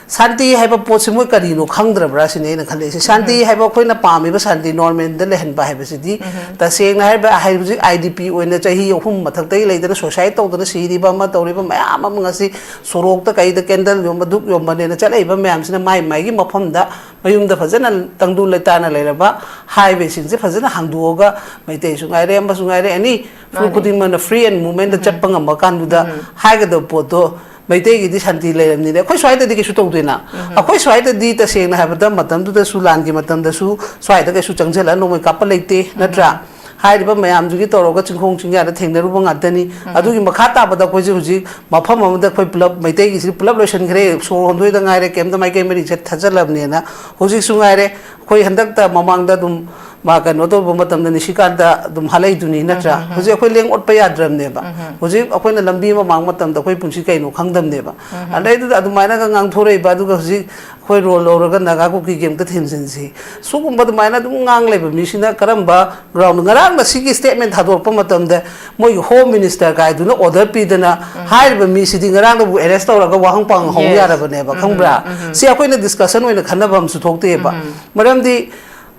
ꯁꯥꯟꯇꯤ ꯍꯥꯏꯕ ꯄꯣꯠꯁꯤ ꯃꯣꯏ ꯀꯔꯤꯅꯣ ꯈꯪꯗ꯭ꯔꯕ꯭ꯔꯥ ꯁꯤꯅꯤ ꯑꯩꯅ ꯈꯜꯂꯤꯁꯦ꯫ ꯁꯥꯟꯇꯤ ꯍꯥꯏꯕ, ꯑꯩꯈꯣꯏꯅ ꯄꯥꯝꯃꯤꯕ ꯁꯥꯟꯇꯤ, ꯅꯣꯔꯃꯦꯜꯗ ꯂꯩꯍꯟꯕ ꯍꯥꯏꯕꯁꯤꯗꯤ, ꯇꯁꯦꯡꯅ ꯍꯥꯏꯔꯕ, ꯍꯧꯖꯤꯛ ꯑꯥꯏ ꯗꯤ ꯄꯤ ꯑꯣꯏꯅ ꯆꯍꯤ ꯑꯍꯨꯝ ꯃꯊꯛꯇꯒꯤ ꯂꯩꯗꯅ ꯁꯨꯏꯁꯥꯏꯠ ꯇꯧꯗꯅ ꯁꯤꯔꯤꯕ ꯑꯃ ꯇꯧꯔꯤꯕ ꯃꯌꯥꯝ ꯑꯃ, ꯉꯁꯤ ꯁꯣꯔꯣꯛꯇ ꯀꯩꯗ ꯀꯦꯟꯗꯜ ꯌꯣꯟꯕ, ꯙꯨꯞ ꯌꯣꯟꯕꯅꯦꯅ ꯆꯠꯂꯛꯏꯕ ꯃꯌꯥꯝꯁꯤꯅ ꯃꯥꯏ ꯃꯥꯏꯒꯤ ꯃꯐꯝꯗ ꯃꯌꯨꯝꯗ ꯐꯖꯅ ꯇꯪꯗꯨ ꯂꯩꯇꯥꯅ ꯂꯩꯔꯕ ꯍꯥꯏꯋꯦꯁꯤꯡꯁꯦ ꯐꯖꯅ ꯍꯥꯡꯗꯣꯛꯑꯒ, ꯃꯩꯇꯩꯁꯨ ꯉꯥꯏꯔꯦ, ꯑꯃꯁꯨ ꯉꯥꯏꯔꯦ, ꯑꯦꯅꯤ ꯐꯨꯔꯨꯞ ꯈꯨꯗꯤꯡꯃꯛꯅ ꯐ꯭ꯔꯤ ꯑꯦꯟ ꯃꯨꯚꯃꯦꯟꯗ ꯆꯠꯄ ꯉꯝꯕ ꯀꯥꯟꯗꯨꯗ ꯍꯥꯏꯒꯗꯕ ꯄꯣꯠꯇꯣ, ꯃꯩꯇꯩꯒꯤꯗꯤ ꯁꯥꯟꯇꯤ ꯂꯩꯔꯕꯅꯤꯅ ꯑꯩꯈꯣꯏ ꯁ꯭ꯋꯥꯏꯗꯗꯤ ꯀꯩꯁꯨ ꯇꯧꯗꯦꯅ꯫ ꯑꯩꯈꯣꯏ ꯁ꯭ꯋꯥꯏꯗꯗꯤ ꯇꯁꯦꯡꯅ ꯍꯥꯏꯕꯗ ꯃꯇꯝꯗꯨꯗꯁꯨ, ꯂꯥꯟꯒꯤ ꯃꯇꯝꯗꯁꯨ ꯁ꯭ꯋꯥꯏꯗ ꯀꯩꯁꯨ ꯆꯪꯁꯤꯜꯂꯒ ꯅꯣꯡꯃꯩ ꯀꯥꯞꯄ ꯂꯩꯇꯦ, ꯅꯠꯇ꯭ꯔꯥ? ꯍꯥꯏꯔꯤꯕ ꯃꯌꯥꯝꯗꯨꯒꯤ ꯇꯧꯔꯒ ꯆꯤꯡꯈꯣꯡ ꯆꯤꯡꯌꯥꯗ ꯊꯦꯡꯅꯔꯨꯕ ꯉꯥꯛꯇꯅꯤ꯫ ꯑꯗꯨꯒꯤ ꯃꯈꯥ ꯇꯥꯕꯗ ꯑꯩꯈꯣꯏꯁꯦ ꯍꯧꯖꯤꯛ ꯃꯐꯝ ꯑꯃꯗ ꯑꯩꯈꯣꯏ ꯄꯨꯂꯞ, ꯃꯩꯇꯩꯒꯤꯁꯤ ꯄꯨꯂꯞ ꯂꯣꯏꯁꯤꯟꯈ꯭ꯔꯦ, ꯁꯣꯔ ꯍꯣꯟꯗꯣꯏꯗ ꯉꯥꯏꯔꯦ, ꯀꯩꯝꯇ ꯃꯥꯏꯀꯩ ꯃꯔꯤ ꯆꯠ-, ꯊꯥꯖꯜꯂꯕꯅꯦꯅ꯫ ꯍꯧꯖꯤꯛꯁꯨ ꯉꯥꯏꯔꯦ, ꯑꯩꯈꯣꯏ ꯍꯟꯗꯛꯇ ꯃꯃꯥꯡꯗ ꯑꯗꯨꯝ ꯃꯥ ꯀꯩꯅꯣ ꯇꯧꯕ ꯃꯇꯝꯗ ꯅꯤꯁꯤꯀꯥꯟꯇ ꯑꯗꯨꯝ ꯍꯥꯠꯂꯛꯏꯗꯨꯅꯤ, ꯅꯠꯇ꯭ꯔꯥ? ꯍꯧꯖꯤꯛ ꯑꯩꯈꯣꯏ ꯂꯦꯡ ꯑꯣꯠꯄ ꯌꯥꯗ꯭ꯔꯕꯅꯦꯕ꯫ ꯍꯧꯖꯤꯛ ꯑꯩꯈꯣꯏꯅ ꯂꯝꯕꯤ ꯑꯃ ꯃꯥꯡꯕ ꯃꯇꯝꯗ ꯑꯩꯈꯣꯏ ꯄꯨꯟꯁꯤ ꯀꯩꯅꯣ ꯈꯪꯗꯕꯅꯦꯕ꯫ ꯑꯗꯩꯗꯨꯗ ꯑꯗꯨꯃꯥꯏꯅꯒ ꯉꯥꯡꯊꯣꯔꯛꯏꯕ, ꯑꯗꯨꯒ ꯍꯧꯖꯤꯛ ꯑꯩꯈꯣꯏ ꯔꯣꯜ ꯂꯧꯔꯒ ꯅꯥꯒꯥ ꯀꯨꯀꯤ ꯀꯩꯝꯇ ꯊꯦꯝꯖꯤꯟꯁꯤ꯫ ꯁꯤꯒꯨꯝꯕ ꯑꯗꯨꯃꯥꯏꯅ ꯑꯗꯨꯝ ꯉꯥꯡ ꯂꯩꯕ ꯃꯤꯁꯤꯅ ꯀꯔꯝꯕ ꯒ꯭ꯔꯥꯎꯟꯗ? ꯉꯔꯥꯡꯅ ꯁꯤꯒꯤ ꯁ꯭ꯇꯦꯠꯃꯦꯟ ꯊꯥꯗꯣꯔꯛꯄ ꯃꯇꯝꯗ ꯃꯣꯏꯒꯤ ꯍꯣꯝ ꯃꯤꯅꯤꯁꯇꯔ ꯀꯥꯏꯗꯨꯅ ꯑꯣꯔꯗꯔ ꯄꯤꯗꯅ ꯍꯥꯏꯔꯤꯕ ꯃꯤꯁꯤꯗꯤ ꯉꯔꯥꯡꯗꯕꯨ ꯑꯦꯔꯦꯁ ꯇꯧꯔꯒ ꯋꯥꯍꯪ ꯄꯥꯎꯍꯪ ꯍꯧ ꯌꯥꯔꯕꯅꯦꯕ, ꯈꯪꯕ꯭ꯔꯥ? ꯁꯤ ꯑꯩꯈꯣꯏꯅ ꯗꯤꯁꯀꯁꯟ ꯑꯣꯏꯅ ꯈꯟꯅꯕ ꯑꯃꯁꯨ ꯊꯣꯛꯇꯦꯕ꯫ ꯃꯔꯝꯗꯤ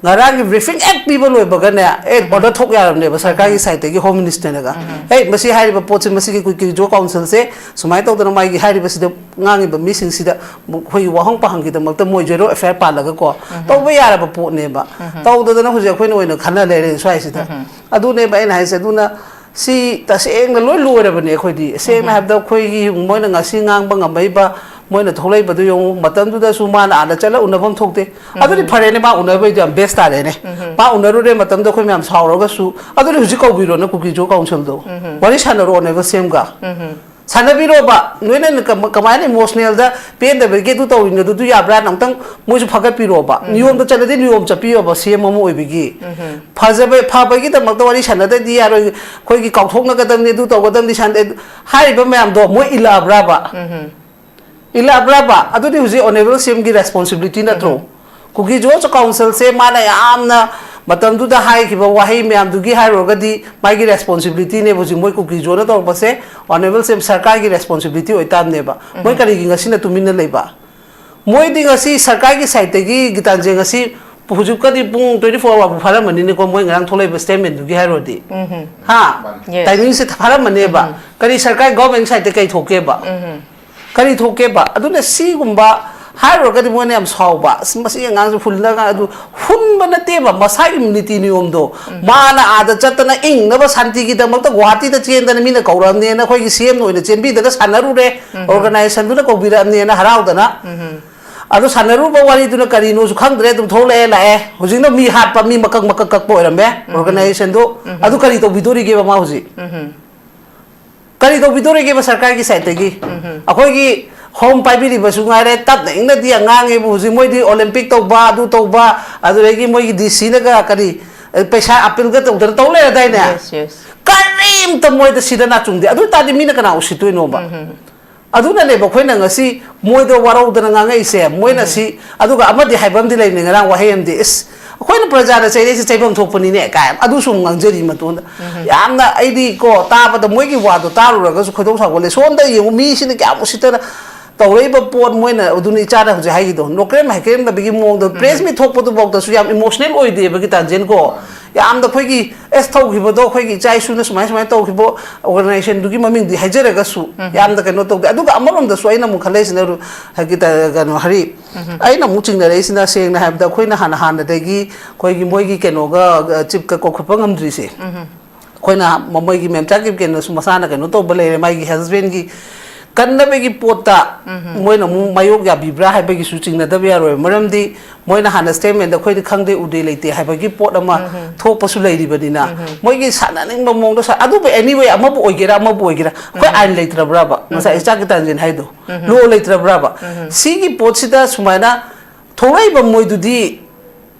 ꯉꯔꯥꯡꯒꯤ ꯕ꯭ꯔꯤꯐꯤꯡ ꯍꯦꯛ ꯄꯤꯕ ꯂꯣꯏꯕꯒꯅꯦ, ꯑꯦ, ꯑꯣꯔꯗꯔ ꯊꯣꯛ ꯌꯥꯔꯕꯅꯦꯕ ꯁꯔꯀꯥꯔꯒꯤ ꯁꯥꯏꯠꯇꯒꯤ, ꯍꯣꯝ ꯃꯤꯅꯤꯁꯇꯔꯅꯒ, "ꯑꯦ, ꯃꯁꯤ ꯍꯥꯏꯔꯤꯕ ꯄꯣꯠꯁꯤ, ꯃꯁꯤꯒꯤ ꯀꯨꯀꯤ ꯖꯣ ꯀꯥꯎꯟꯁꯤꯜꯁꯦ ꯁꯨꯃꯥꯏꯅ ꯇꯧꯗꯅ ꯃꯥꯒꯤ ꯍꯥꯏꯔꯤꯕꯁꯤꯗ ꯉꯥꯡꯉꯤꯕ ꯃꯤꯁꯤꯡꯁꯤꯗ ꯑꯩꯈꯣꯏꯒꯤ ꯋꯥꯍꯪ ꯄꯥꯍꯪꯒꯤꯗꯃꯛꯇ ꯃꯣꯏ ꯖꯦꯔꯣ ꯑꯦꯐ ꯑꯥꯏ ꯑꯥꯔ ꯄꯥꯜꯂꯒꯀꯣ ꯇꯧꯕ ꯌꯥꯔꯕ ꯄꯣꯠꯅꯦꯕ꯫ ꯇꯧꯗꯗꯅ ꯍꯧꯖꯤꯛ ꯑꯩꯈꯣꯏꯅ ꯑꯣꯏꯅ ꯈꯟꯅ ꯂꯩꯔꯦ ꯁ꯭ꯋꯥꯏꯁꯤꯗ꯫ ꯑꯗꯨꯅꯦꯕ ꯑꯩꯅ ꯍꯥꯏꯁꯦ꯫ ꯑꯗꯨꯅ ꯁꯤ ꯇꯁꯦꯡꯅ ꯂꯣꯏ ꯂꯣꯏꯔꯕꯅꯦ ꯑꯩꯈꯣꯏꯗꯤ꯫ ꯁꯦꯡꯅ ꯍꯥꯏꯕꯗ ꯑꯩꯈꯣꯏꯒꯤ ꯃꯣꯏꯅ ꯉꯁꯤ ꯉꯥꯡꯕ ꯉꯝꯃꯛꯏꯕ, ꯃꯣꯏꯅ ꯊꯣꯛꯂꯛꯏꯕꯗꯨ ꯌꯦꯡꯉꯨ, ꯃꯇꯝꯗꯨꯗꯁꯨ ꯃꯥꯅ ꯑꯥꯗ ꯆꯠꯂ ꯎꯅꯐꯝ ꯊꯣꯛꯇꯦ꯫ ꯑꯗꯨꯗꯤ ꯐꯔꯦꯅꯦ, ꯃꯥ ꯎꯅꯕꯩꯗꯤ ꯌꯥꯝ ꯕꯦꯁ ꯇꯥꯔꯦꯅꯦ꯫ ꯃꯥ ꯎꯅꯔꯨꯔꯦ ꯃꯇꯝꯗ ꯑꯩꯈꯣꯏ ꯃꯌꯥꯝ ꯁꯥꯎꯔꯒꯁꯨ, ꯑꯗꯨꯗꯤ ꯍꯧꯖꯤꯛ ꯀꯧꯕꯤꯔꯣꯅꯦ ꯀꯨꯀꯤ ꯖꯣ ꯀꯥꯎꯟꯁꯤꯜꯗꯣ꯫ ꯋꯥꯔꯤ ꯁꯥꯟꯅꯔꯣ ꯑꯣꯅꯦꯕꯜ ꯁꯦꯝꯒ꯫ ꯁꯥꯟꯅꯕꯤꯔꯣꯕ꯫ ꯅꯣꯏꯅ ꯀꯃ-, ꯀꯃꯥꯏꯅ ꯏꯃꯣꯁꯅꯦꯜꯗ ꯄꯦꯟꯗꯕꯒꯤ ꯑꯗꯨ ꯇꯧꯔꯤꯅꯣ, ꯑꯗꯨ ꯌꯥꯕ꯭ꯔꯥꯅ ꯑꯃꯨꯛꯇꯪ ꯃꯣꯏꯁꯨ ꯐꯒꯠꯄꯤꯔꯣꯕ꯫ ꯅꯤꯌꯣꯝꯗ ꯆꯠꯂꯗꯤ ꯅꯤꯌꯣꯝ ꯆꯠꯄꯤꯌꯣꯕ, ꯁꯤ ꯑꯦꯝ ꯑꯃ ꯑꯣꯏꯕꯒꯤ꯫ ꯐꯖꯕ, ꯐꯕꯒꯤꯗꯃꯛꯇ ꯋꯥꯔꯤ ꯁꯥꯟꯅꯗꯗꯤ ꯌꯥꯔꯣꯏ꯫ ꯑꯩꯈꯣꯏꯒꯤ ꯀꯥꯎꯊꯣꯛꯅꯒꯗꯕꯅꯤ, ꯑꯗꯨ ꯇꯧꯒꯗꯕꯅꯤ, ꯁꯥꯟꯅ-, ꯍꯥꯏꯔꯤꯕ ꯃꯌꯥꯝꯗꯣ ꯃꯣꯏ ꯏꯜꯂꯛꯑꯕ꯭ꯔꯥꯕ? ꯏꯜꯂꯛꯑꯕ꯭ꯔꯥꯕ? ꯑꯗꯨꯗꯤ ꯍꯧꯖꯤꯛ ꯑꯣꯅꯦꯕꯜ ꯁꯤ ꯑꯦꯝꯒꯤ ꯔꯦꯁꯄꯣꯟꯁꯤꯕꯤꯂꯤꯇꯤ ꯅꯠꯇ꯭ꯔꯣ? ꯀꯨꯀꯤ ꯖꯣ ꯀꯥꯎꯟꯁꯤꯜꯁꯦ ꯃꯥꯅ ꯌꯥꯝꯅ ꯃꯇꯝꯗꯨꯗ ꯍꯥꯏꯈꯤꯕ ꯋꯥꯍꯩ ꯃꯌꯥꯝꯗꯨꯒꯤ ꯍꯥꯏꯔꯨꯔꯒꯗꯤ ꯃꯥꯒꯤ ꯔꯦꯁꯄꯣꯟꯁꯤꯕꯤꯂꯤꯇꯤꯅꯦꯕ ꯍꯧꯖꯤꯛ ꯃꯣꯏ ꯀꯨꯀꯤ ꯖꯣꯅ ꯇꯧꯔꯛꯄꯁꯦ, ꯑꯣꯅꯦꯕꯜ ꯁꯤ ꯑꯦꯝ ꯁꯔꯀꯥꯔꯒꯤ ꯔꯦꯁꯄꯣꯟꯁꯤꯕꯤꯂꯤꯇꯤ ꯑꯣꯏꯇꯥꯕꯅꯦꯕ꯫ ꯃꯣꯏ ꯀꯔꯤꯒꯤ ꯉꯁꯤꯅ ꯇꯨꯃꯤꯟꯅ ꯂꯩꯕ? ꯃꯣꯏꯗꯤ ꯉꯁꯤ ꯁꯔꯀꯥꯔꯒꯤ ꯁꯥꯏꯠꯇꯒꯤ ꯒꯤꯇꯥꯟꯖꯦ ꯉꯁꯤ ꯍꯧꯖꯤꯛꯀꯗꯤ ꯄꯨꯡ twenty four hour ꯐꯥꯔꯝꯃꯅꯤꯅꯦꯀꯣ, ꯃꯣꯏ ꯉꯔꯥꯡ ꯊꯣꯛꯂꯛꯏꯕ ꯁ꯭ꯇꯦꯠꯃꯦꯟꯗꯨꯒꯤ ꯍꯥꯏꯔꯨꯔꯗꯤ꯫ ꯍꯥ? Yes. ꯇꯥꯏꯃꯤꯡꯁꯦ ꯐꯥꯔꯝꯃꯅꯦꯕ꯫ ꯀꯔꯤ ꯁꯔꯀꯥꯔ ꯒꯣꯔꯃꯦꯟ ꯁꯥꯏꯠꯇ ꯀꯔꯤ ꯊꯣꯛꯀꯦꯕ? ꯀꯔꯤ ꯊꯣꯛꯀꯦꯕ? ꯑꯗꯨꯅ ꯁꯤꯒꯨꯝꯕ ꯍꯥꯏꯔꯨꯔꯒꯗꯤ ꯃꯣꯏꯅ ꯌꯥꯝ ꯁꯥꯎꯕ, "ꯑꯁ, ꯃꯁꯤ ꯑꯉꯥꯡꯁꯦ ꯍꯨꯜꯂꯒ", ꯑꯗꯨ ꯍꯨꯟꯕ ꯅꯠꯇꯦꯕ, ꯃꯁꯥꯒꯤ ꯅꯤꯇꯤ ꯅꯤꯌꯣꯝꯗꯣ꯫ ꯃꯥꯅ ꯑꯥꯗ ꯆꯠꯇꯅ ꯏꯪꯅꯕ ꯁꯥꯟꯇꯤꯒꯤꯗꯃꯛꯇ ꯒꯨꯋꯥꯍꯥꯇꯤꯗ ꯆꯦꯟꯗꯅ ꯃꯤꯅ ꯀꯧꯔꯛꯑꯕꯅꯦꯅ ꯑꯩꯈꯣꯏꯒꯤ ꯁꯤ ꯑꯦꯝꯅ ꯑꯣꯏꯅ ꯆꯦꯟꯕꯤꯗꯅ ꯁꯥꯟꯅꯔꯨꯔꯦ, ꯑꯣꯔꯒꯅꯥꯏꯖꯦꯁꯟꯗꯨꯅ ꯀꯧꯕꯤꯔꯛꯑꯕꯅꯦꯅ ꯍꯔꯥꯎꯗꯅ꯫ ꯑꯗꯣ ꯁꯥꯟꯅꯔꯨꯕ ꯋꯥꯔꯤꯗꯨꯅ ꯀꯔꯤꯅꯣꯁꯨ ꯈꯪꯗ꯭ꯔꯦ, ꯑꯗꯨꯝ ꯊꯣꯛꯂꯛꯑꯦ, ꯂꯥꯛꯑꯦ꯫ ꯍꯧꯖꯤꯛꯅ ꯃꯤ ꯍꯥꯠꯄ, ꯃꯤ ꯃꯀꯛ ꯃꯀꯛ ꯀꯛꯄ ꯑꯣꯏꯔꯝꯃꯦ ꯑꯣꯔꯒꯅꯥꯏꯖꯦꯁꯟꯗꯣ꯫ ꯑꯗꯨ ꯀꯔꯤ ꯇꯧꯕꯤꯗꯣꯔꯤꯒꯦꯕ ꯃꯥ ꯍꯧꯖꯤꯛ? ꯀꯔꯤ ꯇꯧꯕꯤꯗꯣꯔꯤꯒꯦꯕ ꯁꯔꯀꯥꯔꯒꯤ ꯁꯥꯏꯠꯇꯒꯤ? ꯑꯩꯈꯣꯏꯒꯤ ꯍꯣꯝ ꯄꯥꯏꯕꯤꯔꯤꯕꯁꯨ ꯉꯥꯏꯔꯦ, ꯇꯞꯅ ꯏꯪꯅꯗꯤ ꯌꯥꯝ ꯉꯥꯡꯉꯦꯕꯨ ꯍꯧꯖꯤꯛ꯫ ꯃꯣꯏꯗꯤ ꯑꯣꯂꯤꯝꯄꯤꯛ ꯇꯧꯕ, ꯑꯗꯨ ꯇꯧꯕ, ꯑꯗꯨꯗꯒꯤ ꯃꯣꯏꯒꯤ ꯗꯤ ꯁꯤꯅꯒ ꯀꯔꯤ, ꯑ, ꯄꯩꯁꯥ ꯑꯄꯤꯜꯒ ꯇꯧꯗꯅ ꯇꯧ ꯂꯩꯔꯗꯥꯏꯅꯦ? Yes, yes. ꯀꯔꯤꯝꯇ ꯃꯣꯏꯗ ꯁꯤꯗ ꯅꯥ ꯆꯨꯝꯗꯦ꯫ ꯑꯗꯨ ꯑꯣꯏ ꯇꯥꯔꯗꯤ ꯃꯤꯅ ꯀꯅꯥ ꯎꯁꯤꯠꯇꯣꯏꯅꯣꯕ? ꯑꯗꯨꯅꯅꯦꯕ ꯑꯩꯈꯣꯏꯅ ꯉꯁꯤ ꯃꯣꯏꯗ ꯋꯥꯔꯧꯗꯅ ꯉꯥꯡꯉꯛꯏꯁꯦ꯫ ꯃꯣꯏꯅ ꯁꯤ, ꯑꯗꯨꯒ ꯑꯃꯗꯤ ꯍꯥꯏꯕ ꯑꯃꯗꯤ ꯂꯩꯕꯅꯤ, ꯉꯔꯥꯡ ꯋꯥꯍꯩ ꯑꯃꯗꯤ, "ꯏꯁ, ꯑꯩꯈꯣꯏꯅ ꯄ꯭ꯔꯖꯥꯅ ꯆꯩꯔꯛꯏꯁꯦ ꯆꯩꯐꯝ ꯊꯣꯛꯄꯅꯤꯅꯦ" ꯀꯥꯏ ꯑꯗꯨꯁꯨ ꯑꯃꯨꯛ ꯉꯥꯡꯖꯔꯤ ꯃꯇꯣꯟꯗ꯫ ꯌꯥꯝꯅ ꯑꯩꯗꯤ ꯀꯣ, ꯇꯥꯕꯗ ꯃꯣꯏꯒꯤ ꯋꯥꯗꯣ ꯇꯥꯔꯨꯔꯒꯁꯨ ꯈꯣꯏꯗꯧ ꯁꯥꯎꯒꯠꯂꯦ꯫ ꯁꯣꯝꯗ ꯌꯦꯡꯉꯨ, ꯃꯤꯁꯤꯅ ꯀꯌꯥꯝ ꯎꯁꯤꯠꯇꯅ ꯇꯧꯔꯛꯏꯕ ꯄꯣꯠ꯫ ꯃꯣꯏꯅ ꯑꯗꯨꯅ ꯏꯆꯥꯅ ꯍꯧꯖꯤꯛ ꯍꯥꯏꯈꯤꯗꯣ, ꯅꯣꯀ꯭ꯔꯦꯝ ꯍꯥꯏꯀ꯭ꯔꯦꯝꯗꯕꯒꯤ ꯃꯑꯣꯡꯗ ꯄ꯭ꯔꯦꯁ ꯃꯤꯠ ꯊꯣꯛꯄꯗꯨꯐꯥꯎꯗꯁꯨ ꯌꯥꯝ ꯏꯃꯣꯁꯅꯦꯜ ꯑꯣꯏꯗꯦꯕ ꯒꯤꯇꯥꯟꯖꯦꯟ ꯀꯣ꯫ ꯌꯥꯝꯅ ꯑꯩꯈꯣꯏꯒꯤ ꯑꯦꯁ ꯇꯧꯈꯤꯕꯗꯣ, ꯑꯩꯈꯣꯏꯒꯤ ꯏꯆꯥ ꯏꯁꯨꯅ ꯁꯨꯃꯥꯏ ꯁꯨꯃꯥꯏꯅ ꯇꯧꯈꯤꯕ ꯑꯣꯔꯒꯅꯥꯏꯖꯦꯁꯟꯗꯨꯒꯤ ꯃꯃꯤꯡꯗꯤ ꯍꯥꯏꯖꯔꯒꯁꯨ ꯌꯥꯝꯅ ꯀꯩꯅꯣ ꯇꯧꯗꯦ꯫ ꯑꯗꯨꯒ ꯑꯃꯔꯣꯝꯗꯁꯨ ꯑꯩꯅ ꯑꯃꯨꯛ ꯈꯜꯂꯛꯏꯁꯤꯅ, ꯔꯨ-, ꯍꯥꯏꯗꯤ ꯇ-, ꯀꯩꯅꯣ, ꯍꯔꯤ, ꯑꯩꯅ ꯑꯃꯨꯛ ꯆꯤꯡꯅꯔꯛꯏꯁꯤꯅ, ꯁꯦꯡꯅ ꯍꯥꯏꯕꯗ, ꯑꯩꯈꯣꯏꯅ ꯍꯥꯟꯅ ꯍꯥꯟꯅꯗꯒꯤ ꯑꯩꯈꯣꯏꯒꯤ ꯃꯣꯏꯒꯤ ꯀꯩꯅꯣꯒ, ꯑ, ꯆꯤꯞꯀ ꯀꯧꯈꯠꯄ ꯉꯝꯗ꯭ꯔꯤꯁꯦ꯫ ꯑꯩꯈꯣꯏꯅ ꯃ-, ꯃꯣꯏꯒꯤ ꯃꯦꯝꯆꯥ ꯀꯤꯞꯀꯦꯟꯅꯁꯨ ꯃꯁꯥꯅ ꯀꯩꯅꯣ ꯇꯧꯕ ꯂꯩꯔꯦ, ꯃꯥꯒꯤ ꯍꯁꯕꯦꯟꯒꯤ ꯀꯟꯅꯕꯒꯤ ꯄꯣꯠꯇ ꯃꯣꯏꯅ ꯑꯃꯨꯛ ꯃꯥꯌꯣꯛ ꯌꯥꯕꯤꯕ꯭ꯔꯥ ꯍꯥꯏꯕꯒꯤꯁꯨ ꯆꯤꯡꯅꯗꯕ ꯌꯥꯔꯣꯏ꯫ ꯃꯔꯝꯗꯤ ꯃꯣꯏꯅ ꯍꯥꯟꯅ ꯁ꯭ꯇꯦꯠꯃꯦꯟꯗ "ꯑꯩꯈꯣꯏꯗꯤ ꯈꯪꯗꯦ, ꯎꯗꯦ, ꯂꯩꯇꯦ" ꯍꯥꯏꯕꯒꯤ ꯄꯣꯠ ꯑꯃ ꯊꯣꯛꯄꯁꯨ ꯂꯩꯔꯤꯕꯅꯤꯅ, ꯃꯣꯏꯒꯤ ꯁꯥꯟꯅꯅꯤꯡꯕ ꯃꯑꯣꯡꯗ ꯁꯥ-, ꯑꯗꯨꯕꯨ anyway, ꯑꯃꯕꯨ ꯑꯣꯏꯒꯦꯔꯥ, ꯑꯃꯕꯨ ꯑꯣꯏꯒꯦꯔꯥ, ꯑꯩꯈꯣꯏ ꯑꯥꯏꯟ ꯂꯩꯇ꯭ꯔꯕ꯭ꯔꯕ? ꯉꯁꯥꯏ ꯏꯆꯥ ꯒꯤꯇꯥꯟꯖꯦꯟ ꯍꯥꯏꯗꯣ, ꯂꯣ ꯂꯩꯇ꯭ꯔꯕ꯭ꯔꯕ? ꯁꯤꯒꯤ ꯄꯣꯠꯁꯤꯗ ꯁꯨꯃꯥꯏꯅ ꯊꯣꯛꯂꯛꯏꯕ ꯃꯣꯏꯗꯨꯗꯤ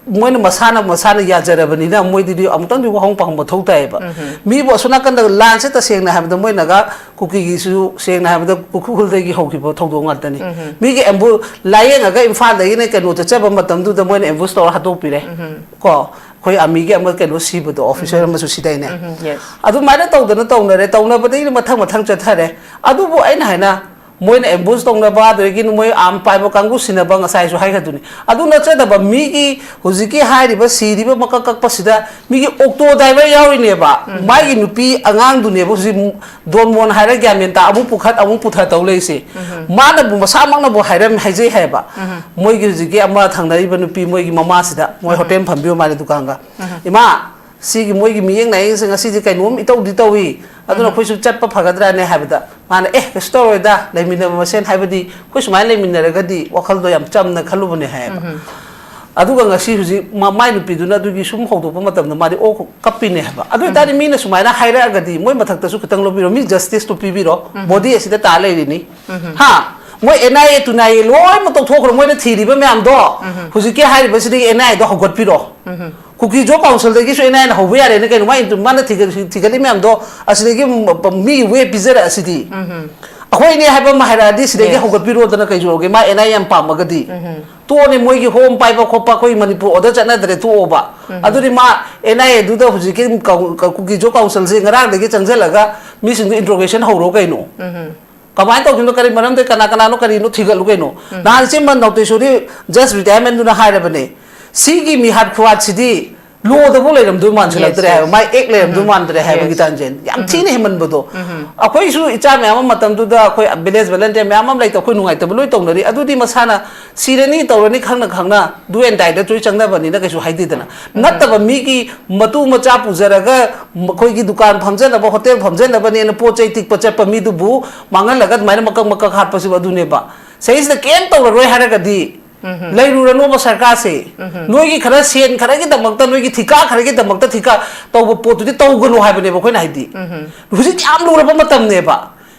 ꯃꯣꯏꯅ ꯃꯁꯥꯅ, ꯃꯁꯥꯅ ꯌꯥꯖꯔꯕꯅꯤꯅ ꯃꯣꯏꯗꯨꯗꯤ ꯑꯃꯨꯛꯇꯪꯗꯤ ꯋꯥꯍꯪ ꯄꯥꯎꯍꯪ ꯃꯊꯧ ꯇꯥꯏꯌꯦꯕ꯫ ꯃꯤꯕꯨ ꯑꯁꯣꯝ ꯅꯥꯀꯟꯗ ꯂꯥꯟꯁꯦ, ꯇꯁꯦꯡꯅ ꯍꯥꯏꯕꯗ, ꯃꯣꯏꯅꯒ ꯀꯨꯀꯤꯒꯤꯁꯨ, ꯁꯦꯡꯅ ꯍꯥꯏꯕꯗ, ꯎꯈ꯭ꯔꯨꯜꯗꯒꯤ ꯍꯧꯈꯤꯕ ꯊꯧꯗꯣꯛ ꯉꯥꯛꯇꯅꯤ꯫ ꯃꯤꯒꯤ ꯑꯦꯝꯕꯨ-, ꯂꯥꯏꯌꯦꯡꯉꯒ ꯏꯝꯐꯥꯜꯗꯒꯤꯅ ꯀꯩꯅꯣ ꯆꯠꯆꯕ ꯃꯇꯝꯗꯨꯗ ꯃꯣꯏꯅ ꯑꯦꯝꯕꯨꯁ ꯇꯧꯔ ꯍꯥꯠꯇꯣꯛꯄꯤꯔꯦ꯫ ꯀꯣ, ꯑꯩꯈꯣꯏ ꯑꯥꯔꯃꯤꯒꯤ ꯑꯃ ꯀꯩꯅꯣ ꯁꯤꯕꯗꯣ, ꯑꯣꯐꯤꯁꯔ ꯑꯃꯁꯨ ꯁꯤꯗꯥꯏꯅꯦ꯫ Yes. ꯑꯗꯨꯃꯥꯏꯅ ꯇꯧꯗꯅ ꯇꯧꯅꯔꯦ, ꯇꯧꯅꯕꯗꯒꯤꯗꯤ ꯃꯊꯪ ꯃꯊꯪ ꯆꯠꯊꯔꯦ꯫ ꯑꯗꯨꯕꯨ ꯑꯩꯅ ꯍꯥꯏꯅ, ꯃꯣꯏꯅ ꯑꯦꯝꯕꯨꯁ ꯇꯧꯅꯕ, ꯑꯗꯨꯗꯒꯤ ꯃꯣꯏ ꯑꯥꯔꯝ ꯄꯥꯏꯕ ꯀꯥꯡꯕꯨ ꯁꯤꯟꯅꯕ, ꯉꯁꯥꯏꯁꯨ ꯍꯥꯏꯈ꯭ꯔꯗꯨꯅꯤ꯫ ꯑꯗꯨ ꯅꯠꯆꯗꯕ, ꯃꯤꯒꯤ ꯍꯧꯖꯤꯛꯀꯤ ꯍꯥꯏꯔꯤꯕ ꯁꯤꯔꯤꯕ ꯃꯀꯛ ꯀꯛꯄꯁꯤꯗ ꯃꯤꯒꯤ ꯑꯣꯛꯇꯣ ꯗ꯭ꯔꯥꯏꯚꯔ ꯌꯥꯎꯔꯤꯅꯦꯕ, ꯎꯝ꯫ ꯃꯥꯒꯤ ꯅꯨꯄꯤ ꯑꯉꯥꯡꯗꯨꯅꯦꯕ ꯍꯧꯖꯤꯛ ꯗꯣꯟ ꯃꯣꯟ ꯍꯥꯏꯔ ꯒ꯭ꯌꯥꯟ ꯃꯦꯟ ꯇꯥ ꯑꯃꯨꯛ ꯄꯨꯈꯠ ꯑꯃꯨꯛ ꯄꯨꯊ ꯇꯧ ꯂꯩꯔꯤꯁꯦ꯫ ꯎꯝ꯫ ꯃꯥꯅꯕꯨ ꯃꯁꯥꯃꯛꯅꯕꯨ ꯍꯥꯏꯔꯝ ꯍꯥꯏꯖꯩ ꯍꯥꯏꯕ꯫ ꯎꯝ꯫ ꯃꯣꯏꯒꯤ ꯍꯧꯖꯤꯛꯀꯤ ꯑꯃ ꯊꯪꯅꯔꯤꯕ ꯅꯨꯄꯤ, ꯃꯣꯏꯒꯤ ꯃꯃꯥꯁꯤꯗ, ꯃꯣꯏ ꯎꯝ꯫ ꯍꯣꯇꯦꯜ ꯐꯝꯕꯤꯕ ꯃꯥꯜꯂꯦ, ꯗꯨꯀꯥꯟꯒ꯫ ꯎꯝ꯫ "ꯏꯃꯥ, ꯁꯤꯒꯤ ꯃꯣꯏꯒꯤ ꯃꯤꯌꯦꯡ ꯅꯥꯌꯦꯡꯁꯦ ꯉꯁꯤꯗꯤ ꯀꯩꯅꯣꯝ ꯏꯇꯧꯗꯤ ꯇꯧꯏ, ꯑꯗꯨꯅ ꯎꯝ꯫ ꯑꯩꯈꯣꯏꯁꯨ ꯆꯠꯄ ꯐꯒꯗ꯭ꯔꯥꯅꯦ?" ꯍꯥꯏꯕꯗ ꯃꯥꯅ, "ꯑꯦ, ꯀꯩꯁꯨ ꯇꯧꯔꯣꯏꯗ, ꯂꯩꯃꯤꯟꯅꯕ ꯃꯁꯦꯟ, ꯍꯥꯏꯕꯗꯤ ꯑꯩꯈꯣꯏ ꯁꯨꯃꯥꯏꯅ ꯂꯩꯃꯤꯟꯅꯔꯒꯗꯤ ꯋꯥꯈꯜꯗꯣ ꯌꯥꯝ ꯆꯝꯅ ꯈꯜꯂꯨꯕꯅꯦ" ꯍꯥꯏꯌꯦꯕ꯫ ꯎꯝ꯫ ꯑꯗꯨꯒ ꯉꯁꯤ ꯍꯧꯖꯤꯛ ꯃ-, ꯃꯥꯏ ꯅꯨꯄꯤꯗꯨꯅ ꯑꯗꯨꯒꯤ ꯁꯨꯝ ꯍꯧꯗꯣꯛꯄ ꯃꯇꯝꯗ ꯃꯥꯗꯤ ꯑꯣ ꯀꯞꯄꯤꯅꯦ ꯍꯥꯏꯕ꯫ ꯑꯗꯨ ꯑꯣꯏꯇꯥꯔꯗꯤ ꯎꯝ꯫ ꯃꯤꯅ ꯁꯨꯃꯥꯏꯅ ꯍꯥꯏꯔꯛꯑꯒꯗꯤ ꯃꯣꯏ ꯃꯊꯛꯇꯁꯨ ꯈꯤꯇꯪ ꯂꯧꯕꯤꯔꯣ, ꯃꯤ ꯖꯁꯇꯤꯁꯇꯣ ꯄꯤꯕꯤꯔꯣ, ꯎꯝ꯫ ꯕꯣꯗꯤ ꯑꯁꯤꯗ ꯇꯥ ꯂꯩꯔꯤꯅꯤ꯫ ꯎꯝ꯫ ꯍꯥ? ꯃꯣꯏ ꯑꯦꯟ ꯑꯥꯏ ꯑꯦ ꯇꯨꯅꯥꯏ ꯑꯦ ꯂꯣꯏꯅꯃꯛ ꯇꯧꯊꯣꯛꯈ꯭ꯔꯣ, ꯃꯣꯏꯅ ꯊꯤꯔꯤꯕ ꯃꯌꯥꯝꯗꯣ ꯎꯝ꯫ ꯍꯧꯖꯤꯛꯀꯤ ꯍꯥꯏꯔꯤꯕꯁꯤꯗꯒꯤ and I ꯑꯦꯗꯣ ꯍꯧꯒꯠꯄꯤꯔꯣ꯫ Um. Kuki Jo ꯀꯥꯎꯟꯁꯤꯜꯗꯒꯤꯁꯨ and ꯑꯥꯏ ꯑꯦꯅ ꯍꯧꯕ ꯌꯥꯔꯦꯅ ꯀꯩꯅꯣ? ꯃꯥꯏ ꯃꯥꯅ ꯊꯤꯒꯠ-, ꯊꯤꯒꯠꯂꯤ ꯃꯌꯥꯝꯗꯣ ꯑꯁꯤꯗꯒꯤ ꯃꯤ ꯋꯦ ꯄꯤꯖꯔꯛꯑꯁꯤꯗꯤ꯫ ꯎꯝ꯫ ꯑꯩꯈꯣꯏꯅꯦ ꯍꯥꯏꯕ ꯑꯃ ꯍꯥꯏꯔꯛꯑꯗꯤ ꯁꯤꯗꯒꯤ Yes. ꯍꯧꯒꯠꯄꯤꯔꯣꯗꯅ ꯀꯩ ꯖꯧꯔꯒꯦ? ꯃꯥ ꯑꯦꯟ ꯑꯥꯏ ꯑꯦ ꯌꯥꯝ ꯄꯥꯝꯃꯒꯗꯤ꯫ ꯎꯝ꯫ ꯇꯣꯛꯑꯅꯤ, ꯃꯣꯏꯒꯤ ꯍꯣꯝ ꯄꯥꯏꯕ ꯈꯣꯠꯄ ꯑꯩꯈꯣꯏ ꯃꯅꯤꯄꯨꯔ ꯑꯣꯔꯗꯔ ꯆꯠꯅꯗ꯭ꯔꯦ, ꯇꯣꯛꯑꯣꯕ꯫ ꯎꯝ꯫ ꯑꯗꯨꯗꯤ ꯃꯥ ꯑꯦꯟ ꯑꯥꯏ ꯑꯦꯗꯨꯗ ꯍꯧꯖꯤꯛꯀꯤ ꯀ-, ꯀ-, ꯀꯨꯀꯤ ꯖꯣ ꯀꯥꯎꯟꯁꯤꯜꯁꯦ ꯉꯔꯥꯡꯗꯒꯤ ꯆꯪꯁꯤꯜꯂꯒ ꯃꯤꯁꯤꯡꯗꯣ ꯏꯟꯇ꯭ꯔꯣꯒꯦꯁꯟ ꯍꯧꯔꯣ ꯀꯩꯅꯣ꯫ ꯎꯝ꯫ ꯀꯃꯥꯏꯅ ꯇꯧꯗꯣꯏꯅꯣ? ꯀꯔꯤ ꯃꯔꯝꯗ? ꯀꯅꯥ ꯀꯅꯥꯅꯣ? ꯀꯔꯤꯅꯣ? ꯊꯤꯒꯠꯂꯨ ꯀꯩꯅꯣ꯫ ꯎꯝ꯫ ꯅꯍꯥꯟ ꯏꯆꯦ ꯃꯟ ꯅꯧꯇꯦꯁꯣꯔꯤ just retirement ꯗꯨꯅ ꯍꯥꯏꯔꯕꯅꯦ, ꯁꯤꯒꯤ ꯃꯤꯍꯥꯠ ꯈꯨꯍꯥꯠꯁꯤꯗꯤ ꯂꯣꯗꯕꯨ ꯂꯩꯔꯝꯗꯣꯏ ꯃꯥꯟꯁꯤꯜꯂꯛꯇ꯭ꯔꯦ Yes, ꯍꯥꯏꯕ, yes. ꯃꯥꯏ ꯑꯦꯛ ꯂꯩꯔꯝꯗꯣꯏ ꯎꯝ꯫ ꯃꯥꯟꯗ꯭ꯔꯦ ꯍꯥꯏꯕ, Yes. ꯒꯤꯇꯥꯟꯖꯦꯟ꯫ ꯌꯥꯝ ꯎꯝ꯫ ꯊꯤꯅ ꯍꯦꯟꯃꯟꯕꯗꯣ꯫ ꯎꯝ꯫ ꯑꯩꯈꯣꯏꯁꯨ ꯏꯆꯥ ꯃꯌꯥꯝ ꯑꯃ ꯃꯇꯝꯗꯨꯗ ꯑꯩꯈꯣꯏ ꯚꯤꯂꯦꯖ ꯚꯣꯂꯟꯇꯤꯌꯔ ꯃꯌꯥꯝ ꯑꯃ ꯂꯩꯇ, ꯑꯩꯈꯣꯏ ꯅꯨꯡꯉꯥꯏꯇꯕ ꯂꯣꯏ ꯇꯧꯅꯔꯤ꯫ ꯑꯗꯨꯗꯤ ꯃꯁꯥꯅ ꯁꯤꯔꯅꯤ ꯇꯧꯔꯅꯤ ꯈꯪꯅ ꯈꯪꯅ do and die ꯗ ꯂꯣꯏ ꯆꯪꯅꯕꯅꯤꯅ ꯀꯩꯁꯨ ꯍꯥꯏꯗꯦꯗꯅ꯫ ꯎꯝ꯫ ꯅꯠꯇꯕ ꯃꯤꯒꯤ ꯃꯇꯨ ꯃꯆꯥ ꯄꯨꯖꯔꯒ ꯃꯈꯣꯏꯒꯤ ꯗꯨꯀꯥꯟ ꯐꯝꯖꯅꯕ, ꯍꯣꯇꯦꯜ ꯐꯝꯖꯅꯕꯅꯦꯅ ꯄꯣꯠ ꯆꯩ ꯇꯤꯛꯄ ꯆꯠꯄ ꯃꯤꯗꯨꯕꯨ ꯃꯥꯡꯍꯜꯂꯒ ꯑꯗꯨꯃꯥꯏꯅ ꯃꯀꯛ ꯃꯀꯛ ꯍꯥꯠꯄꯁꯤꯕꯨ ꯑꯗꯨꯅꯦꯕ꯫ ꯁꯤꯗꯩꯁꯤꯗ ꯀꯩꯝ ꯇꯧꯔꯔꯣꯏ ꯍꯥꯏꯔꯒꯗꯤ ꯎꯝ꯫ ꯂꯩꯔꯨꯔꯅꯣꯕ ꯁꯔꯀꯥꯔꯁꯦ꯫ ꯎꯝ꯫ ꯅꯣꯏꯒꯤ ꯈꯔ ꯁꯦꯟ ꯈꯔꯒꯤꯗꯃꯛꯇ, ꯅꯣꯏꯒꯤ ꯊꯤꯀꯥ ꯈꯔꯒꯤꯗꯃꯛꯇ ꯊꯤꯀꯥ ꯇꯧꯕ ꯄꯣꯠꯇꯨꯗꯤ ꯇꯧꯒꯅꯨ ꯍꯥꯏꯕꯅꯦꯕ ꯑꯩꯈꯣꯏꯅ ꯍꯥꯏꯗꯤ꯫ ꯎꯝ꯫ ꯍꯧꯖꯤꯛ ꯌꯥꯝ ꯂꯨꯔꯕ ꯃꯇꯝꯅꯦꯕ꯫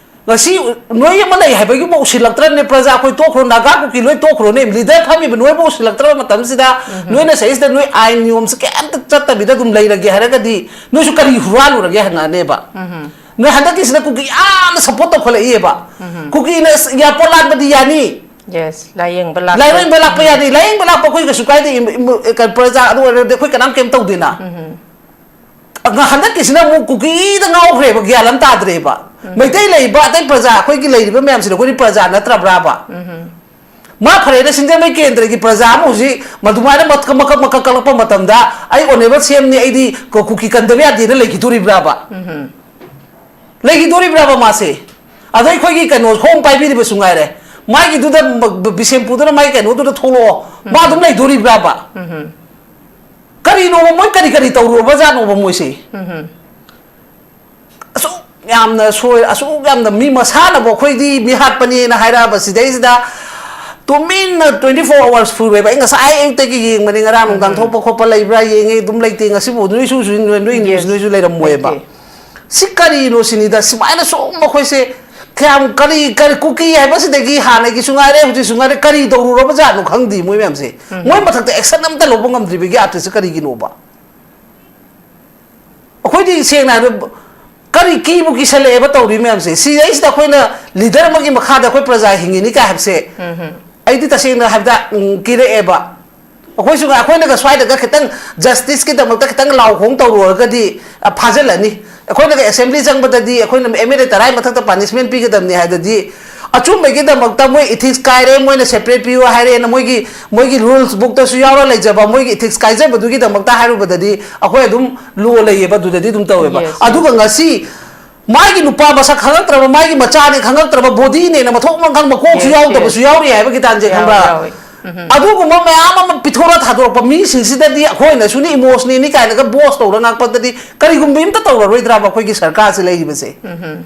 ꯉꯁꯤ ꯅꯣꯏ ꯑꯃ ꯂꯩ ꯍꯥꯏꯕꯒꯤꯕꯨ ꯎꯁꯤꯜꯂꯛꯇ꯭ꯔꯕꯅꯦ ꯄ꯭ꯔꯖꯥ, ꯑꯩꯈꯣꯏ ꯇꯣꯛꯈ꯭ꯔꯣ, ꯅꯥꯒꯥ ꯀꯨꯀꯤ ꯂꯣꯏ ꯇꯣꯛꯈ꯭ꯔꯣꯅꯦ, ꯂꯤꯗꯔ ꯐꯝꯃꯤꯕ ꯅꯣꯏꯕꯨ ꯎꯁꯤꯜꯂꯛꯇ꯭ꯔꯕ ꯃꯇꯝꯁꯤꯗ ꯎꯝ꯫ ꯅꯣꯏꯅ ꯁꯤꯗꯩꯁꯤꯗ ꯅꯣꯏ ꯑꯥꯏꯟ ꯅꯤꯌꯣꯝꯁꯦ ꯀꯩꯝꯇ ꯆꯠꯇꯕꯤꯗ ꯑꯗꯨꯝ ꯂꯩꯔꯒꯦ ꯍꯥꯏꯔꯒꯗꯤ ꯅꯣꯏꯁꯨ ꯀꯔꯤ ꯍꯨꯔꯥꯜꯂꯨꯔꯒꯦ ꯍꯪꯉꯛꯑꯅꯦꯕ꯫ ꯎꯝ꯫ ꯅꯣꯏ ꯍꯟꯗꯛꯀꯤꯁꯤꯅ ꯀꯨꯀꯤ ꯌꯥꯝꯅ ꯁꯞꯄꯣꯔꯠ ꯇꯧꯈꯠꯂꯛꯏꯑꯕ꯫ ꯎꯝ꯫ ꯀꯨꯀꯤꯅ ꯑꯦꯌꯥꯔꯄꯣꯔꯠ ꯂꯥꯟꯕꯗꯤ ꯌꯥꯅꯤ, Yes, ꯂꯥꯏꯌꯦꯡꯕ ꯂꯥꯛꯄ꯫ ꯂꯥꯏꯌꯦꯡꯕ ꯂꯥꯛꯄ ꯌꯥꯅꯤ, ꯂꯥꯏꯌꯦꯡꯕ ꯂꯥꯛꯄ ꯑꯩꯈꯣꯏ ꯀꯩꯁꯨ ꯀꯥꯏꯗꯦ, ꯏꯝ-, ꯏꯝ-, ꯀ-, ꯄ꯭ꯔꯖꯥ ꯑꯗꯨ ꯑꯣꯏꯔꯗꯤ ꯑꯩꯈꯣꯏ ꯀꯅꯥꯝ ꯀꯩꯝ ꯇꯧꯗꯦꯅ꯫ ꯎꯝ꯫ ꯍꯟꯗꯛꯀꯤꯁꯤꯅ ꯑꯃꯨꯛ ꯀꯨꯀꯤꯗ ꯉꯥꯎꯈ꯭ꯔꯦꯕ, ꯒ꯭ꯌꯥꯟ ꯑꯃ ꯇꯥꯗ꯭ꯔꯦꯕ꯫ ꯃꯩꯇꯩ ꯂꯩꯔꯤꯕ ꯑꯇꯩ ꯄ꯭ꯔꯖꯥ, ꯑꯩꯈꯣꯏꯒꯤ ꯂꯩꯔꯤꯕ ꯃꯌꯥꯝꯁꯤꯅ ꯑꯩꯈꯣꯏꯗꯤ ꯄ꯭ꯔꯖꯥ ꯅꯠꯇ꯭ꯔꯕ꯭ꯔꯥꯕ? ꯃꯥ ꯐꯔꯦꯅ ꯁꯤꯡꯖꯃꯩ ꯀꯦꯟꯗ꯭ꯔꯒꯤ ꯄ꯭ꯔꯖꯥ ꯑꯃ ꯍꯧꯖꯤꯛ ꯃꯗꯨꯃꯥꯏꯅ ꯃꯀꯛ ꯃꯀꯛ ꯃꯀꯛ ꯀꯛꯂꯛꯄ ꯃꯇꯝꯗ, "ꯑꯩ ꯑꯣꯅꯦꯕꯜ ꯁꯤ ꯑꯦꯝꯅꯤ, ꯑꯩꯗꯤ ꯀꯨꯀꯤ ꯀꯟꯗꯕ ꯌꯥꯗꯦꯅ" ꯂꯩꯈꯤꯗꯣꯔꯤꯕ꯭ꯔꯥꯕ? ꯂꯩꯈꯤꯗꯣꯔꯤꯕ꯭ꯔꯥꯕ ꯃꯥꯁꯦ? ꯑꯗꯣ ꯑꯩꯈꯣꯏꯒꯤ ꯀꯩꯅꯣ ꯍꯣꯝ ꯄꯥꯏꯕꯤꯔꯤꯕꯁꯨ ꯉꯥꯏꯔꯦ, ꯃꯥꯒꯤꯗꯨꯗ, ꯕꯤꯁꯦꯝꯄꯨꯔꯗꯨꯅ ꯃꯥꯒꯤ ꯀꯩꯅꯣꯗꯨꯗ ꯊꯣꯛꯂꯛꯑꯣ, ꯃꯥ ꯑꯗꯨꯝ ꯂꯩꯗꯣꯔꯤꯕ꯭ꯔꯥꯕ? ꯀꯔꯤꯅꯣꯕ ꯃꯣꯏ ꯀꯔꯤ ꯀꯔꯤ ꯇꯧꯔꯨꯔꯕꯖꯥꯠꯅꯣꯕ ꯃꯣꯏꯁꯦ? ꯑꯁꯨꯛ ꯌꯥꯝꯅ ꯁꯣꯏ, ꯑꯁꯨꯛ ꯌꯥꯝꯅ ꯃꯤ ꯃꯁꯥꯅꯕꯨ ꯑꯩꯈꯣꯏꯗꯤ ꯃꯤ ꯍꯥꯠꯄꯅꯦꯅ ꯍꯥꯏꯔꯛꯑꯕ ꯁꯤꯗꯩꯁꯤꯗ ꯇꯨꯃꯤꯟꯅ twenty four hours full ꯑꯣꯏꯕ꯫ ꯑꯩ ꯉꯁꯥꯏ ꯑꯌꯨꯛꯇꯒꯤ ꯌꯦꯡꯕꯅꯤ, ꯉꯔꯥꯡ ꯅꯨꯡꯗꯥꯡ ꯊꯣꯛꯄ ꯈꯣꯠꯄ ꯂꯩꯕ꯭ꯔꯥ ꯌꯦꯡꯉꯦ, ꯑꯗꯨꯝ ꯂꯩꯇꯦ꯫ ꯉꯁꯤꯕꯨ ꯅꯣꯏꯁꯨ, ꯅꯣꯏꯁꯨ ꯂꯩꯔꯝꯃꯣꯏꯕ꯫ ꯁꯤ ꯀꯔꯤꯅꯣ ꯁꯤꯅꯤꯗ, ꯁꯨꯃꯥꯏꯅ ꯁꯨꯝ ꯑꯩꯈꯣꯏꯁꯦ ꯀꯌꯥꯝ, ꯀꯔꯤ, ꯀꯔꯤ, ꯀꯨꯀꯤ ꯍꯥꯏꯕꯁꯤꯗꯒꯤ ꯍꯥꯟꯅꯒꯤꯁꯨ ꯉꯥꯏꯔꯦ, ꯍꯧꯖꯤꯛꯁꯨ ꯉꯥꯏꯔꯦ, ꯀꯔꯤ ꯇꯧꯔꯨꯔꯕꯖꯥꯠꯅꯣ ꯈꯪꯗꯦ ꯃꯣꯏ ꯃꯌꯥꯝꯁꯦ꯫ ꯃꯣꯏ ꯃꯊꯛꯇ ꯑꯦꯛꯁꯟ ꯑꯝꯇ ꯂꯧꯕ ꯉꯝꯗ꯭ꯔꯤꯕꯒꯤ ꯑꯥꯔꯇꯤꯁꯁꯦ ꯀꯔꯤꯒꯤꯅꯣꯕ? ꯑꯩꯈꯣꯏꯗꯤ ꯁꯦꯡꯅ ꯍꯥꯏꯕꯗ ꯀꯔꯤ ꯀꯤꯕꯨ ꯀꯤꯁꯜꯂꯛꯑꯦꯕ ꯇꯧꯔꯤ ꯃꯌꯥꯝꯁꯦ? ꯁꯤꯗꯩꯁꯤꯗ ꯑꯩꯈꯣꯏꯅ ꯂꯤꯗꯔ ꯑꯃꯒꯤ ꯃꯈꯥꯗ ꯑꯩꯈꯣꯏ ꯄ꯭ꯔꯖꯥ ꯍꯤꯡꯉꯤꯅꯤ ꯀꯥꯏ ꯍꯥꯏꯕꯁꯦ ꯑꯩꯗꯤ ꯇꯁꯦꯡꯅ ꯍꯥꯏꯕꯗ, ꯎꯝ, ꯀꯤꯔꯛꯑꯦꯕ꯫ ꯑꯩꯈꯣꯏꯁꯨ, ꯑꯩꯈꯣꯏꯅꯒ ꯁ꯭ꯋꯥꯏꯗꯒ ꯈꯤꯇꯪ ꯖꯁꯇꯤꯁꯀꯤꯗꯃꯛꯇ ꯈꯤꯇꯪ ꯂꯥꯎ ꯈꯣꯡ ꯇꯧꯔꯨꯔꯒꯗꯤ, ꯑ, ꯐꯥꯖꯤꯜꯂꯅꯤ꯫ ꯑꯩꯈꯣꯏꯅꯒ ꯑꯦꯁꯦꯝꯕ꯭ꯂꯤ ꯆꯪꯕꯗꯗꯤ ꯑꯩꯈꯣꯏꯅ ꯑꯦꯝ ꯑꯦꯜ ꯑꯦ ꯇꯔꯥꯒꯤ ꯃꯊꯛꯇ ꯄꯥꯅꯤꯁꯃꯦꯟ ꯄꯤꯒꯗꯕꯅꯤ ꯍꯥꯏꯗꯗꯤ, ꯑꯆꯨꯝꯕꯒꯤꯗꯃꯛꯇ ꯃꯣꯏ ꯏꯊꯤꯛꯁ ꯀꯥꯏꯔꯦ, ꯃꯣꯏꯅ ꯁꯦꯄꯔꯦꯠ ꯄꯤꯌꯨ ꯍꯥꯏꯔꯦꯅ ꯃꯣꯏꯒꯤ, ꯃꯣꯏꯒꯤ ꯔꯨꯜꯁ ꯕꯨꯛꯇꯁꯨ ꯌꯥꯎꯔ ꯂꯩꯖꯕ ꯃꯣꯏꯒꯤ ꯏꯊꯤꯛꯁ ꯀꯥꯏꯖꯕꯗꯨꯒꯤꯗꯃꯛꯇ ꯍꯥꯏꯔꯨꯕꯗꯗꯤ ꯑꯩꯈꯣꯏ ꯑꯗꯨꯝ ꯂꯣ ꯂꯩꯌꯦꯕ, ꯑꯗꯨꯗꯗꯤ ꯑꯗꯨꯝ ꯇꯧꯋꯦꯕ꯫ Yes, yes. ꯑꯗꯨꯒ ꯉꯁꯤ ꯃꯥꯒꯤ ꯅꯨꯄꯥ ꯃꯁꯛ ꯈꯪꯉꯛꯇ꯭ꯔꯕ, ꯃꯥꯒꯤ ꯃꯆꯥꯅꯤ ꯈꯪꯉꯛꯇ꯭ꯔꯕ, ꯕꯣꯗꯤꯅꯦꯅ ꯃꯊꯣꯡ ꯃꯔꯝ ꯈꯪ-, ꯃꯀꯣꯛꯁꯨ Yes, ꯌꯥꯎꯗꯕꯁꯨ yes. ꯌꯥꯎꯔꯤ ꯍꯥꯏꯕꯒꯤ ꯇꯥꯟꯁꯦ, ꯌꯥꯎ-, ꯈꯪꯕ꯭ꯔꯥ? ꯌꯥꯎꯋꯤ꯫ ꯎꯝ. ꯑꯗꯨꯒꯨꯝꯕ ꯃꯌꯥꯝ ꯑꯃ ꯄꯤꯊꯣꯔꯛ ꯊꯥꯗꯣꯔꯛꯄ ꯃꯤꯁꯤꯡꯁꯤꯗꯗꯤ ꯑꯩꯈꯣꯏꯅꯁꯨꯅꯤ ꯏꯃꯣꯁꯅꯦꯜꯅꯤ ꯀꯥꯏꯅꯒ ꯕꯣꯁ ꯇꯧꯔ ꯉꯥꯛꯄꯗꯗꯤ ꯀꯔꯤꯒꯨꯝꯕ ꯑꯝꯇ ꯇꯧꯔꯔꯣꯏꯗ꯭ꯔꯕ ꯑꯩꯈꯣꯏꯒꯤ ꯁꯔꯀꯥꯔꯁꯤ ꯂꯩꯔꯤꯕꯁꯦ? ꯎꯝ.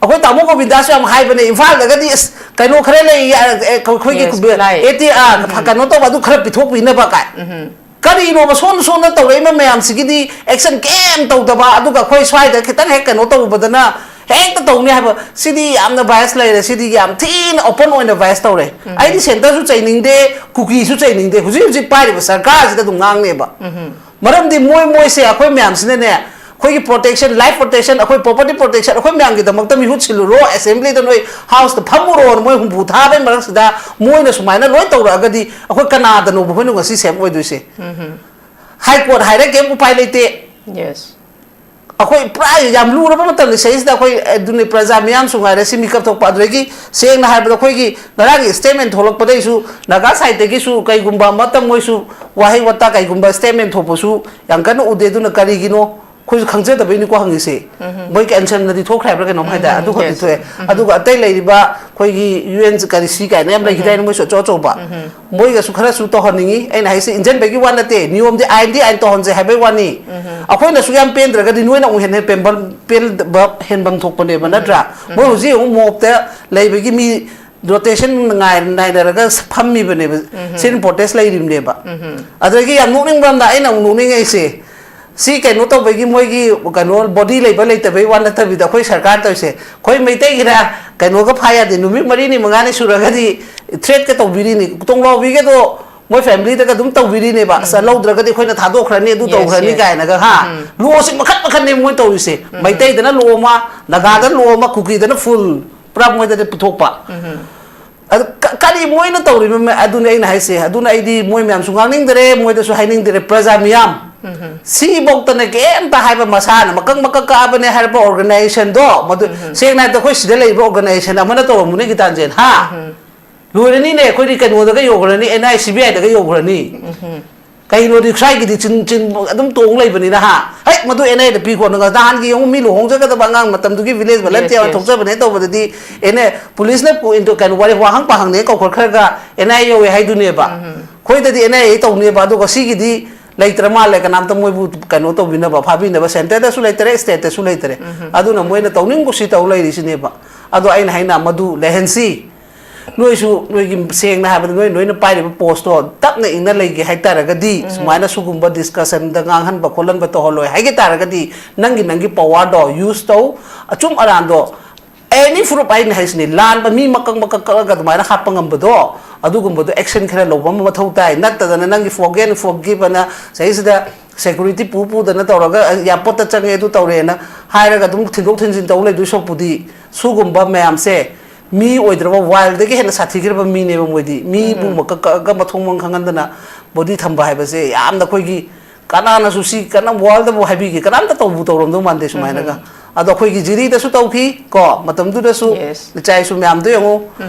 ꯑꯩꯈꯣꯏ ꯇꯥꯃꯣ ꯒꯣꯕꯤꯟꯗꯥꯁꯨ ꯌꯥꯝ ꯍꯥꯏꯕꯅꯦ, ꯏꯝꯐꯥꯜꯗꯒꯗꯤ ꯑꯁ ꯀꯩꯅꯣ ꯈꯔ ꯂꯩ, ꯑ, ꯑ, ꯑꯩꯈꯣꯏꯒꯤ Yes, ꯂꯩ. ꯑꯦ ꯇꯤ, ꯑ, ꯎꯝ. ꯀꯩꯅꯣ ꯇꯧꯕ ꯑꯗꯨ ꯈꯔ ꯄꯤꯊꯣꯛꯄꯤꯅꯕ ꯀꯥꯏ꯫ ꯎꯝ. ꯀꯔꯤꯅꯣꯕ ꯁꯣꯟ ꯁꯣꯟꯅ ꯇꯧꯔꯛꯏꯕ ꯃꯌꯥꯝꯁꯤꯒꯤꯗꯤ ꯑꯦꯛꯁꯟ ꯀꯩꯝ ꯇꯧꯗꯕ, ꯑꯗꯨꯒ ꯑꯩꯈꯣꯏ ꯁ꯭ꯋꯥꯏꯗ ꯈꯤꯇꯪ ꯍꯦꯛ ꯀꯩꯅꯣ ꯇꯧꯔꯨꯕꯗꯅ ꯍꯦꯛꯇ ꯇꯧꯅꯤ ꯍꯥꯏꯕ, ꯁꯤꯗꯤ ꯌꯥꯝꯅ ꯕꯥꯏꯁ ꯂꯩꯔꯦ, ꯁꯤꯗꯤ ꯌꯥꯝ ꯊꯤꯅ ꯑꯣꯄꯟ ꯑꯣꯏꯅ ꯕꯥꯏꯁ ꯇꯧꯔꯦ꯫ ꯎꯝ. ꯑꯩꯗꯤ ꯁꯦꯟꯇꯔꯁꯨ ꯆꯩꯅꯤꯡꯗꯦ, ꯀꯨꯀꯤꯁꯨ ꯆꯩꯅꯤꯡꯗꯦ, ꯍꯧꯖꯤꯛ ꯍꯧꯖꯤꯛ ꯄꯥꯏꯔꯤꯕ ꯁꯔꯀꯥꯔꯁꯤꯗ ꯑꯗꯨꯝ ꯉꯥꯡꯅꯦꯕ꯫ ꯎꯝ. ꯃꯔꯝꯗꯤ ꯃꯣꯏ, ꯃꯣꯏꯁꯦ ꯑꯩꯈꯣꯏ ꯃꯌꯥꯝꯁꯤꯅꯅꯦ, ꯑꯩꯈꯣꯏꯒꯤ ꯄ꯭ꯔꯣꯇꯦꯛꯁꯟ, ꯂꯥꯏꯐ ꯄ꯭ꯔꯣꯇꯦꯛꯁꯟ, ꯑꯩꯈꯣꯏ ꯄ꯭ꯔꯣꯄꯔꯇꯤ ꯄ꯭ꯔꯣꯇꯦꯛꯁꯟ, ꯑꯩꯈꯣꯏ ꯃꯌꯥꯝꯒꯤꯗꯃꯛꯇ ꯃꯤꯍꯨꯠ ꯁꯤꯜꯂꯨꯔꯣ, ꯑꯦꯁꯦꯝꯕ꯭ꯂꯤꯗ ꯅꯣꯏ ꯍꯥꯎꯁꯇ ꯐꯝꯃꯨꯔꯣꯅ ꯃꯣꯏ ꯍꯨꯝꯐꯨ ꯊꯥꯕꯩ ꯃꯔꯛꯁꯤꯗ ꯃꯣꯏꯅ ꯁꯨꯃꯥꯏꯅ ꯂꯣꯏ ꯇꯧꯔꯛꯑꯒꯗꯤ ꯑꯩꯈꯣꯏ ꯀꯅꯥꯗꯅꯣꯕ ꯑꯩꯈꯣꯏꯅ ꯉꯁꯤ ꯁꯦꯐ ꯑꯣꯏꯗꯣꯏꯁꯦ? ꯎꯝ. ꯍꯥꯏ ꯀꯣꯔꯠ ꯍꯥꯏꯔꯦ, ꯀꯩꯝ ꯎꯄꯥꯏ ꯂꯩꯇꯦ꯫ Yes. ꯑꯩꯈꯣꯏ ꯄꯨꯔꯥ ꯌꯥꯝ ꯂꯨꯔꯕ ꯃꯇꯝꯅꯤ ꯁꯤꯗꯩꯁꯤꯗ ꯑꯩꯈꯣꯏ ꯑꯗꯨꯅꯤ, ꯄ꯭ꯔꯖꯥ ꯃꯤꯌꯥꯝꯁꯨ ꯉꯥꯏꯔꯦ, ꯁꯤ ꯃꯤꯀꯞ ꯊꯣꯛꯄ꯫ ꯑꯗꯨꯗꯒꯤ ꯁꯦꯡꯅ ꯍꯥꯏꯔꯕꯗ ꯑꯩꯈꯣꯏꯒꯤ ꯉꯔꯥꯡꯒꯤ statement ꯊꯣꯛꯂꯛꯄꯗꯩꯁꯨ ꯅꯥꯒꯥ side ꯇꯒꯤꯁꯨ ꯀꯩꯒꯨꯝꯕ ꯑꯃꯇ ꯃꯣꯏꯁꯨ ꯋꯥꯍꯩ ꯋꯥꯇꯥ ꯀꯩꯒꯨꯝꯕ statement ꯊꯣꯛꯄꯁꯨ ꯌꯥꯝ ꯀꯟꯅ ꯎꯗꯦ꯫ ꯑꯗꯨꯅ ꯀꯔꯤꯒꯤꯅꯣ ꯑꯩꯈꯣꯏꯁꯨ ꯈꯪꯖꯗꯕꯩꯅꯤꯀꯣ ꯍꯪꯉꯤꯁꯦ꯫ ꯃꯣꯏ ꯀꯦꯟꯁꯟꯅꯗꯤ ꯊꯣꯛꯈ꯭ꯔꯦ ꯍꯥꯏꯕ꯭ꯔꯥ ꯀꯩꯅꯣꯝ ꯍꯥꯏꯗꯥꯏ, ꯑꯗꯨ ꯈꯛꯇꯤ Yes. ꯊꯣꯛꯑꯦ꯫ ꯑꯗꯨꯒ ꯑꯇꯩ ꯂꯩꯔꯤꯕ ꯑꯩꯈꯣꯏꯒꯤ ꯌꯨ ꯑꯦꯟ ꯀꯔꯤ ꯁꯤ ꯀꯥꯏꯅ ꯌꯥꯝ ꯂꯩꯈꯤꯗꯥꯏꯅꯦ, ꯃꯣꯏꯁꯨ ꯑꯆꯧ ꯑꯆꯧꯕ꯫ ꯃꯣꯏꯒꯁꯨ ꯈꯔꯁꯨ ꯇꯧꯍꯟꯅꯤꯡꯉꯤ꯫ ꯑꯩꯅ ꯍꯥꯏꯁꯦ ꯏꯟꯖꯟꯕꯒꯤ ꯋꯥ ꯅꯠꯇꯦ, ꯅꯤꯌꯣꯝꯗꯤ ꯑꯥꯏꯟꯗꯤ ꯑꯥꯏꯟ ꯇꯧꯍꯟꯁꯦ ꯍꯥꯏꯕꯩ ꯋꯥꯅꯤ꯫ ꯑꯩꯈꯣꯏꯅꯁꯨ ꯌꯥꯝ ꯄꯦꯟꯗ꯭ꯔꯒꯗꯤ ꯅꯣꯏꯅ ꯑꯃꯨꯛ ꯍꯦꯟꯅ ꯄꯦꯟꯕ ꯄꯦꯟꯗꯕ ꯍꯦꯟꯐꯝ ꯊꯣꯛꯄꯅꯦꯕ, ꯅꯠꯇ꯭ꯔꯥ? ꯃꯣꯏ ꯍꯧꯖꯤꯛ ꯑꯃꯨꯛ ꯃꯣꯞꯇ ꯂꯩꯕꯒꯤ ꯃꯤ ꯔꯣꯇꯦꯁꯟ ꯉꯥꯏ ꯅꯥꯏꯅꯔꯒ ꯐꯝꯃꯤꯕꯅꯦꯕ꯫ ꯁꯤꯠ ꯏꯟ ꯄ꯭ꯔꯣꯇꯦꯁ ꯂꯩꯔꯤꯕꯅꯦꯕ꯫ ꯑꯗꯒꯤ ꯌꯥꯝ ꯅꯣꯛꯅꯤꯡꯕ ꯑꯃꯅ, ꯑꯩꯅ ꯑꯃꯨꯛ ꯅꯣꯛꯅꯤꯡꯉꯛꯏꯁꯦ, ꯁꯤ ꯀꯩꯅꯣ ꯇꯧꯕꯒꯤ ꯃꯣꯏꯒꯤ ꯀꯩꯅꯣ ꯕꯣꯗꯤ ꯂꯩꯕ ꯂꯩꯇꯕꯩ ꯋꯥ ꯅꯠꯇꯕꯤꯗ ꯑꯩꯈꯣꯏ ꯁꯔꯀꯥꯔ ꯇꯧꯔꯤꯁꯦ, ꯑꯩꯈꯣꯏ ꯃꯩꯇꯩꯒꯤꯅ ꯀꯩꯅꯣꯒ ꯐꯥ ꯌꯥꯗꯦ, ꯅꯨꯃꯤꯠ ꯃꯔꯤꯅꯤ ꯃꯉꯥꯅꯤ ꯁꯨꯔꯒꯗꯤ ꯊ꯭ꯔꯦꯠꯀ ꯇꯧꯕꯤꯔꯤꯅꯤ, ꯇꯣꯡꯂꯥꯎꯕꯤꯒꯗꯣ ꯃꯣꯏ ꯐꯦꯃꯤꯂꯤꯗꯒ ꯑꯗꯨꯝ ꯇꯧꯕꯤꯔꯤꯅꯦꯕ꯫ ꯑꯁ, ꯂꯧꯗ꯭ꯔꯒꯗꯤ ꯑꯩꯈꯣꯏꯅ ꯊꯥꯗꯣꯛꯈ꯭ꯔꯅꯤ, ꯑꯗꯨ Yes, ꯇꯧꯈ꯭ꯔꯅꯤ yes. ꯀꯥꯏꯅꯒ, ꯍꯥ? ꯂꯣꯁꯤ ꯃꯈꯟ ꯃꯈꯟꯅꯦ ꯃꯣꯏ ꯇꯧꯔꯤꯁꯦ꯫ ꯃꯩꯇꯩꯗꯅ ꯂꯣ ꯑꯃ, ꯅꯥꯒꯥꯗꯅ ꯂꯣ ꯑꯃ, ꯀꯨꯀꯤꯗꯅ ꯐꯨꯜ, ꯄꯨꯔꯥ ꯃꯣꯏꯗꯗꯤ ꯄꯨꯊꯣꯛꯄ꯫ ꯑꯗꯨ ꯀ- ꯀꯔꯤ ꯃꯣꯏꯅ ꯇꯧꯔꯤꯕ ꯃ- ꯑꯗꯨꯅꯦ ꯑꯩꯅ ꯍꯥꯏꯁꯦ꯫ ꯑꯗꯨꯅ ꯑꯩꯗꯤ ꯃꯣꯏ ꯃꯌꯥꯝꯁꯨ ꯉꯥꯡꯅꯤꯡꯗꯔꯦ, ꯃꯣꯏꯗꯁꯨ ꯍꯥꯏꯅꯤꯡꯗꯔꯦ꯫ ꯄ꯭ꯔꯖꯥ ꯃꯤꯌꯥꯝ ꯁꯤꯐꯧꯇꯅ ꯀꯩꯝꯇ ꯍꯥꯏꯕ, ꯃꯁꯥꯅ ꯃꯀꯛ ꯃꯀꯛ ꯀꯛꯑꯕꯅꯦ ꯍꯥꯏꯔꯛꯄ organization ꯗꯣ, ꯃꯗꯨ ꯁꯦꯡꯅ ꯍꯥꯏꯔꯕꯗ ꯑꯩꯈꯣꯏ ꯁꯤꯗ ꯂꯩꯔꯤꯕ organization ꯑꯃꯅ ꯇꯧꯔꯝꯃꯨꯅꯦ, ꯒꯤꯇꯥꯟꯖꯦꯟ, ꯍꯥ? ꯂꯣꯏꯔꯅꯤꯅꯦ, ꯑꯩꯈꯣꯏꯗꯤ ꯀꯩꯅꯣꯗꯒ ꯌꯧꯈ꯭ꯔꯅꯤ, ꯑꯦꯟ ꯑꯥꯏ ꯁꯤ ꯕꯤ ꯑꯥꯏꯗꯒ ꯌꯧꯈ꯭ꯔꯅꯤ꯫ ꯀꯩꯅꯣꯗꯤ ꯁ꯭ꯋꯥꯏꯒꯤꯗꯤ ꯆꯤꯟ ꯆꯤꯟ ꯑꯗꯨꯝ ꯇꯣꯡ ꯂꯩꯕꯅꯤꯅ, ꯍꯥ? ꯍꯦꯛ ꯃꯗꯨ ꯑꯦꯟ ꯑꯥꯏꯗ ꯄꯤꯈꯣ꯫ ꯅꯍꯥꯟꯒꯤ ꯌꯦꯡꯉꯨ, ꯃꯤ ꯂꯨꯍꯣꯡꯖꯒꯗꯕ ꯑꯉꯥꯡ ꯃꯇꯝꯗꯨꯒꯤ ꯚꯤꯂꯦꯖ ꯚꯣꯂꯟꯇꯤꯌꯥꯔ Yes, yes. ꯊꯣꯛꯆꯕꯅꯦ ꯇꯧꯕꯗꯗꯤ ꯑꯦꯟ ꯑꯥꯏ ꯄꯨꯂꯤꯁꯅ ꯄꯨ- into ꯀꯩꯅꯣ ꯋꯥꯔꯤ ꯋꯥꯍꯪ ꯄꯥꯍꯪꯅꯦ ꯀꯧꯈꯠꯈ꯭ꯔꯒ ꯑꯦꯟ ꯑꯥꯏ ꯌꯧꯋꯦ ꯍꯥꯏꯗꯨꯅꯦꯕ꯫ ꯑꯩꯈꯣꯏꯗꯗꯤ ꯑꯦꯟ ꯑꯥꯏ ꯑꯦ ꯇꯧꯅꯦꯕ, ꯑꯗꯨꯒ ꯁꯤꯒꯤꯗꯤ ꯂꯩꯇ꯭ꯔ ꯃꯥꯜꯂꯦ ꯀꯅꯥꯝꯇ ꯃꯣꯏꯕꯨ ꯀꯩꯅꯣ ꯇꯧꯕꯤꯅꯕ, ꯐꯥꯕꯤꯅꯕ, ꯁꯦꯟꯇꯔꯗꯁꯨ ꯂꯩꯇꯔꯦ, ꯁ꯭ꯇꯦꯠꯇꯁꯨ ꯂꯩꯇꯔꯦ꯫ ꯑꯗꯨꯅ ꯃꯣꯏꯅ ꯇꯧꯅꯤꯡ ꯀꯨꯁꯤ ꯇꯧ ꯂꯩꯔꯤꯁꯤꯅꯦꯕ꯫ ꯑꯗꯣ ꯑꯩꯅ ꯍꯥꯏꯅ ꯃꯗꯨ ꯂꯩꯍꯟꯁꯤ꯫ ꯅꯣꯏꯁꯨ ꯅꯣꯏꯒꯤ ꯁꯦꯡꯅ ꯍꯥꯏꯕꯗ ꯅꯣꯏ ꯅꯣꯏꯅ ꯄꯥꯏꯔꯤꯕ ꯄꯣꯁꯇꯣ ꯇꯞꯅ ꯏꯪꯅ ꯂꯩꯒꯦ ꯍꯥꯏꯇꯥꯔꯒꯗꯤ ꯁꯨꯃꯥꯏꯅ ꯁꯤꯒꯨꯝꯕ ꯗꯤꯁꯀꯁꯟꯗ ꯉꯥꯡꯍꯟꯕ ꯈꯣꯠꯍꯟꯕ ꯇꯧꯍꯜꯂꯣꯏ ꯍꯥꯏꯒꯦ ꯇꯥꯔꯒꯗꯤ ꯅꯪꯒꯤ ꯅꯪꯒꯤ ꯄꯋꯥꯔꯗꯣ ꯌꯨꯁ ꯇꯧ꯫ ꯑꯆꯨꯝ ꯑꯔꯥꯟꯗꯣ ꯑꯦꯅꯤ ꯐꯨꯔꯨꯞ ꯑꯩꯅ ꯍꯥꯏꯁꯤꯅꯤ, ꯂꯥꯟꯕ ꯃꯤ ꯃꯀꯛ ꯃꯀꯛ ꯀꯛꯑꯒ ꯑꯗꯨꯃꯥꯏꯅ ꯍꯥꯠꯄ ꯉꯝꯕꯗꯣ, ꯑꯗꯨꯒꯨꯝꯕꯗꯣ ꯑꯦꯛꯁꯟ ꯈꯔ ꯂꯧꯕ ꯑꯃ ꯃꯊꯧ ꯇꯥꯏ꯫ ꯅꯠꯇꯗꯅ ꯅꯪꯒꯤ forget and forgive ꯑꯅ ꯁꯤꯗꯩꯁꯤꯗ ꯁꯦꯀ꯭ꯌꯨꯔꯤꯇꯤ ꯄꯨ ꯄꯨꯗꯅ ꯇꯧꯔꯒ ꯑꯦꯌꯥꯔꯄꯣꯔꯠꯇ ꯆꯪꯉꯦ ꯑꯗꯨ ꯇꯧꯔꯦꯅ ꯍꯥꯏꯔꯒ ꯑꯗꯨꯝ ꯊꯤꯟꯗꯣꯛ ꯊꯤꯟꯖꯤꯟ ꯇꯧ ꯂꯩꯗꯣꯏ ꯁꯔꯨꯛꯄꯨꯗꯤ ꯁꯤꯒꯨꯝꯕ ꯃꯌꯥꯝꯁꯦ ꯃꯤ ꯑꯣꯏꯗ꯭ꯔꯕ ꯋꯥꯏꯜꯗꯒꯤ ꯍꯦꯟꯅ ꯁꯥꯊꯤꯈ꯭ꯔꯕ ꯃꯤꯅꯦꯕ ꯃꯣꯏꯗꯤ꯫ ꯃꯤꯕꯨ ꯃꯀꯛ ꯀꯛꯑꯒ ꯃꯊꯣꯡ ꯃꯔꯝ ꯈꯪꯍꯟꯗꯅ ꯕꯣꯗꯤ ꯊꯝꯕ ꯍꯥꯏꯕꯁꯦ ꯌꯥꯝꯅ ꯑꯩꯈꯣꯏꯒꯤ ꯀꯅꯥꯅꯁꯨ ꯁꯤ ꯀꯅꯥ ꯋꯥꯔꯜꯗꯕꯨ ꯍꯥꯏꯕꯤꯒꯦ? ꯀꯅꯥꯝꯇ ꯇꯧꯕꯨ ꯇꯧꯔꯝꯗꯧ ꯃꯥꯟꯗꯦ ꯁꯨꯃꯥꯏꯅꯒ꯫ ꯑꯗꯣ ꯑꯩꯈꯣꯏꯒꯤ ꯖꯤꯔꯤꯗꯁꯨ ꯇꯧꯈꯤ ꯀꯣ, ꯃꯇꯝꯗꯨꯗꯁꯨ꯫ Yes. ꯏꯆꯥ ꯏꯁꯨ ꯃꯌꯥꯝꯗꯣ ꯌꯦꯡꯉꯨ꯫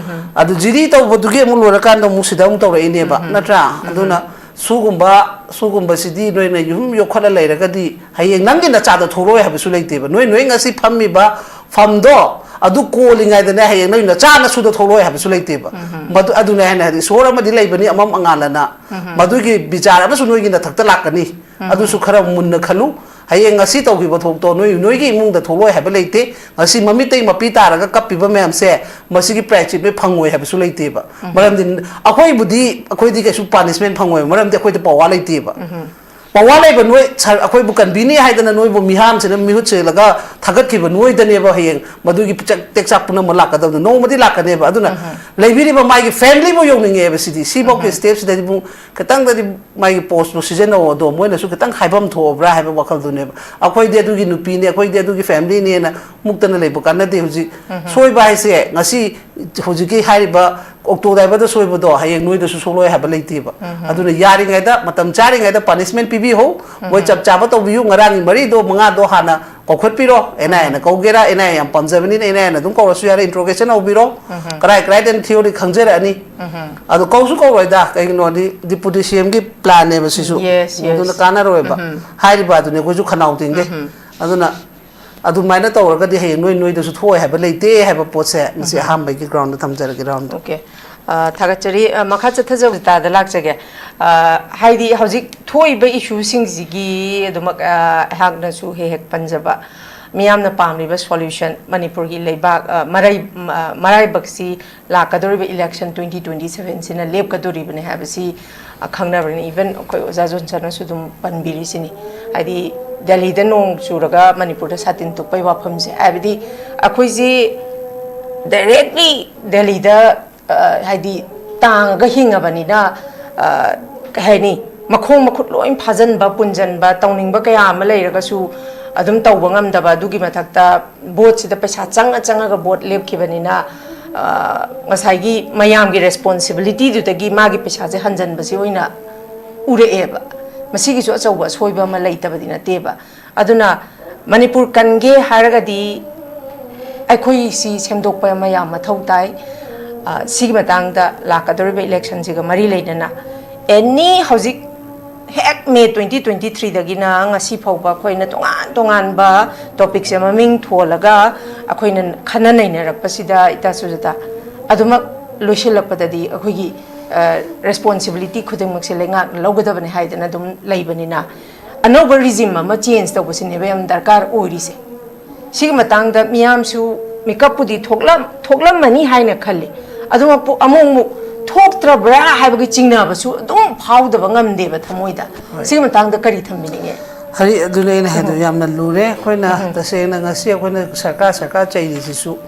ꯑꯗꯨ ꯖꯤꯔꯤ ꯇꯧꯕꯗꯨꯒꯤ ꯑꯃꯨꯛ ꯂꯣꯏꯔꯀꯥꯟꯗ ꯑꯃꯨꯛ ꯁꯤꯗ ꯑꯃꯨꯛ ꯇꯧꯔꯛꯏꯅꯦꯕ, ꯅꯠꯇ꯭ꯔꯥ? ꯑꯗꯨꯅ ꯁꯨꯒꯨꯝꯕ ꯁꯨꯒꯨꯝꯕꯁꯤꯗꯤ ꯅꯣꯏꯅ ꯌꯨꯝ ꯌꯣꯛꯈꯠꯂ ꯂꯩꯔꯒꯗꯤ ꯍꯌꯦꯡ ꯅꯪꯒꯤ ꯅꯆꯥꯗꯣ ꯊꯣꯛꯂꯛꯑꯣꯏ ꯍꯥꯏꯕꯁꯨ ꯂꯩꯇꯦꯕ꯫ ꯅꯣꯏ ꯅꯣꯏ ꯉꯁꯤ ꯐꯝꯃꯤꯕ ꯐꯝꯗꯣ ꯑꯗꯨ ꯀꯣꯜꯂꯤꯉꯩꯗꯅꯦ, ꯍꯌꯦꯡ ꯅꯣꯏ ꯅꯆꯥ ꯅꯁꯨꯗꯣ ꯊꯣꯛꯂꯛꯑꯣꯏ ꯍꯥꯏꯕꯁꯨ ꯂꯩꯇꯦꯕ꯫ ꯃꯗꯨ ꯑꯗꯨꯅꯦ ꯍꯥꯏꯅ ꯍꯥꯏꯗꯤ ꯏꯁꯣꯔ ꯑꯃꯗꯤ ꯂꯩꯕꯅꯤ ꯑꯃꯝ ꯑꯉꯥꯜꯂꯅ꯫ ꯃꯗꯨꯒꯤ ꯕꯤꯆꯥꯔ ꯑꯃꯁꯨ ꯅꯣꯏꯒꯤ ꯅꯊꯛꯇ ꯂꯥꯛꯀꯅꯤ꯫ ꯑꯗꯨꯁꯨ ꯈꯔ ꯃꯨꯟꯅ ꯈꯜꯂꯨ꯫ ꯍꯌꯦꯡ ꯉꯁꯤ ꯇꯧꯈꯤꯕ ꯊꯕꯛꯇꯣ ꯅꯣꯏ ꯅꯣꯏꯒꯤ ꯏꯃꯨꯡꯗ ꯊꯣꯛꯂꯛꯑꯣꯏ ꯍꯥꯏꯕ ꯂꯩꯇꯦ꯫ ꯉꯁꯤ ꯃꯃꯤꯠꯇꯩ ꯃꯄꯤ ꯇꯥꯔꯒ ꯀꯞꯄꯤꯕ ꯃꯌꯥꯝꯁꯦ ꯃꯁꯤꯒꯤ ꯄ꯭ꯔꯥꯏꯆꯤꯠ ꯅꯣꯏ ꯐꯪꯉꯣꯏ ꯍꯥꯏꯕꯁꯨ ꯂꯩꯇꯦꯕ꯫ ꯃꯔꯝꯗꯤ ꯑꯩꯈꯣꯏꯕꯨꯗꯤ ꯑꯩꯈꯣꯏꯗꯤ ꯀꯩꯁꯨ ꯄꯥꯅꯤꯁꯃꯦꯟ ꯐꯪꯉꯣꯏꯕ, ꯃꯔꯝꯗꯤ ꯑꯩꯈꯣꯏꯗ ꯄꯋꯥꯔ ꯂꯩꯇꯦꯕ꯫ ꯄꯋꯥꯔ ꯂꯩꯕ ꯅꯣꯏ ꯁꯔ ꯑꯩꯈꯣꯏꯕꯨ ꯀꯟꯕꯤꯅꯤ ꯍꯥꯏꯗꯅ ꯅꯣꯏꯕꯨ ꯃꯤꯍꯥꯝꯁꯤꯅ ꯃꯤꯍꯨꯠ ꯁꯤꯜꯂꯒ ꯊꯥꯒꯠꯈꯤꯕ ꯅꯣꯏꯗꯅꯦꯕ ꯍꯌꯦꯡ ꯃꯗꯨꯒꯤ ꯄꯤꯆꯥꯛ ꯇꯦꯛꯆꯥꯛ ꯄꯨꯝꯅꯃꯛ ꯂꯥꯛꯀꯗꯕꯗꯣ꯫ ꯅꯣꯡꯃꯗꯤ ꯂꯥꯛꯀꯅꯦꯕ꯫ ꯑꯗꯨꯅ ꯂꯩꯕꯤꯔꯤꯕ ꯃꯥꯒꯤ ꯐꯦꯃꯤꯂꯤꯕꯨ ꯌꯧꯅꯤꯡꯉꯦꯕ ꯁꯤꯗꯤ꯫ ꯁꯤꯐꯧꯒꯤ ꯁ꯭ꯇꯦꯞꯁꯤꯗꯗꯤ ꯄꯨꯡ ꯈꯤꯇꯪꯗꯗꯤ ꯃꯥꯒꯤ ꯄꯣꯁꯇꯨ ꯁꯤꯖꯤꯟꯅꯧ, ꯑꯗꯣ ꯃꯣꯏꯅꯁꯨ ꯈꯤꯇꯪ ꯍꯥꯏꯐꯝ ꯊꯣꯛꯑꯕ꯭ꯔꯥ ꯍꯥꯏꯕ ꯋꯥꯈꯜꯗꯨꯅꯦꯕ꯫ ꯑꯩꯈꯣꯏꯗꯤ ꯑꯗꯨꯒꯤ ꯅꯨꯄꯤꯅꯦ, ꯑꯩꯈꯣꯏꯗꯤ ꯑꯗꯨꯒꯤ ꯐꯦꯃꯤꯂꯤꯅꯦꯅ ꯃꯨꯛꯇꯅ ꯂꯩꯕ ꯀꯥꯟꯅꯗꯦ꯫ ꯍꯧꯖꯤꯛ ꯁꯣꯏꯕ ꯍꯥꯏꯁꯦ ꯉꯁꯤ ꯍꯧꯖꯤꯛꯀꯤ ꯍꯥꯏꯔꯤꯕ ꯑꯣꯛꯇꯣ ꯗ꯭ꯔꯥꯏꯚꯔꯗ ꯁꯣꯏꯕꯗꯣ ꯍꯌꯦꯡ ꯅꯣꯏꯗꯁꯨ ꯁꯣꯛꯂꯣꯏ ꯍꯥꯏꯕ ꯂꯩꯇꯦꯕ꯫ ꯑꯗꯨꯅ ꯌꯥꯔꯤꯉꯩꯗ, ꯃꯇꯝ ꯆꯥꯔꯤꯉꯩꯗ ꯄꯥꯅꯤꯁꯃꯦꯟ ꯄꯤꯕꯤꯍꯧ꯫ ꯃꯣꯏ ꯆꯞ ꯆꯥꯕ ꯇꯧꯕꯤꯌꯨ꯫ ꯉꯔꯥꯡꯒꯤ ꯃꯔꯤꯗꯣ, ꯃꯉꯥꯗꯣ ꯍꯥꯟꯅ ꯀꯧꯈꯠꯄꯤꯔꯣ꯫ ꯑꯦꯟ ꯑꯥꯏ ꯑꯦꯅ ꯀꯧꯒꯦꯔꯥ, ꯑꯦꯟ ꯑꯥꯏ ꯑꯦ ꯌꯥꯝ ꯄꯥꯝꯖꯕꯅꯤꯅ ꯑꯦꯟ ꯑꯥꯏ ꯑꯦꯅ ꯑꯗꯨꯝ ꯀꯧꯔꯁꯨ ꯌꯥꯔꯦ, ꯏꯟꯇ꯭ꯔꯣꯒꯦꯁꯟ ꯍꯧꯕꯤꯔꯣ꯫ ꯀꯔꯥꯏ ꯀꯔꯥꯏꯗꯅ ꯊꯤꯑꯣꯔꯤ ꯈꯪꯖꯔꯛꯑꯅꯤ꯫ ꯑꯗꯣ ꯀꯧꯁꯨ ꯀꯧꯔꯣꯏꯗ, ꯀꯩꯒꯤꯅꯣꯗꯤ ꯗꯤꯄꯨꯇꯤ ꯁꯤ ꯑꯦꯝꯒꯤ ꯄ꯭ꯂꯥꯟꯅꯦꯕ ꯁꯤꯁꯨ꯫ Yes, yes. ꯃꯗꯨꯅ ꯀꯥꯟꯅꯔꯣꯏꯕ꯫ ꯍꯥꯏꯔꯤꯕ ꯑꯗꯨꯅꯦ ꯑꯩꯈꯣꯏꯁꯨ ꯈꯅꯥꯎ ꯇꯤꯡꯒꯦ꯫ ꯑꯗꯨꯅ ꯑꯗꯨꯃꯥꯏꯅ ꯇꯧꯔꯒꯗꯤ ꯍꯌꯦꯡ ꯅꯣꯏ ꯅꯣꯏꯗꯁꯨ ꯊꯣꯛꯑꯣꯏ ꯍꯥꯏꯕ ꯂꯩꯇꯦ ꯍꯥꯏꯕ ꯄꯣꯠꯁꯦ ꯉꯁꯤ ꯑꯍꯥꯟꯕꯒꯤ ꯒ꯭ꯔꯥꯎꯟꯗ ꯊꯝꯖꯔꯒꯦ, ꯔꯥꯎꯟꯗ꯫ Okay. ꯑ, ꯊꯥꯒꯠꯆꯔꯤ꯫ ꯑ, ꯃꯈꯥ ꯆꯠꯊꯖꯕ ꯇꯥꯗ ꯂꯥꯛꯆꯒꯦ꯫ ꯑ, ꯍꯥꯏꯗꯤ ꯍꯧꯖꯤꯛ ꯊꯣꯛꯏꯕ ꯏꯁꯨꯁꯤꯡꯁꯤꯒꯤ ꯑꯗꯨꯃꯛ, ꯑ, ꯑꯩꯍꯥꯛꯅꯁꯨ ꯍꯦꯛ ꯍꯦꯛ ꯄꯟꯖꯕ ꯃꯤꯌꯥꯝꯅ ꯄꯥꯝꯂꯤꯕ ꯁꯣꯂ꯭ꯌꯨꯁꯟ, ꯃꯅꯤꯄꯨꯔꯒꯤ ꯂꯩꯕꯥꯛ, ꯑ, ꯃꯔꯩ-, ꯃ-, ꯃꯔꯥꯏꯕꯛꯁꯤ ꯂꯥꯛꯀꯗꯧꯔꯤꯕ ꯏꯂꯦꯛꯁꯟ twenty twenty seven ꯁꯤꯅ ꯂꯦꯞꯀꯗꯧꯔꯤꯕꯅꯤ ꯍꯥꯏꯕꯁꯤ, ꯑ, ꯈꯪꯅꯕꯅꯤ꯫ Even ꯑꯩꯈꯣꯏ ꯑꯣꯖꯥ ꯖꯣꯟꯁꯟꯅꯁꯨ ꯑꯗꯨꯝ ꯄꯟꯕꯤꯔꯤꯁꯤꯅꯤ꯫ ꯍꯥꯏꯗꯤ ꯗꯦꯜꯂꯤꯗ ꯅꯣꯡ ꯆꯨꯔꯒ ꯃꯅꯤꯄꯨꯔꯗ ꯁꯥꯇꯤꯟ ꯇꯨꯞꯄꯩ ꯋꯥꯐꯝꯁꯦ, ꯍꯥꯏꯕꯗꯤ ꯑꯩꯈꯣꯏꯁꯤ directly ꯗꯦꯜꯂꯤꯗ, ꯑ, ꯍꯥꯏꯗꯤ ꯇꯥꯡꯉꯒ ꯍꯤꯡꯉꯕꯅꯤꯅ, ꯑ, ꯀꯩ ꯍꯥꯏꯅꯤ, ꯃꯈꯣꯡ ꯃꯈꯨꯠ ꯂꯣꯏ ꯐꯥꯖꯤꯟꯕ, ꯄꯨꯟꯖꯟꯕ, ꯇꯧꯅꯤꯡꯕ ꯀꯌꯥ ꯑꯃ ꯂꯩꯔꯒꯁꯨ ꯑꯗꯨꯝ ꯇꯧꯕ ꯉꯝꯗꯕ꯫ ꯑꯗꯨꯒꯤ ꯃꯊꯛꯇ ꯚꯣꯠꯁꯤꯗ ꯄꯩꯁꯥ ꯆꯪꯉ ꯆꯪꯉꯒ ꯚꯣꯠ ꯂꯦꯞꯈꯤꯕꯅꯤꯅ, ꯑ, ꯉꯁꯥꯏꯒꯤ ꯃꯌꯥꯝꯒꯤ ꯔꯦꯁꯄꯣꯟꯁꯤꯕꯤꯂꯤꯇꯤꯗꯨꯗꯒꯤ ꯃꯥꯒꯤ ꯄꯩꯁꯥꯁꯦ ꯍꯟꯖꯟꯕꯁꯤ ꯑꯣꯏꯅ ꯎꯔꯛꯑꯦꯕ꯫ ꯃꯁꯤꯒꯤꯁꯨ ꯑꯆꯧꯕ ꯑꯁꯣꯏꯕ ꯑꯃ ꯂꯩꯇꯕꯗꯤ ꯅꯠꯇꯦꯕ꯫ ꯑꯗꯨꯅ ꯃꯅꯤꯄꯨꯔ ꯀꯟꯒꯦ ꯍꯥꯏꯔꯒꯗꯤ ꯑꯩꯈꯣꯏ ꯁꯤ ꯁꯦꯝꯗꯣꯛꯄ ꯑꯃ ꯌꯥꯝ ꯃꯊꯧ ꯇꯥꯏ꯫ ꯑ, ꯁꯤꯒꯤ ꯃꯇꯥꯡꯗ ꯂꯥꯛꯀꯗꯧꯔꯤꯕ ꯏꯂꯦꯛꯁꯟꯁꯤꯒ ꯃꯔꯤ ꯂꯩꯅꯅ ꯑꯦꯅꯤ ꯍꯧꯖꯤꯛ ꯍꯦꯛ ꯃꯦ ꯇ꯭ꯋꯦꯟꯇꯤ ꯇ꯭ꯋꯦꯟꯇꯤ ꯊ꯭ꯔꯤꯗꯒꯤꯅ ꯉꯁꯤ ꯐꯥꯎꯕ ꯑꯩꯈꯣꯏꯅ ꯇꯣꯉꯥꯟ ꯇꯣꯉꯥꯟꯕ ꯇꯣꯄꯤꯛꯁꯦ ꯃꯃꯤꯡ ꯊꯣꯜꯂꯒ ꯑꯩꯈꯣꯏꯅ ꯈꯟꯅ ꯅꯩꯅꯔꯛꯄꯁꯤꯗ, ꯏꯇꯥ ꯁꯨꯖꯥꯇꯥ, ꯑꯗꯨꯃꯛ ꯂꯣꯏꯁꯤꯜꯂꯛꯄꯗꯗꯤ ꯑꯩꯈꯣꯏꯒꯤ ꯔꯦꯁꯄꯣꯟꯁꯤꯕꯤꯂꯤꯇꯤ ꯈꯨꯗꯤꯡꯃꯛꯁꯦ ꯂꯩꯉꯥꯛꯅ ꯂꯧꯒꯗꯕꯅꯤ ꯍꯥꯏꯗꯅ ꯑꯗꯨꯝ ꯂꯩꯕꯅꯤꯅ, ꯑꯅꯧꯕ ꯔꯤꯖꯤꯝ ꯑꯃ ꯆꯦꯟꯖ ꯇꯧꯕꯁꯤꯅꯦꯕ ꯌꯥꯝ ꯗꯔꯀꯥꯔ ꯑꯣꯏꯔꯤꯁꯦ꯫ ꯁꯤꯒꯤ ꯃꯇꯥꯡꯗ ꯃꯤꯌꯥꯝꯁꯨ ꯃꯤꯀꯞꯄꯨꯗꯤ ꯊꯣꯛꯂꯝ-, ꯊꯣꯛꯂꯝꯃꯅꯤ ꯍꯥꯏꯅ ꯈꯜꯂꯤ꯫ ꯑꯗꯨꯃꯛꯄꯨ ꯑꯃꯨꯛ ꯑꯃꯨꯛ ꯊꯣꯛꯇ꯭ꯔꯕ꯭ꯔꯥ ꯍꯥꯏꯕꯒꯤ ꯆꯤꯡꯅꯕꯁꯨ ꯑꯗꯨꯝ ꯐꯥꯎꯗꯕ ꯉꯝꯗꯦꯕ ꯊꯃꯣꯏꯗ꯫ ꯍꯣꯏ꯫ ꯁꯤꯒꯤ ꯃꯇꯥꯡꯗ ꯀꯔꯤ ꯊꯝꯕꯤꯅꯤꯡꯉꯦ? ꯍꯔꯤ, ꯑꯗꯨꯅꯦ ꯑꯩꯅ ꯍꯥꯏꯗꯣ, ꯎꯝ꯫ ꯌꯥꯝꯅ ꯂꯨꯔꯦ꯫ ꯑꯩꯈꯣꯏꯅ ꯎꯝ꯫ ꯇꯁꯦꯡꯅ ꯉꯁꯤ ꯑꯩꯈꯣꯏꯅ ꯁꯔꯀꯥꯔ, ꯁꯔꯀꯥꯔ ꯆꯩꯔꯤꯁꯤꯁꯨ,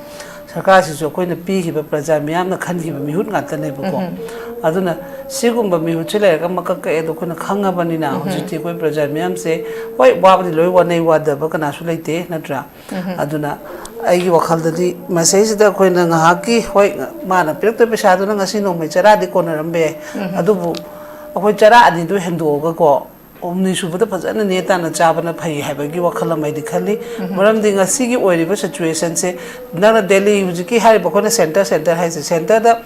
ꯁꯔꯀꯥꯔꯁꯤꯁꯨ ꯑꯩꯈꯣꯏꯅ ꯄꯤꯈꯤꯕ ꯄ꯭ꯔꯖꯥ ꯃꯤꯌꯥꯝꯅ ꯈꯟꯈꯤꯕ ꯃꯤꯍꯨꯠ ꯉꯥꯛꯇꯅꯦꯕꯀꯣ꯫ ꯎꯝ꯫ ꯑꯗꯨꯅ ꯁꯤꯒꯨꯝꯕ ꯃꯤꯍꯨꯠꯁꯤ ꯂꯩꯔꯒ ꯃꯀꯛ ꯀꯛꯑꯦ ꯑꯗꯣ ꯑꯩꯈꯣꯏꯅ ꯈꯪꯉꯕꯅꯤꯅ, ꯎꯝ꯫ ꯍꯧꯖꯤꯛꯇꯤ ꯑꯩꯈꯣꯏ ꯄ꯭ꯔꯖꯥ ꯃꯤꯌꯥꯝꯁꯦ, ꯍꯣꯏ, ꯋꯥꯕꯗꯤ ꯂꯣꯏ ꯋꯥꯅꯩ, ꯋꯥꯗꯕ ꯀꯅꯥꯁꯨ ꯂꯩꯇꯦ, ꯅꯠꯇ꯭ꯔꯥ? ꯎꯝ꯫ ꯑꯗꯨꯅ ꯑꯩꯒꯤ ꯋꯥꯈꯜꯗꯗꯤ ꯃꯁꯤꯁꯤꯗ ꯑꯩꯈꯣꯏꯅ ꯉꯥꯏꯍꯥꯛꯀꯤ, ꯍꯣꯏ, ꯃꯥꯅ ꯄꯤꯔꯛꯇꯣꯏ ꯄꯩꯁꯥꯗꯨꯅ ꯉꯁꯤ ꯅꯣꯡꯃꯩ ꯆꯔꯥꯗꯤ ꯀꯣꯟꯅꯔꯝꯕ ꯌꯥꯏ꯫ ꯎꯝ꯫ ꯑꯗꯨꯕꯨ ꯑꯩꯈꯣꯏ ꯆꯔꯥ ꯑꯅꯤꯗꯨ ꯍꯦꯟꯗꯣꯛꯑꯒꯀꯣ, ꯍꯨꯝꯅꯤ ꯁꯨꯕꯗ ꯐꯖꯅ ꯅꯦ ꯇꯥꯅ ꯆꯥꯕꯅ ꯐꯩ ꯍꯥꯏꯕꯒꯤ ꯋꯥꯈꯜ ꯑꯃ ꯑꯩꯗꯤ ꯈꯜꯂꯤ꯫ ꯎꯝ꯫ ꯃꯔꯝꯗꯤ ꯉꯁꯤꯒꯤ ꯑꯣꯏꯔꯤꯕ ꯁꯤꯆꯨꯋꯦꯁꯟꯁꯦ, ꯅꯪꯅ ꯗꯦꯜꯂꯤ ꯍꯧꯖꯤꯛꯀꯤ ꯍꯥꯏꯔꯤꯕ, ꯑꯩꯈꯣꯏꯅ ꯁꯦꯟꯇꯔ, ꯁꯦꯟꯇꯔ ꯍꯥꯏꯁꯦ, ꯁꯦꯟꯇꯔꯗ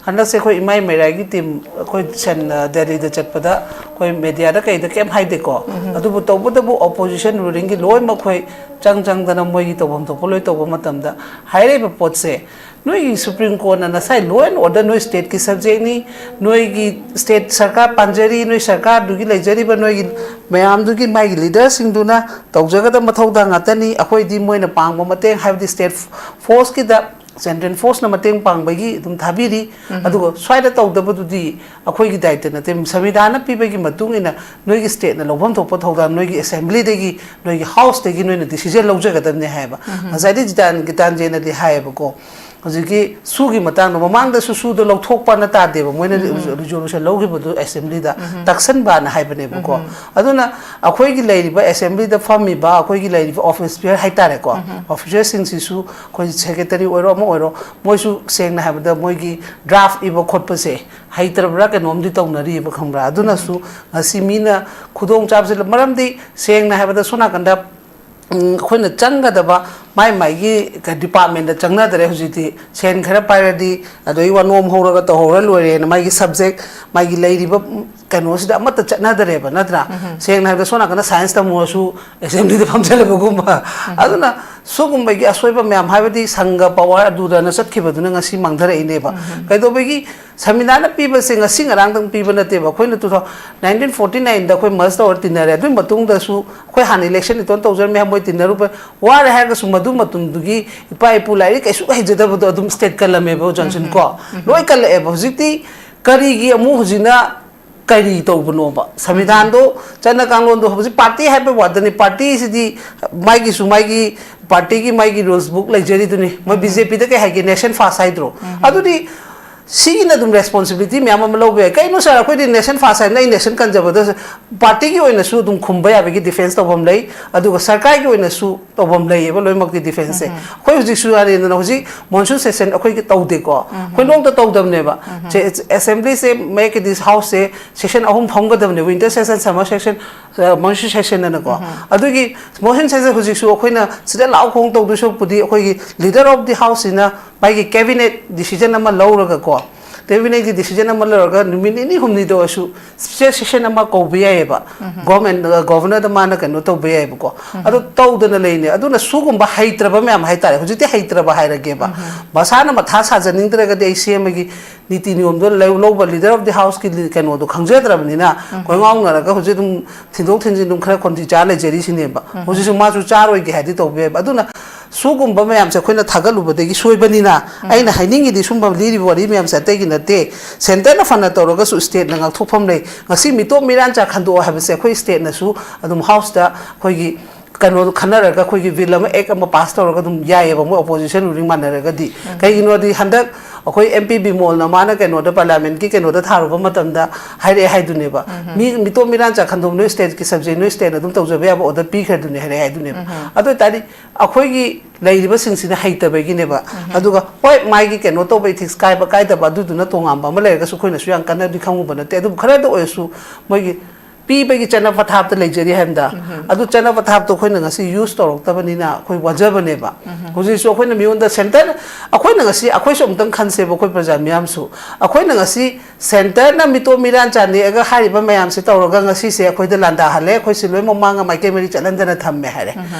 ꯍꯟꯗꯛꯁꯦ ꯑꯩꯈꯣꯏ ꯏꯃꯥꯏ ꯃꯩꯔꯥꯒꯤ ꯇꯤꯝ ꯑꯩꯈꯣꯏ ꯁꯦꯟ-, ꯗꯦꯜꯂꯤꯗ ꯆꯠꯄꯗ ꯑꯩꯈꯣꯏ ꯃꯦꯗꯤꯌꯥꯗ ꯀꯩꯗ ꯀꯩꯝ ꯍꯥꯏꯗꯦꯀꯣ꯫ ꯎꯝ꯫ ꯑꯗꯨꯕꯨ ꯇꯧꯕꯇꯕꯨ ꯑꯣꯄꯣꯖꯤꯁꯟ ꯔꯨꯂꯤꯡꯒꯤ ꯂꯣꯏꯅꯃꯛ ꯑꯩꯈꯣꯏ ꯆꯪ ꯆꯪꯗꯅ ꯃꯣꯏꯒꯤ ꯇꯧꯐꯝ ꯊꯣꯛꯄ ꯂꯣꯏ ꯇꯧꯕ ꯃꯇꯝꯗ, ꯍꯥꯏꯔꯤꯕ ꯄꯣꯠꯁꯦ ꯅꯣꯏꯒꯤ ꯁꯨꯄ꯭ꯔꯤꯝ ꯀꯣꯔꯠꯅ ꯅꯁꯥꯏ law and order, ꯅꯣꯏ ꯁ꯭ꯇꯦꯠꯀꯤ ꯁꯕꯖꯦꯛꯅꯤ, ꯅꯣꯏꯒꯤ ꯁ꯭ꯇꯦꯠ ꯁꯔꯀꯥꯔ ꯄꯥꯟꯖꯔꯤ, ꯅꯣꯏ ꯁꯔꯀꯥꯔꯗꯨꯒꯤ ꯂꯩꯖꯔꯤꯕ ꯅꯣꯏꯒꯤ ꯃꯌꯥꯝꯗꯨꯒꯤ ꯃꯥꯒꯤ ꯂꯤꯗꯔꯁꯤꯡꯗꯨꯅ ꯇꯧꯖꯒꯗꯕ ꯃꯊꯧꯗꯥꯡ ꯉꯥꯛꯇꯅꯤ꯫ ꯑꯩꯈꯣꯏꯗꯤ ꯃꯣꯏꯅ ꯄꯥꯡꯕ ꯃꯇꯦꯡ, ꯍꯥꯏꯕꯗꯤ ꯁ꯭ꯇꯦꯠ ꯐꯣꯔꯁꯀꯤꯗ ꯁꯦꯟꯇ꯭ꯔꯦꯜ ꯐꯣꯔꯁꯅ ꯃꯇꯦꯡ ꯄꯥꯡꯕꯒꯤ ꯑꯗꯨꯝ ꯊꯥꯕꯤꯔꯤ꯫ ꯎꯝ꯫ ꯑꯗꯨꯒ ꯁ꯭ꯋꯥꯏꯗ ꯇꯧꯗꯕꯗꯨꯗꯤ ꯑꯩꯈꯣꯏꯒꯤ ꯗꯥꯏꯇ ꯅꯠꯇꯦ꯫ ꯁꯪꯕꯤꯙꯥꯟꯅ ꯄꯤꯕꯒꯤ ꯃꯇꯨꯡ ꯏꯟꯅ ꯅꯣꯏꯒꯤ ꯁ꯭ꯇꯦꯠꯅ ꯂꯧꯐꯝ ꯊꯣꯛꯄ ꯊꯧꯗꯥꯡ ꯅꯣꯏꯒꯤ ꯑꯦꯁꯦꯝꯕ꯭ꯂꯤꯗꯒꯤ, ꯅꯣꯏꯒꯤ ꯍꯥꯎꯁꯇꯒꯤ ꯅꯣꯏꯅ ꯗꯤꯁꯤꯖꯟ ꯂꯧꯖꯒꯗꯕꯅꯤ ꯍꯥꯏꯕ꯫ ꯎꯝ꯫ ꯉꯁꯥꯏꯗꯤ ꯖꯤꯇꯥꯟ ꯒꯤꯇꯥꯟꯖꯦꯅꯗꯤ ꯍꯥꯏꯌꯦꯕꯀꯣ, ꯍꯧꯖꯤꯛꯀꯤ ꯁꯨꯒꯤ ꯃꯇꯥꯡꯗ, ꯃꯃꯥꯡꯗꯁꯨ ꯁꯨꯗꯣ ꯂꯧꯊꯣꯛꯄꯅ ꯇꯥꯗꯦꯕ, ꯃꯣꯏꯅ ꯔꯤꯖꯣꯂꯨꯁꯟ ꯂꯧꯈꯤꯕꯗꯣ ꯑꯦꯁꯦꯝꯕ꯭ꯂꯤꯗ ꯇꯛꯁꯟꯕꯅ ꯍꯥꯏꯕꯅꯦꯕꯀꯣ꯫ ꯑꯗꯨꯅ ꯑꯩꯈꯣꯏꯒꯤ ꯂꯩꯔꯤꯕ ꯑꯦꯁꯦꯝꯕ꯭ꯂꯤꯗ ꯐꯝꯃꯤꯕ ꯑꯩꯈꯣꯏꯒꯤ ꯂꯩꯔꯤꯕ ꯑꯣꯐꯤꯁ ꯕꯤꯌꯔ ꯍꯥꯏꯇꯥꯔꯦꯀꯣ, ꯑꯣꯐꯤꯁꯔꯁꯤꯡꯁꯤꯁꯨ, ꯑꯩꯈꯣꯏ ꯁꯦꯀ꯭ꯔꯦꯇꯔꯤ ꯑꯣꯏꯔꯣ ꯑꯃ ꯑꯣꯏꯔꯣ, ꯃꯣꯏꯁꯨ ꯁꯦꯡꯅ ꯍꯥꯏꯕꯗ ꯃꯣꯏꯒꯤ ꯗ꯭ꯔꯥꯐ ꯏꯕ ꯈꯣꯠꯄꯁꯦ ꯍꯩꯇ꯭ꯔꯕ꯭ꯔꯥ ꯀꯩꯅꯣꯝꯗꯤ ꯇꯧꯅꯔꯤꯕ, ꯈꯪꯕ꯭ꯔꯥ? ꯑꯗꯨꯅꯁꯨ ꯉꯁꯤ ꯃꯤꯅ ꯈꯨꯗꯣꯡ ꯆꯥꯕꯁꯦ, ꯃꯔꯝꯗꯤ ꯁꯦꯡꯅ ꯍꯥꯏꯕꯗ ꯁꯣꯝ ꯅꯥꯀꯟꯗ ꯎꯝ, ꯑꯩꯈꯣꯏꯅ ꯆꯪꯒꯗꯕ ꯃꯥꯏ ꯃꯥꯏꯒꯤ ꯗꯤꯄꯥꯔꯠꯃꯦꯟꯗ ꯆꯪꯅꯗ꯭ꯔꯦ ꯍꯧꯖꯤꯛꯇꯤ꯫ ꯁꯦꯟ ꯈꯔ ꯄꯥꯏꯔꯗꯤ ꯑꯗꯩ ꯋꯥꯅꯣꯝ ꯍꯧꯔꯒ ꯇꯧꯍꯧꯔ ꯂꯣꯏꯔꯦꯅ ꯃꯥꯒꯤ ꯁꯕꯖꯦꯛ, ꯃꯥꯒꯤ ꯂꯩꯔꯤꯕ, ꯎꯝ, ꯀꯩꯅꯣꯁꯤꯗ ꯑꯃꯠꯇ ꯆꯠꯅꯗ꯭ꯔꯦꯕ, ꯅꯠꯇ꯭ꯔꯥ? ꯁꯦꯡꯅ ꯍꯥꯏꯕꯗ ꯁꯣꯝ ꯅꯥꯀꯟꯗ ꯁꯥꯏꯟꯁ ꯇꯝꯃꯨꯔꯁꯨ ꯑꯦꯁꯦꯝꯕ꯭ꯂꯤꯗ ꯐꯝꯖꯜꯂꯕꯒꯨꯝꯕ꯫ ꯑꯗꯨꯅ ꯁꯤꯒꯨꯝꯕꯒꯤ ꯑꯁꯣꯏꯕ ꯃꯌꯥꯝ, ꯍꯥꯏꯕꯗꯤ ꯁꯪꯒ ꯄꯋꯥꯔ ꯑꯗꯨꯗꯅ ꯆꯠꯈꯤꯕꯗꯨꯅ ꯉꯁꯤ ꯃꯥꯡꯊꯔꯛꯏꯅꯦꯕ꯫ ꯀꯩꯗꯧꯕꯒꯤ ꯁꯪꯕꯤꯙꯥꯟꯅ ꯄꯤꯕꯁꯦ ꯉꯁꯤ ꯉꯔꯥꯡꯗꯪ ꯄꯤꯕ ꯅꯠꯇꯦꯕ꯫ ꯑꯩꯈꯣꯏꯅ two thousand, nineteen forty nineꯗ ꯑꯩꯈꯣꯏ ꯃꯔꯖ ꯇꯧꯔ ꯇꯤꯟꯅꯔꯦ꯫ ꯑꯗꯨꯒꯤ ꯃꯇꯨꯡꯗꯁꯨ ꯑꯩꯈꯣꯏ ꯍꯥꯟꯅ ꯏꯂꯦꯛꯁꯟ ꯏꯇꯣꯟ ꯇꯧꯖꯔꯝꯃꯦ, ꯃꯣꯏ ꯇꯤꯟꯅꯔꯨꯕ ꯋꯥꯔꯦ ꯍꯥꯏꯔꯒꯁꯨ ꯃꯗꯨ ꯃꯇꯝꯗꯨꯒꯤ ꯏꯄꯥ ꯏꯄꯨ ꯂꯥꯏꯔꯤꯛ ꯀꯩꯁꯨ ꯍꯩꯖꯗꯕꯗꯣ ꯑꯗꯨꯝ ꯁ꯭ꯇꯦꯠ ꯀꯜꯂꯝꯃꯦꯕ, ꯖꯣꯟꯁꯟ ꯀꯣ꯫ ꯂꯣꯏ ꯀꯜꯂꯛꯑꯦꯕ꯫ ꯍꯧꯖꯤꯛꯇꯤ ꯀꯔꯤꯒꯤ ꯑꯃꯨꯛ ꯍꯧꯖꯤꯛꯅ ꯀꯔꯤ ꯇꯧꯕꯅꯣꯕ? ꯁꯪꯕꯤꯙꯥꯟꯗꯣ, ꯆꯠꯅ ꯀꯥꯡꯂꯣꯟꯗꯣ ꯍꯧꯖꯤꯛ ꯄꯥꯔꯇꯤ ꯍꯥꯏꯕ ꯋꯥꯗꯅꯤ꯫ ꯄꯥꯔꯇꯤꯁꯤꯗꯤ ꯃꯥꯒꯤꯁꯨ ꯃꯥꯒꯤ ꯄꯥꯔꯇꯤꯒꯤ ꯃꯥꯒꯤ ꯔꯨꯜꯁ ꯕꯨꯛ ꯂꯩꯖꯔꯤꯗꯨꯅꯤ꯫ ꯃꯣꯏ ꯕꯤ ꯖꯦ ꯄꯤꯗ ꯀꯩ ꯍꯥꯏꯒꯦ? Nation first ꯍꯥꯏꯗ꯭ꯔꯣ? ꯑꯗꯨꯗꯤ ꯁꯤꯒꯤꯅ ꯑꯗꯨꯝ ꯔꯦꯁꯄꯣꯟꯁꯤꯕꯤꯂꯤꯇꯤ ꯃꯌꯥꯝ ꯑꯃ ꯂꯧꯕ ꯌꯥꯏ꯫ ꯀꯩꯅꯣ ꯁꯥꯔ, ꯑꯩꯈꯣꯏꯗꯤ nation first ꯍꯥꯏꯕꯅ ꯑꯩ ꯅꯦꯁꯟ ꯀꯟꯖꯕꯗ ꯄꯥꯔꯇꯤꯒꯤ ꯑꯣꯏꯅꯁꯨ ꯑꯗꯨꯝ ꯈꯨꯝꯕ ꯌꯥꯕꯒꯤ ꯗꯤꯐꯦꯟꯁ ꯇꯧꯐꯝ ꯂꯩ, ꯑꯗꯨꯒ ꯁꯔꯀꯥꯔꯒꯤ ꯑꯣꯏꯅꯁꯨ ꯇꯧꯐꯝ ꯂꯩꯌꯦꯕ ꯂꯣꯏꯅꯃꯛꯇꯤ ꯗꯤꯐꯦꯟꯁꯁꯦ꯫ ꯑꯩꯈꯣꯏ ꯍꯧꯖꯤꯛꯁꯨ ꯌꯥꯔꯦꯗꯅ, ꯍꯧꯖꯤꯛ ꯃꯣꯟꯁꯨꯟ ꯁꯦꯁꯟ ꯑꯩꯈꯣꯏꯒꯤ ꯇꯧꯗꯦꯀꯣ, ꯑꯩꯈꯣꯏ ꯅꯣꯡꯇ ꯇꯧꯗꯕꯅꯦꯕ꯫ ꯁꯦ-, ꯑꯦꯁꯦꯝꯕ꯭ꯂꯤꯁꯦ, ꯃꯦꯛ ꯗꯤꯁ ꯍꯥꯎꯁꯁꯦ ꯁꯦꯁꯟ ꯑꯍꯨꯝ ꯐꯝꯒꯗꯕꯅꯦ, winter season, summer season, monsoon season ꯑꯅꯀꯣ꯫ ꯑꯗꯨꯒꯤ ꯃꯣꯟꯁꯨꯟ ꯁꯦꯁꯟ ꯍꯧꯖꯤꯛꯁꯨ ꯑꯩꯈꯣꯏꯅ ꯁꯤꯗ ꯂꯥꯎ ꯈꯣꯡ ꯇꯧꯗꯣꯏ ꯁꯔꯨꯛꯄꯨꯗꯤ ꯑꯩꯈꯣꯏꯒꯤ leader of the houseꯁꯤꯅ ꯃꯥꯒꯤ ꯀꯦꯕꯤꯅꯦꯠ ꯗꯤꯁꯤꯖꯟ ꯑꯃ ꯂꯧꯔꯒꯀꯣ, ꯀꯦꯕꯤꯅꯦꯠꯀꯤ ꯗꯤꯁꯤꯖꯟ ꯑꯃ ꯂꯧꯔꯒ ꯅꯨꯃꯤꯠ ꯅꯤꯅꯤ ꯍꯨꯝꯅꯤꯗ ꯑꯣꯏꯔꯁꯨ ꯁ꯭ꯄꯦꯁꯦꯜ ꯁꯦꯁꯟ ꯑꯃ ꯀꯧꯕ ꯌꯥꯏꯑꯕ꯫ ꯒꯣꯔꯃꯦꯟ, ꯒꯣꯚꯔꯅꯔꯗ ꯃꯥꯅ ꯀꯩꯅꯣ ꯇꯧꯕ ꯌꯥꯏꯑꯕꯀꯣ꯫ ꯑꯗꯣ ꯇꯧꯗꯅ ꯂꯩꯅꯦ꯫ ꯑꯗꯨꯅ ꯁꯤꯒꯨꯝꯕ ꯍꯩꯇ꯭ꯔꯕ ꯃꯌꯥꯝ ꯍꯥꯏꯇꯥꯔꯦ, ꯍꯧꯖꯤꯛꯇꯤ ꯍꯩꯇ꯭ꯔꯕ ꯍꯥꯏꯔꯒꯦꯕ꯫ ꯃꯁꯥꯅ ꯃꯊꯥ ꯁꯥꯖꯅꯤꯡꯗ꯭ꯔꯒꯗꯤ ꯑꯩ ꯁꯦꯝꯃꯒꯤ ꯅꯤꯇꯤ ꯅꯤꯌꯣꯝꯗꯣ ꯂꯧ-, ꯂꯧꯕ, leader of the houseꯀꯤ ꯀꯩꯅꯣꯗꯣ ꯈꯪꯖꯗ꯭ꯔꯕꯅꯤꯅ ꯀꯣꯏꯉꯥꯎꯅꯔꯒ ꯍꯧꯖꯤꯛ ꯑꯗꯨꯝ ꯊꯤꯟꯗꯣꯛ ꯊꯤꯟꯖꯤꯟ ꯑꯗꯨꯝ ꯈꯔ ꯈꯣꯟꯊꯤ ꯆꯥ ꯂꯩꯖꯔꯤꯁꯤꯅꯦꯕ꯫ ꯍꯧꯖꯤꯛꯁꯨ ꯃꯥꯁꯨ ꯆꯥꯔꯣꯏꯒꯦ ꯍꯥꯏꯗꯤ ꯇꯧꯕ ꯌꯥꯏꯕ꯫ ꯑꯗꯨꯅ ꯁꯤꯒꯨꯝꯕ ꯃꯌꯥꯝꯁꯦ ꯑꯩꯈꯣꯏꯅ ꯊꯥꯒꯠꯂꯨꯕꯗꯒꯤ ꯁꯣꯏꯕꯅꯤꯅ, ꯑꯩꯅ ꯍꯥꯏꯅꯤꯡꯉꯤꯗꯤ ꯁꯨꯝꯕ ꯂꯤꯔꯤꯕ ꯋꯥꯔꯤ ꯃꯌꯥꯝꯁꯦ ꯑꯇꯩꯒꯤ ꯅꯠꯇꯦ, ꯁꯦꯟꯇꯔꯅ ꯐꯅ ꯇꯧꯔꯒꯁꯨ ꯁ꯭ꯇꯦꯠꯅ ꯉꯥꯛꯊꯣꯛꯐꯝ ꯂꯩ꯫ ꯉꯁꯤ ꯃꯤꯇꯣꯞ ꯃꯤꯔꯥꯟꯆꯥ ꯈꯟꯗꯣꯛꯑꯣ ꯍꯥꯏꯕꯁꯦ ꯑꯩꯈꯣꯏ ꯁ꯭ꯇꯦꯠꯅꯁꯨ ꯑꯗꯨꯝ ꯍꯥꯎꯁꯇ ꯑꯩꯈꯣꯏꯒꯤ ꯀꯩꯅꯣ ꯈꯟꯅꯔꯒ ꯑꯩꯈꯣꯏꯒꯤ ꯕꯤꯜ ꯑꯃ, ꯑꯦꯛ ꯑꯃ ꯄꯥꯁ ꯇꯧꯔꯒ ꯑꯗꯨꯝ ꯌꯥꯏꯑꯕ, ꯃꯣꯏ ꯑꯣꯄꯣꯖꯤꯁꯟ ꯔꯨꯂꯤꯡ ꯃꯥꯟꯅꯔꯒꯗꯤ꯫ ꯀꯩꯒꯤꯅꯣꯗꯤ ꯍꯟꯗꯛ ꯑꯩꯈꯣꯏ ꯑꯦꯝ ꯄꯤ ꯕꯤꯃꯣꯜꯅ ꯃꯥꯅ ꯀꯩꯅꯣꯗ ꯄꯥꯔꯂꯤꯌꯥꯃꯦꯟꯠꯀꯤ ꯀꯩꯅꯣꯗ ꯊꯥꯔꯨꯕ ꯃꯇꯝꯗ ꯍꯥꯏꯔꯛꯑꯦ ꯍꯥꯏꯗꯨꯅꯦꯕ, ꯃꯤ ꯃꯤꯇꯣꯞ ꯃꯤꯔꯥꯟ ꯆꯥꯈꯟꯗꯣ ꯅꯣꯏ ꯁ꯭ꯇꯦꯠꯀꯤ ꯁꯕꯖꯦꯛ ꯅꯣꯏ ꯁ꯭ꯇꯦꯠꯅ ꯑꯗꯨꯝ ꯇꯧꯖꯕ ꯌꯥꯕ ꯑꯣꯔꯗꯔ ꯄꯤꯈ꯭ꯔꯗꯨꯅꯦ ꯍꯥꯏꯔꯛꯑꯦ ꯍꯥꯏꯗꯨꯅꯦꯕ꯫ ꯑꯗꯨ ꯑꯣꯏꯇꯥꯔꯗꯤ ꯑꯩꯈꯣꯏꯒꯤ ꯂꯩꯔꯤꯕꯁꯤꯡꯁꯤꯅ ꯍꯩꯇꯕꯒꯤꯅꯦꯕ꯫ ꯑꯗꯨꯒ ꯍꯣꯏ, ꯃꯥꯒꯤ ꯀꯩꯅꯣ ꯇꯧꯕ, ꯏꯊꯤꯛꯁ ꯀꯥꯏꯕ ꯀꯥꯏꯗꯕ ꯑꯗꯨꯗꯨꯅ ꯇꯣꯉꯥꯟꯕ ꯑꯃ ꯂꯩꯔꯒꯁꯨ ꯑꯩꯈꯣꯏꯅꯁꯨ ꯌꯥꯝ ꯀꯟꯅꯗꯤ ꯈꯪꯉꯨꯕ ꯅꯠꯇꯦ, ꯑꯗꯨꯕꯨ ꯈꯔꯗ ꯑꯣꯏꯔꯁꯨ ꯃꯣꯏꯒꯤ ꯄꯤꯕꯒꯤ ꯆꯠꯅ ꯄꯊꯥꯞꯇ ꯂꯩꯖꯔꯤ ꯍꯥꯏꯕꯗ, ꯑꯗꯨ ꯆꯠꯅ ꯄꯊꯥꯞꯇꯣ ꯑꯩꯈꯣꯏꯅ ꯉꯁꯤ ꯌꯨꯁ ꯇꯧꯔꯛꯇꯕꯅꯤꯅ ꯑꯩꯈꯣꯏ ꯋꯥꯖꯕꯅꯦꯕ꯫ ꯍꯧꯖꯤꯛꯁꯨ ꯑꯩꯈꯣꯏꯅ ꯃꯤꯉꯣꯟꯗ ꯁꯦꯟꯇꯔ, ꯑꯩꯈꯣꯏꯅ ꯉꯁꯤ, ꯑꯩꯈꯣꯏꯁꯨ ꯑꯃꯨꯛꯇꯪ ꯈꯟꯁꯦꯕ, ꯑꯩꯈꯣꯏ ꯄ꯭ꯔꯖꯥ ꯃꯤꯌꯥꯝꯁꯨ꯫ ꯑꯩꯈꯣꯏꯅ ꯉꯁꯤ ꯁꯦꯟꯇꯔꯅ ꯃꯤꯇꯣꯞ ꯃꯤꯔꯥꯟ ꯆꯥꯅꯦꯛꯑꯒ ꯍꯥꯏꯔꯤꯕ ꯃꯌꯥꯝꯁꯦ ꯇꯧꯔꯒ ꯉꯁꯤꯁꯦ ꯑꯩꯈꯣꯏꯗ ꯂꯥꯟꯗꯥꯍꯜꯂꯦ, ꯑꯩꯈꯣꯏꯁꯦ ꯂꯣꯏ ꯃꯃꯥꯡꯒ ꯃꯥꯏꯀꯩ ꯃꯔꯤ ꯆꯠꯍꯟꯗꯅ ꯊꯝꯃꯦ ꯍꯥꯏꯔꯦ꯫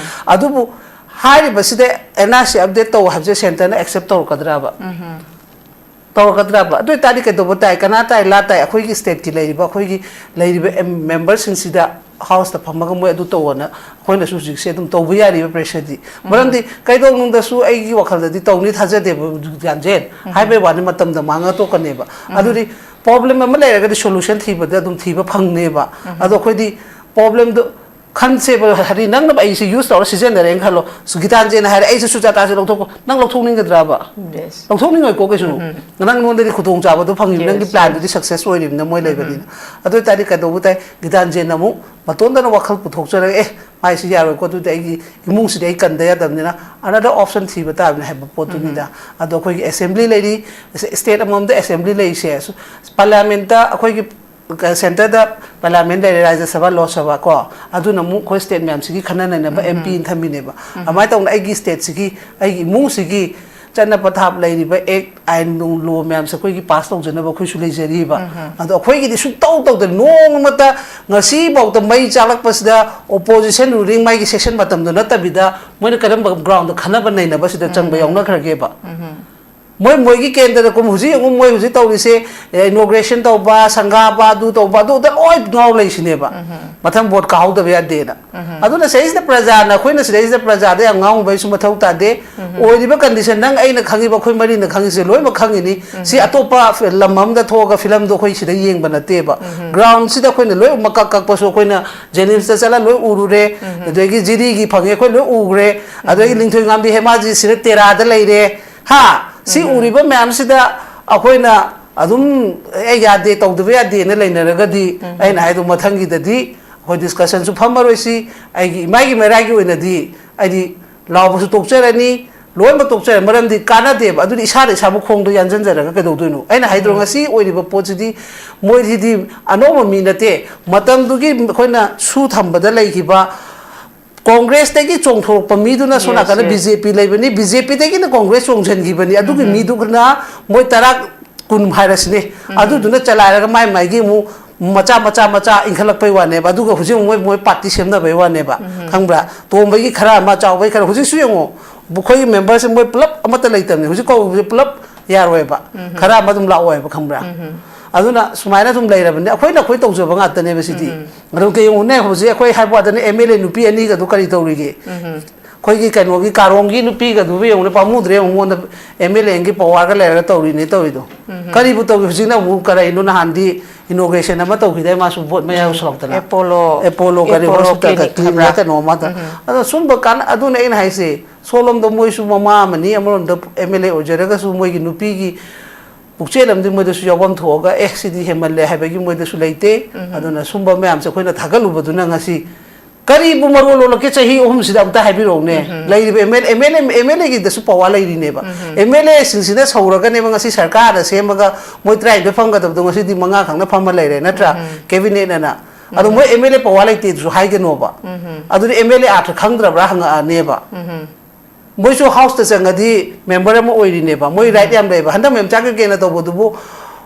ꯑꯗꯨꯕꯨ ꯍꯥꯏꯔꯤꯕꯁꯤꯗ ꯑꯦꯟ ꯑꯥꯔ ꯁꯤ ꯑꯞꯗꯦꯠ ꯇꯧ ꯍꯥꯏꯕꯁꯦ ꯁꯦꯟꯇꯔꯅ ꯑꯦꯛꯁꯦꯞ ꯇꯧꯔꯛꯀꯗ꯭ꯔꯕ? ꯇꯧꯔꯛꯀꯗ꯭ꯔꯕ? ꯑꯗꯨ ꯑꯣꯏꯇꯥꯔꯗꯤ ꯀꯩꯗꯧꯕ ꯇꯥꯏ? ꯀꯅꯥ ꯇꯥꯏ? ꯂꯥ ꯇꯥꯏ? ꯑꯩꯈꯣꯏꯒꯤ ꯁ꯭ꯇꯦꯠꯀꯤ ꯂꯩꯔꯤꯕ, ꯑꯩꯈꯣꯏꯒꯤ ꯂꯩꯔꯤꯕ ꯑꯦꯝ-, ꯃꯦꯝꯕꯔꯁꯤꯡꯁꯤꯗ ꯍꯥꯎꯁꯇ ꯐꯝꯃꯒ ꯃꯣꯏ ꯑꯗꯨ ꯇꯧꯑꯣꯅ ꯑꯩꯈꯣꯏꯅꯁꯨ ꯍꯧꯖꯤꯛꯁꯦ ꯑꯗꯨꯝ ꯇꯧꯕ ꯌꯥꯔꯤꯕ ꯄ꯭ꯔꯦꯁꯔꯗꯤ꯫ ꯃꯔꯝꯗꯤ ꯀꯩꯗꯧꯅꯨꯡꯗꯁꯨ ꯑꯩꯒꯤ ꯋꯥꯈꯜꯗꯗꯤ ꯇꯧꯅꯤ ꯊꯥꯖꯗꯦꯕ, ꯒ꯭ꯌꯥꯟꯁꯦ꯫ ꯍꯥꯏꯕꯩ ꯋꯥꯅꯤ, ꯃꯇꯝꯗ ꯃꯥꯡꯉ ꯇꯣꯛꯀꯅꯦꯕ꯫ ꯑꯗꯨꯗꯤ ꯄ꯭ꯔꯣꯕ꯭ꯂꯦꯝ ꯑꯃ ꯂꯩꯔꯒꯗꯤ ꯁꯣꯂꯨꯁꯟ ꯊꯤꯕꯗ ꯑꯗꯨꯝ ꯊꯤꯕ ꯐꯪꯅꯦꯕ꯫ ꯑꯗꯣ ꯑꯩꯈꯣꯏꯗꯤ ꯄ꯭ꯔꯣꯕ꯭ꯂꯦꯝꯗꯣ ꯈꯟꯁꯦꯕ, ꯍꯥꯏꯗꯤ ꯅꯪꯅ ꯑꯩꯁꯦ ꯌꯨꯁ ꯇꯧꯔ ꯁꯤꯖꯤꯟꯅꯔꯦꯅ ꯈꯜꯂꯣ, ꯒꯤꯇꯥꯟꯖꯦꯅ ꯍꯥꯏꯔꯦ, "ꯑꯩꯁꯦ ꯁꯨꯖꯥꯇꯥꯁꯦ ꯂꯧꯊꯣꯛꯀꯣ", ꯅꯪ ꯂꯧꯊꯣꯛꯅꯤꯡꯒꯗ꯭ꯔꯕ? Yes. ꯂꯧꯊꯣꯛꯅꯤꯡꯉꯣꯏꯀꯣ ꯀꯩꯁꯨ꯫ ꯅꯪꯉꯣꯟꯗꯗꯤ ꯈꯨꯗꯣꯡꯆꯥꯕꯗꯣ ꯐꯪꯉꯤꯕ, ꯅꯪꯒꯤ Yes, ꯄ꯭ꯂꯥꯟꯗꯨꯗꯤ yes. ꯁꯛꯁꯦꯁ ꯑꯣꯏꯔꯤꯕꯅꯤꯅ ꯃꯣꯏ ꯂꯩꯕꯅꯤꯅ꯫ ꯑꯗꯨ ꯑꯣꯏꯇꯥꯔꯗꯤ ꯀꯩꯗꯧꯕ ꯇꯥꯏ? ꯒꯤꯇꯥꯟꯖꯦꯟ ꯑꯃꯨꯛ ꯃꯇꯣꯟꯗꯅ ꯋꯥꯈꯜ ꯄꯨꯊꯣꯛꯆꯔꯒ, "ꯑꯦ, ꯃꯥꯏꯁꯤ ꯌꯥꯔꯣꯏꯀꯣ, ꯑꯗꯨꯗꯤ ꯑꯩꯒꯤ ꯏꯃꯨꯡꯁꯤꯗꯤ ꯑꯩ ꯀꯟꯗ ꯌꯥꯗꯕꯅꯤꯅ another option ꯊꯤꯕ ꯇꯥꯕꯅꯤ" ꯍꯥꯏꯕ ꯄꯣꯠꯇꯨꯅꯤꯗ꯫ ꯑꯗꯣ ꯑꯩꯈꯣꯏꯒꯤ ꯑꯦꯁꯦꯝꯕ꯭ꯂꯤ ꯂꯩꯔꯤ, ꯁ꯭ꯇꯦꯠ ꯑꯃꯃꯝꯗ ꯑꯦꯁꯦꯝꯕ꯭ꯂꯤ ꯂꯩꯔꯤꯁꯦ, ꯄꯥꯔꯂꯤꯌꯥꯃꯦꯟꯠꯇ ꯑꯩꯈꯣꯏꯒꯤ ꯁꯦꯟꯇꯔꯗ ꯄꯥꯔꯂꯤꯌꯥꯃꯦꯟꯠ ꯂꯩꯔꯦ, ꯔꯥꯖ꯭ꯌ ꯁꯚꯥ, ꯂꯣꯛ ꯁꯚꯥ ꯀꯣ, ꯑꯗꯨꯅ ꯑꯃꯨꯛ ꯑꯩꯈꯣꯏ ꯁ꯭ꯇꯦꯠ ꯃꯌꯥꯝꯁꯤꯒꯤ ꯈꯟꯅ ꯅꯩꯅꯕ ꯑꯦꯝ ꯄꯤ ꯑꯃ ꯊꯝꯃꯤꯅꯦꯕ꯫ ꯑꯗꯨꯃꯥꯏꯅ ꯇꯧꯅ ꯑꯩꯒꯤ ꯁ꯭ꯇꯦꯠꯁꯤꯒꯤ, ꯑꯩꯒꯤ ꯏꯃꯨꯡꯁꯤꯒꯤ ꯆꯠꯅ ꯄꯊꯥꯞ ꯂꯩꯔꯤꯕ ꯑꯦꯛ, ꯑꯥꯏꯟ ꯅꯨꯡ, ꯂꯣ ꯃꯌꯥꯝꯁꯦ ꯑꯩꯈꯣꯏꯒꯤ ꯄꯥꯁ ꯇꯧꯖꯅꯕ ꯑꯩꯈꯣꯏꯁꯨ ꯂꯩꯖꯔꯤꯕ꯫ ꯑꯗꯣ ꯑꯩꯈꯣꯏꯒꯤꯗꯤ ꯁꯨꯡꯇꯧ ꯇꯧꯗꯦ, ꯅꯣꯡꯃꯇ ꯉꯁꯤꯐꯥꯎꯗ ꯃꯩ ꯆꯥꯛꯂꯛꯄꯁꯤꯗ ꯑꯣꯄꯣꯖꯤꯁꯟ ꯔꯨꯂꯤꯡ ꯃꯥꯒꯤ ꯁꯦꯁꯟ ꯃꯇꯝꯗꯣ ꯅꯠꯇꯕꯤꯗ ꯃꯣꯏꯅ ꯀꯔꯝꯕ ꯒ꯭ꯔꯥꯎꯟꯗ ꯈꯟꯅꯕ ꯅꯩꯅꯕꯁꯤꯗ ꯆꯪꯕ ꯌꯥꯎꯅꯈ꯭ꯔꯒꯦꯕ? ꯃꯣꯏ ꯃꯣꯏꯒꯤ ꯀꯦꯟꯗ꯭ꯔꯗ ꯀꯨꯝ ꯍꯧꯖꯤꯛ ꯌꯦꯡꯉꯨ, ꯃꯣꯏ ꯍꯧꯖꯤꯛ ꯇꯧꯔꯤꯁꯦ, ꯏꯅꯣꯒ꯭ꯔꯦꯁꯟ ꯇꯧꯕ, ꯁꯪꯒꯥꯕ, ꯑꯗꯨ ꯇꯧꯕ, ꯑꯗꯨꯗ ꯂꯣꯏ ꯉꯥꯎ ꯂꯩꯁꯤꯅꯦꯕ꯫ ꯃꯊꯪ ꯚꯣꯠ ꯀꯥꯍꯧꯗꯕ ꯌꯥꯗꯦꯅ꯫ ꯑꯗꯨꯅ ꯁꯤꯗꯩꯁꯤꯗ ꯄ꯭ꯔꯖꯥꯅ, ꯑꯩꯈꯣꯏꯅ ꯁꯤꯗꯩꯁꯤꯗ ꯄ꯭ꯔꯖꯥꯗ ꯌꯥꯝ ꯉꯥꯎꯕꯩꯁꯨ ꯃꯊꯧ ꯇꯥꯗꯦ꯫ ꯑꯣꯏꯔꯤꯕ ꯀꯟꯗꯤꯁꯟ, ꯅꯪ ꯑꯩꯅ ꯈꯪꯉꯤꯕ, ꯑꯩꯈꯣꯏ ꯃꯔꯤꯅ ꯈꯪꯉꯤꯁꯦ ꯂꯣꯏꯅꯃꯛ ꯈꯪꯉꯤꯅꯤ꯫ ꯁꯤ ꯑꯇꯣꯞꯄ ꯐꯤ-, ꯂꯝ ꯑꯃꯗ ꯊꯣꯛꯑꯒ ꯐꯤꯂꯝꯗꯣ ꯑꯩꯈꯣꯏ ꯁꯤꯗ ꯌꯦꯡꯕ ꯅꯠꯇꯦꯕ꯫ ꯒ꯭ꯔꯥꯎꯟꯁꯤꯗ ꯑꯩꯈꯣꯏꯅ ꯂꯣꯏ ꯃꯀꯛ ꯀꯛꯄꯁꯨ ꯑꯩꯈꯣꯏꯅ ꯖꯦꯅꯤꯝꯁꯇ ꯆꯠꯂ ꯂꯣꯏ ꯎꯔꯨꯔꯦ꯫ ꯑꯗꯒꯤ ꯖꯤꯔꯤꯒꯤ ꯐꯪꯉꯦ, ꯑꯩꯈꯣꯏ ꯂꯣꯏ ꯎꯈ꯭ꯔꯦ꯫ ꯑꯗꯒꯤ ꯂꯤꯡꯊꯣꯏ ꯉꯥꯝꯕꯤ ꯍꯦꯃꯥꯖꯤ ꯁꯤꯗ ꯇꯦꯔꯥꯗ ꯂꯩꯔꯦ꯫ ꯍꯥ? ꯁꯤ ꯎꯔꯤꯕ ꯃꯌꯥꯝꯁꯤꯗ ꯑꯩꯈꯣꯏꯅ ꯑꯗꯨꯝ, "ꯑꯦ, ꯌꯥꯗꯦ, ꯇꯧꯗꯕ ꯌꯥꯗꯦꯅ" ꯂꯩꯅꯔꯒꯗꯤ, ꯑꯩꯅ ꯍꯥꯏꯗꯣ, ꯃꯊꯪꯒꯤꯗꯗꯤ ꯑꯩꯈꯣꯏ ꯗꯤꯁꯀꯁꯟꯁꯨ ꯐꯝꯃꯔꯣꯏꯁꯤ꯫ ꯑꯩꯒꯤ ꯏꯃꯥꯒꯤ ꯃꯩꯔꯥꯒꯤ ꯑꯣꯏꯅꯗꯤ ꯑꯩꯗꯤ ꯂꯥꯎꯕꯁꯨ ꯇꯣꯛꯆꯔꯅꯤ, ꯂꯣꯏꯅꯃꯛ ꯇꯣꯛꯆꯔꯦ꯫ ꯃꯔꯝꯗꯤ ꯀꯥꯟꯅꯗꯦꯕ꯫ ꯑꯗꯨꯗꯤ ꯏꯁꯥꯅ ꯏꯁꯥꯕꯨ ꯈꯣꯡꯗ ꯌꯥꯟꯁꯤꯟꯖꯔꯒ ꯀꯩꯗꯧꯗꯣꯏꯅꯣ? ꯑꯩꯅ ꯍꯥꯏꯗ꯭ꯔꯣ, ꯉꯁꯤ ꯑꯣꯏꯔꯤꯕ ꯄꯣꯠꯁꯤꯗꯤ ꯃꯣꯏꯁꯤꯗꯤ ꯑꯅꯧꯕ ꯃꯤ ꯅꯠꯇꯦ꯫ ꯃꯇꯝꯗꯨꯒꯤ ꯑꯩꯈꯣꯏꯅ ꯁꯨ ꯊꯝꯕꯗ ꯂꯩꯈꯤꯕ ꯀꯣꯡꯒ꯭ꯔꯦꯁꯇꯒꯤ ꯆꯣꯡꯊꯣꯔꯛꯄ ꯃꯤꯗꯨꯅ ꯁꯣꯝ Yes, ꯅꯥꯀꯟꯗ yes. ꯕꯤ ꯖꯦ ꯄꯤ ꯂꯩꯕꯅꯤ, ꯕꯤ ꯖꯦ ꯄꯤꯗꯒꯤꯅ ꯀꯣꯡꯒ꯭ꯔꯦꯁ ꯆꯣꯡꯁꯤꯟꯈꯤꯕꯅꯤ꯫ ꯑꯗꯨꯒꯤ ꯎꯝ꯫ ꯃꯤꯗꯨꯅ ꯃꯣꯏ ꯇꯔꯥ, ꯀꯨꯟ ꯍꯥꯏꯔꯁꯤꯅꯦ, ꯎꯝ꯫ ꯑꯗꯨꯗꯨꯅ ꯆꯂꯥꯏꯔꯒ ꯃꯥꯏ ꯃꯥꯏꯒꯤ ꯑꯃꯨꯛ ꯃꯆꯥ, ꯃꯆꯥ, ꯃꯆꯥ ꯏꯟꯈꯠꯂꯛꯄꯩ ꯋꯥꯅꯦꯕ꯫ ꯑꯗꯨꯒ ꯍꯧꯖꯤꯛ ꯑꯃꯨꯛ ꯃꯣꯏ, ꯃꯣꯏ ꯄꯥꯔꯇꯤ ꯁꯦꯝꯅꯕꯩ ꯋꯥꯅꯦꯕ꯫ ꯎꯝ꯫ ꯈꯪꯕ꯭ꯔꯥ? ꯇꯣꯝꯕꯒꯤ ꯈꯔ ꯑꯃ, ꯆꯥꯎꯕꯒꯤ ꯈꯔ꯫ ꯍꯧꯖꯤꯛꯁꯨ ꯌꯦꯡꯉꯣ, ꯑꯩꯈꯣꯏꯒꯤ ꯃꯦꯝꯕꯔꯁꯦ ꯃꯣꯏ ꯄꯨꯂꯞ ꯑꯃꯠꯇ ꯂꯩꯇꯕꯅꯤ꯫ ꯍꯧꯖꯤꯛ ꯀꯧꯕꯁꯦ ꯄꯨꯂꯞ ꯌꯥꯔꯣꯏꯕ꯫ ꯎꯝ꯫ ꯈꯔ ꯑꯃ ꯑꯗꯨꯝ ꯂꯥꯛꯑꯣꯏꯕ, ꯈꯪꯕ꯭ꯔꯥ? ꯎꯝ꯫ ꯑꯗꯨꯅ ꯁꯨꯃꯥꯏꯅ ꯑꯗꯨꯝ ꯂꯩꯔꯕꯅꯤ꯫ ꯑꯩꯈꯣꯏꯅ ꯑꯩꯈꯣꯏ ꯇꯧꯖꯕ ꯉꯥꯛꯇꯅꯦꯕ ꯁꯤꯗꯤ꯫ ꯎꯝ꯫ ꯑꯗꯨꯝ ꯀꯩ ꯌꯦꯡꯉꯨꯅꯦ, ꯍꯧꯖꯤꯛ ꯑꯩꯈꯣꯏ ꯍꯥꯏꯕ ꯋꯥꯗꯅꯦ, ꯑꯦꯝ ꯑꯦꯜ ꯑꯦ ꯅꯨꯄꯤ ꯑꯅꯤꯒꯗꯨ ꯀꯔꯤ ꯇꯧꯔꯤꯒꯦ? ꯎꯝ꯫ ꯑꯩꯈꯣꯏꯒꯤ ꯀꯩꯅꯣꯒꯤ ꯀꯥꯔꯣꯡꯒꯤ ꯅꯨꯄꯤꯒꯗꯨꯕꯨ ꯌꯦꯡꯉꯨꯅꯦ, ꯄꯥꯝꯃꯨꯗ꯭ꯔꯦ ꯌꯦꯡꯉꯨ, ꯃꯉꯣꯟꯗ ꯑꯦꯝ ꯑꯦꯜ ꯑꯦꯒꯤ ꯄꯋꯥꯔꯒ ꯂꯩꯔꯒ ꯇꯧꯔꯤꯅꯦ ꯇꯧꯔꯤꯗꯣ꯫ ꯎꯝ꯫ ꯀꯔꯤꯕꯨ ꯇꯧꯔꯤ ꯍꯧꯖꯤꯛꯅ ꯑꯃꯨꯛ? ꯀꯔꯤꯅꯣ, ꯅꯍꯥꯟꯗꯤ ꯏꯅꯣꯒ꯭ꯔꯦꯁꯟ ꯑꯃ ꯇꯧꯈꯤꯗꯥꯏ, ꯃꯥꯁꯨ ꯚꯣꯠ ꯃꯌꯥ ꯎꯝ꯫ ꯌꯧꯁꯜꯂꯛꯇꯅ? ꯑꯦꯄꯣꯂꯣ, ꯑꯦꯄꯣꯂꯣ ꯀꯔꯤ ꯑꯦꯄꯣꯂꯣ ꯍꯣꯁꯄꯤꯇꯥꯜ ꯀ꯭ꯂꯤꯅꯤꯛ ꯀ꯭ꯂꯤꯅꯤꯛ ꯍꯥꯏꯕ꯭ꯔꯥ? ꯀꯩꯅꯣ ꯑꯃꯗ꯫ ꯎꯝ꯫ ꯑꯗꯣ ꯁꯨꯝꯕ ꯀꯥꯟ-, ꯑꯗꯨꯅ ꯑꯩꯅ ꯍꯥꯏꯁꯦ, ꯁꯣꯝꯂꯣꯝꯗ ꯃꯣꯏꯁꯨ ꯃꯃꯥ ꯑꯃꯅꯤ, ꯑꯃꯔꯣꯝꯗ ꯑꯦꯝ ꯑꯦꯜ ꯑꯦ ꯑꯣꯏꯖꯔꯒꯁꯨ ꯃꯣꯏꯒꯤ ꯅꯨꯄꯤꯒꯤ ꯄꯨꯛꯆꯦꯜ ꯑꯃꯗꯤ ꯃꯣꯏꯗꯁꯨ ꯌꯥꯎꯐꯝ ꯊꯣꯛꯑꯒ, "ꯑꯦ, ꯁꯤꯗꯤ ꯍꯦꯟꯃꯜꯂꯦ" ꯍꯥꯏꯕꯒꯤ ꯃꯣꯏꯗꯁꯨ ꯂꯩꯇꯦ꯫ ꯎꯝ꯫ ꯑꯗꯨꯅ ꯁꯨꯝꯕ ꯃꯌꯥꯝꯁꯦ ꯑꯩꯈꯣꯏꯅ ꯊꯥꯒꯠꯂꯨꯕꯗꯨꯅ ꯉꯁꯤ ꯀꯔꯤꯕꯨ ꯃꯔꯣꯜ ꯂꯣꯜꯂꯛꯀꯦ? ꯆꯍꯤ ꯑꯍꯨꯝꯁꯤꯗ ꯑꯝꯇ ꯍꯥꯏꯕꯤꯔꯛꯎꯅꯦ꯫ ꯎꯝ꯫ ꯂꯩꯔꯤꯕ M L A, M L A, M L ꯑꯦꯒꯤꯗꯁꯨ ꯄꯋꯥꯔ ꯂꯩꯔꯤꯅꯦꯕ꯫ ꯎꯝ꯫ ꯑꯦꯝ ꯑꯦꯜ ꯑꯦꯁꯤꯡꯁꯤꯅ ꯁꯧꯔꯒꯅꯦꯕ ꯉꯁꯤ ꯁꯔꯀꯥꯔꯅ ꯁꯦꯝꯃꯒ ꯃꯣꯏ ꯇꯔꯥꯅꯤꯊꯣꯏ ꯐꯝꯒꯗꯕꯗꯣ ꯉꯁꯤꯗꯤ ꯃꯉꯥ ꯈꯛꯅ ꯐꯝꯃ ꯂꯩꯔꯦ, ꯅꯠꯇ꯭ꯔꯥ? ꯎꯝ꯫ ꯀꯦꯕꯤꯅꯦꯠ ꯑꯅ꯫ ꯑꯗꯣ ꯎꯝ꯫ ꯃꯣꯏ ꯑꯦꯝ ꯑꯦꯜ ꯑꯦ ꯄꯋꯥꯔ ꯂꯩꯇꯦ ꯑꯗꯨꯁꯨ ꯍꯥꯏꯒꯅꯣꯕ꯫ ꯎꯝ꯫ ꯑꯗꯨꯗꯤ ꯑꯦꯝ ꯑꯦꯜ ꯑꯦ ꯑꯥꯔꯊ ꯈꯪꯗ꯭ꯔꯕ꯭ꯔꯥ ꯍꯪꯉꯛꯑꯅꯦꯕ꯫ ꯎꯝ꯫ ꯃꯣꯏꯁꯨ ꯍꯥꯎꯁꯇ ꯆꯪꯉꯗꯤ ꯃꯦꯝꯕꯔ ꯑꯃ ꯑꯣꯏꯔꯤꯅꯦꯕ, ꯃꯣꯏ ꯔꯥꯏꯠ ꯌꯥꯝ ꯂꯩꯌꯦꯕ꯫ ꯍꯟꯗꯛ ꯃꯦꯝꯆꯥ ꯀꯩꯀꯦꯅ ꯇꯧꯕꯗꯨꯕꯨ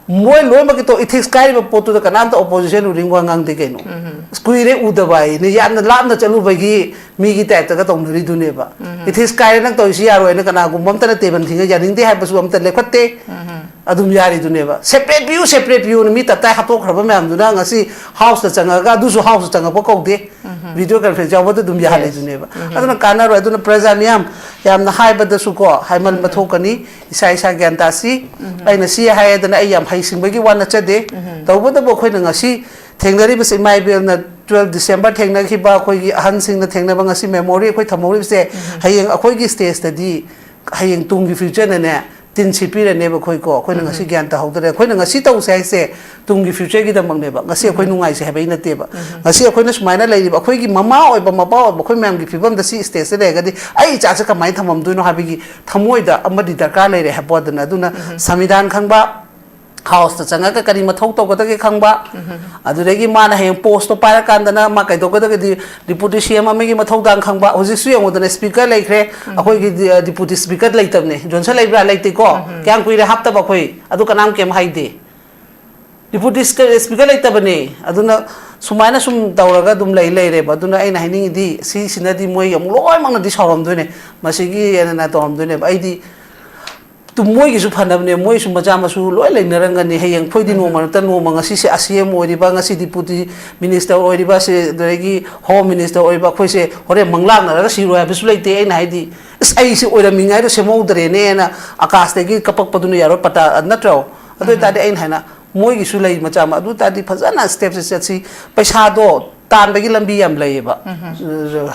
ꯃꯣꯏ ꯂꯣꯏꯅꯃꯛꯀꯤ ꯇꯣ ꯏꯊꯤꯛꯁ ꯀꯥꯏꯔꯤꯕ ꯄꯣꯠꯇꯨꯗ ꯀꯅꯥꯝꯇ ꯑꯣꯄꯣꯖꯤꯁꯟ ꯎꯔꯤꯡ ꯋꯥ ꯉꯥꯡꯗꯦ ꯀꯩꯅꯣ꯫ ꯑꯁ, ꯀꯨꯏꯔꯦ ꯎꯗꯕ ꯍꯥꯏꯅ ꯌꯥꯝꯅ ꯂꯥꯞꯅ ꯆꯠꯂꯨꯕꯒꯤ ꯃꯤꯒꯤ ꯇꯥꯏꯞꯇꯒ ꯇꯧꯅꯔꯤꯗꯨꯅꯦꯕ꯫ ꯏꯊꯤꯛꯁ ꯀꯥꯏꯔꯦ, ꯅꯪ ꯇꯧꯔꯤꯁꯤ ꯌꯥꯔꯣꯏꯅ ꯀꯅꯥꯒꯨꯝꯕ ꯑꯝꯇꯅ ꯇꯦꯕꯟ ꯊꯤꯡꯉ ꯌꯥꯅꯤꯡꯗꯦ ꯍꯥꯏꯕꯁꯨ ꯑꯝꯇ ꯂꯦꯞꯈꯠꯇꯦ꯫ ꯑꯗꯨꯝ ꯌꯥꯔꯤꯗꯨꯅꯦꯕ꯫ ꯁꯦꯄꯔꯦꯠ ꯄꯤꯌꯨ, ꯁꯦꯄꯔꯦꯠ ꯄꯤꯌꯨꯅ ꯃꯤ ꯇꯞꯇꯥꯏ ꯍꯥꯠꯇꯣꯛꯈ꯭ꯔꯕ ꯃꯌꯥꯝꯗꯨꯅ ꯉꯁꯤ ꯍꯥꯎꯁꯇ ꯆꯪꯉꯒ, ꯑꯗꯨꯁꯨ ꯍꯥꯎꯁꯇ ꯆꯪꯉꯛꯄ ꯀꯧꯗꯦ꯫ ꯚꯤꯗꯤꯑꯣ ꯀꯟꯐꯔꯦꯟꯁ ꯌꯥꯎꯕꯗ ꯑꯗꯨꯝ ꯌꯥꯍꯜꯂꯤꯗꯨꯅꯦꯕ꯫ ꯑꯗꯨꯅ ꯀꯥꯟꯅꯔꯣꯏ꯫ ꯑꯗꯨꯅ ꯄ꯭ꯔꯖꯥ ꯃꯤꯌꯥꯝ, ꯌꯥꯝꯅ ꯍꯥꯏꯕꯗꯁꯨꯀꯣ, ꯍꯥꯏꯃꯟꯕ ꯊꯣꯛꯀꯅꯤ꯫ ꯏꯁꯥ ꯏꯁꯥ ꯒ꯭ꯌꯥꯟ ꯇꯥꯁꯤ꯫ ꯑꯩꯅ ꯁꯤ ꯍꯥꯏꯗꯅ ꯑꯩ ꯌꯥꯝ ꯍꯩꯁꯤꯡꯕꯒꯤ ꯋꯥ ꯅꯠꯆꯗꯦ꯫ ꯇꯧꯕꯇꯕꯨ ꯑꯩꯈꯣꯏꯅ ꯉꯁꯤ ꯊꯦꯡꯅꯔꯤꯕꯁꯦ, ꯏꯃꯥ ꯏꯕꯦꯜꯅ twelve December ꯊꯦꯡꯅꯈꯤꯕ, ꯑꯩꯈꯣꯏꯒꯤ ꯑꯍꯟꯁꯤꯡꯅ ꯊꯦꯡꯅꯕ ꯉꯁꯤ memory ꯑꯩꯈꯣꯏ ꯊꯝꯍꯧꯔꯤꯕꯁꯦ, ꯍꯌꯦꯡ ꯑꯩꯈꯣꯏꯒꯤ ꯁ꯭ꯇꯦꯖꯇꯗꯤ, ꯍꯌꯦꯡ ꯇꯨꯡꯒꯤ ꯐ꯭ꯌꯨꯆꯔꯅꯅꯦ ꯇꯤꯟ ꯁꯤꯠꯄꯤꯔꯅꯦꯕ ꯑꯩꯈꯣꯏꯀꯣ꯫ ꯑꯩꯈꯣꯏꯅ ꯉꯁꯤ ꯒ꯭ꯌꯥꯟ ꯇꯥꯍꯧꯗ꯭ꯔꯦ꯫ ꯑꯩꯈꯣꯏꯅ ꯉꯁꯤ ꯇꯧꯁꯦ ꯍꯥꯏꯁꯦ ꯇꯨꯡꯒꯤ ꯐ꯭ꯌꯨꯆꯔꯒꯤꯗꯃꯛꯅꯦꯕ꯫ ꯉꯁꯤ ꯑꯩꯈꯣꯏ ꯅꯨꯡꯉꯥꯏꯁꯦ ꯍꯥꯏꯕꯒꯤ ꯅꯠꯇꯦꯕ꯫ ꯉꯁꯤ ꯑꯩꯈꯣꯏꯅ ꯁꯨꯃꯥꯏꯅ ꯂꯩꯔꯤꯕ, ꯑꯩꯈꯣꯏꯒꯤ ꯃꯃꯥ ꯑꯣꯏꯕ, ꯃꯄꯥ ꯑꯣꯏꯕ, ꯑꯩꯈꯣꯏ ꯃꯌꯥꯝꯒꯤ ꯐꯤꯕꯝꯗ ꯁꯤ ꯁ꯭ꯇꯦꯖꯇ ꯂꯩꯔꯒꯗꯤ ꯑꯩ ꯏꯆꯥꯁꯦ ꯀꯃꯥꯏꯅ ꯊꯝꯃꯝꯗꯣꯏꯅꯣ ꯍꯥꯏꯕꯒꯤ ꯊꯃꯣꯏꯗ ꯑꯃꯗꯤ ꯗꯔꯀꯥꯔ ꯂꯩꯔꯦ ꯍꯥꯏꯕ ꯋꯥꯗꯅ꯫ ꯑꯗꯨꯅ ꯁꯪꯕꯤꯙꯥꯟ ꯈꯪꯕ, ꯍꯥꯎꯁꯇ ꯆꯪꯉꯒ ꯀꯔꯤ ꯃꯊꯧ ꯇꯧꯒꯗꯒꯦ ꯈꯪꯕ, ꯑꯗꯨꯗꯒꯤ ꯃꯥꯅ ꯍꯌꯦꯡ ꯄꯣꯁꯇꯣ ꯄꯥꯏꯔꯀꯥꯟꯗꯅ ꯃꯥ ꯀꯩꯗꯧꯒꯗꯒꯗꯤ, ꯗꯤꯄꯨꯇꯤ ꯁꯤ ꯑꯦꯝ ꯑꯃꯒꯤ ꯃꯊꯧꯗꯥꯡ ꯈꯪꯕ꯫ ꯍꯧꯖꯤꯛꯁꯨ ꯌꯦꯡꯉꯨꯗꯅ, ꯁ꯭ꯄꯤꯀꯔ ꯂꯩꯈ꯭ꯔꯦ, ꯑꯩꯈꯣꯏꯒꯤ ꯗꯤ-, ꯗꯤꯄꯨꯇꯤ ꯁ꯭ꯄꯤꯀꯔ ꯂꯩꯇꯕꯅꯦ꯫ ꯖꯣꯟꯁꯟ ꯂꯩꯕ꯭ꯔꯥ? ꯂꯩꯇꯦꯀꯣ꯫ ꯀꯌꯥꯝ ꯀꯨꯏꯔꯦ ꯍꯥꯞꯇꯕ ꯑꯩꯈꯣꯏ? ꯑꯗꯨ ꯀꯅꯥꯝ ꯀꯩꯝ ꯍꯥꯏꯗꯦ꯫ ꯗꯤꯄꯨꯇꯤ ꯁ꯭ꯄꯤꯀꯔ ꯂꯩꯇꯕꯅꯦ꯫ ꯑꯗꯨꯅ ꯁꯨꯃꯥꯏꯅ ꯁꯨꯝ ꯇꯧꯔꯒ ꯑꯗꯨꯝ ꯂꯩ ꯂꯩꯔꯦꯕ꯫ ꯑꯗꯨꯅ ꯑꯩꯅ ꯍꯥꯏꯅꯤꯡꯉꯤꯗꯤ, ꯁꯤꯁꯤꯅꯗꯤ ꯃꯣꯏ ꯑꯃꯨꯛ ꯂꯣꯏꯅꯃꯛꯅꯗꯤ ꯁꯥꯎꯔꯝꯗꯣꯏꯅꯦ, ꯃꯁꯤꯒꯤ ꯍꯦꯟꯅ ꯇꯧꯔꯝꯗꯣꯏꯅꯦꯕ꯫ ꯑꯩꯗꯤ ꯇꯨ-, ꯃꯣꯏꯒꯤꯁꯨ ꯐꯅꯕꯅꯦ, ꯃꯣꯏꯁꯨ ꯃꯆꯥ ꯃꯁꯨ ꯂꯣꯏ ꯂꯩꯅꯔꯝꯒꯅꯤ꯫ ꯍꯌꯦꯡ ꯑꯩꯈꯣꯏꯗꯤ ꯅꯣꯡꯃ ꯅꯠꯇ ꯅꯣꯡꯃ, ꯉꯁꯤꯁꯦ ꯑꯁꯤ ꯑꯦꯝ ꯑꯣꯏꯔꯤꯕ, ꯉꯁꯤ ꯗꯤꯄꯨꯇꯤ ꯃꯤꯅꯤꯁꯇꯔ ꯑꯣꯏꯔꯤꯕ, ꯁꯤ ꯑꯗꯨꯗꯒꯤ ꯍꯣꯝ ꯃꯤꯅꯤꯁꯇꯔ ꯑꯣꯏꯔꯤꯕ, ꯑꯩꯈꯣꯏꯁꯦ ꯍꯣꯔꯦꯟ ꯃꯪꯂꯥꯛꯅꯔꯒ ꯁꯤꯔꯣꯏ ꯍꯥꯏꯕꯁꯨ ꯂꯩꯇꯦ꯫ ꯑꯩꯅ ꯍꯥꯏꯗꯤ, "ꯑꯁ, ꯑꯩꯁꯦ ꯑꯣꯏꯔꯝꯃꯤꯉꯩꯗꯣ ꯁꯦꯝꯍꯧꯗ꯭ꯔꯦꯅꯦꯅ" ꯑꯀꯥꯁꯇꯒꯤ ꯀꯞꯄꯛꯄꯗꯨꯅ ꯌꯥꯔꯣꯏ, ꯄꯇꯥ ꯅꯠꯇ꯭ꯔꯣ? ꯑꯗꯨ ꯑꯣꯏꯇꯥꯔꯗꯤ ꯑꯩꯅ ꯍꯥꯏꯅ, ꯃꯣꯏꯒꯤꯁꯨ ꯂꯩ ꯃꯆꯥ ꯑꯃ, ꯑꯗꯨ ꯑꯣꯏꯇꯥꯔꯗꯤ ꯐꯖꯅ ꯁ꯭ꯇꯦꯞꯁꯦ ꯆꯠꯁꯤ꯫ ꯄꯩꯁꯥꯗꯣ ꯇꯥꯟꯕꯒꯤ ꯂꯝꯕꯤ ꯌꯥꯝ ꯂꯩꯌꯦꯕ꯫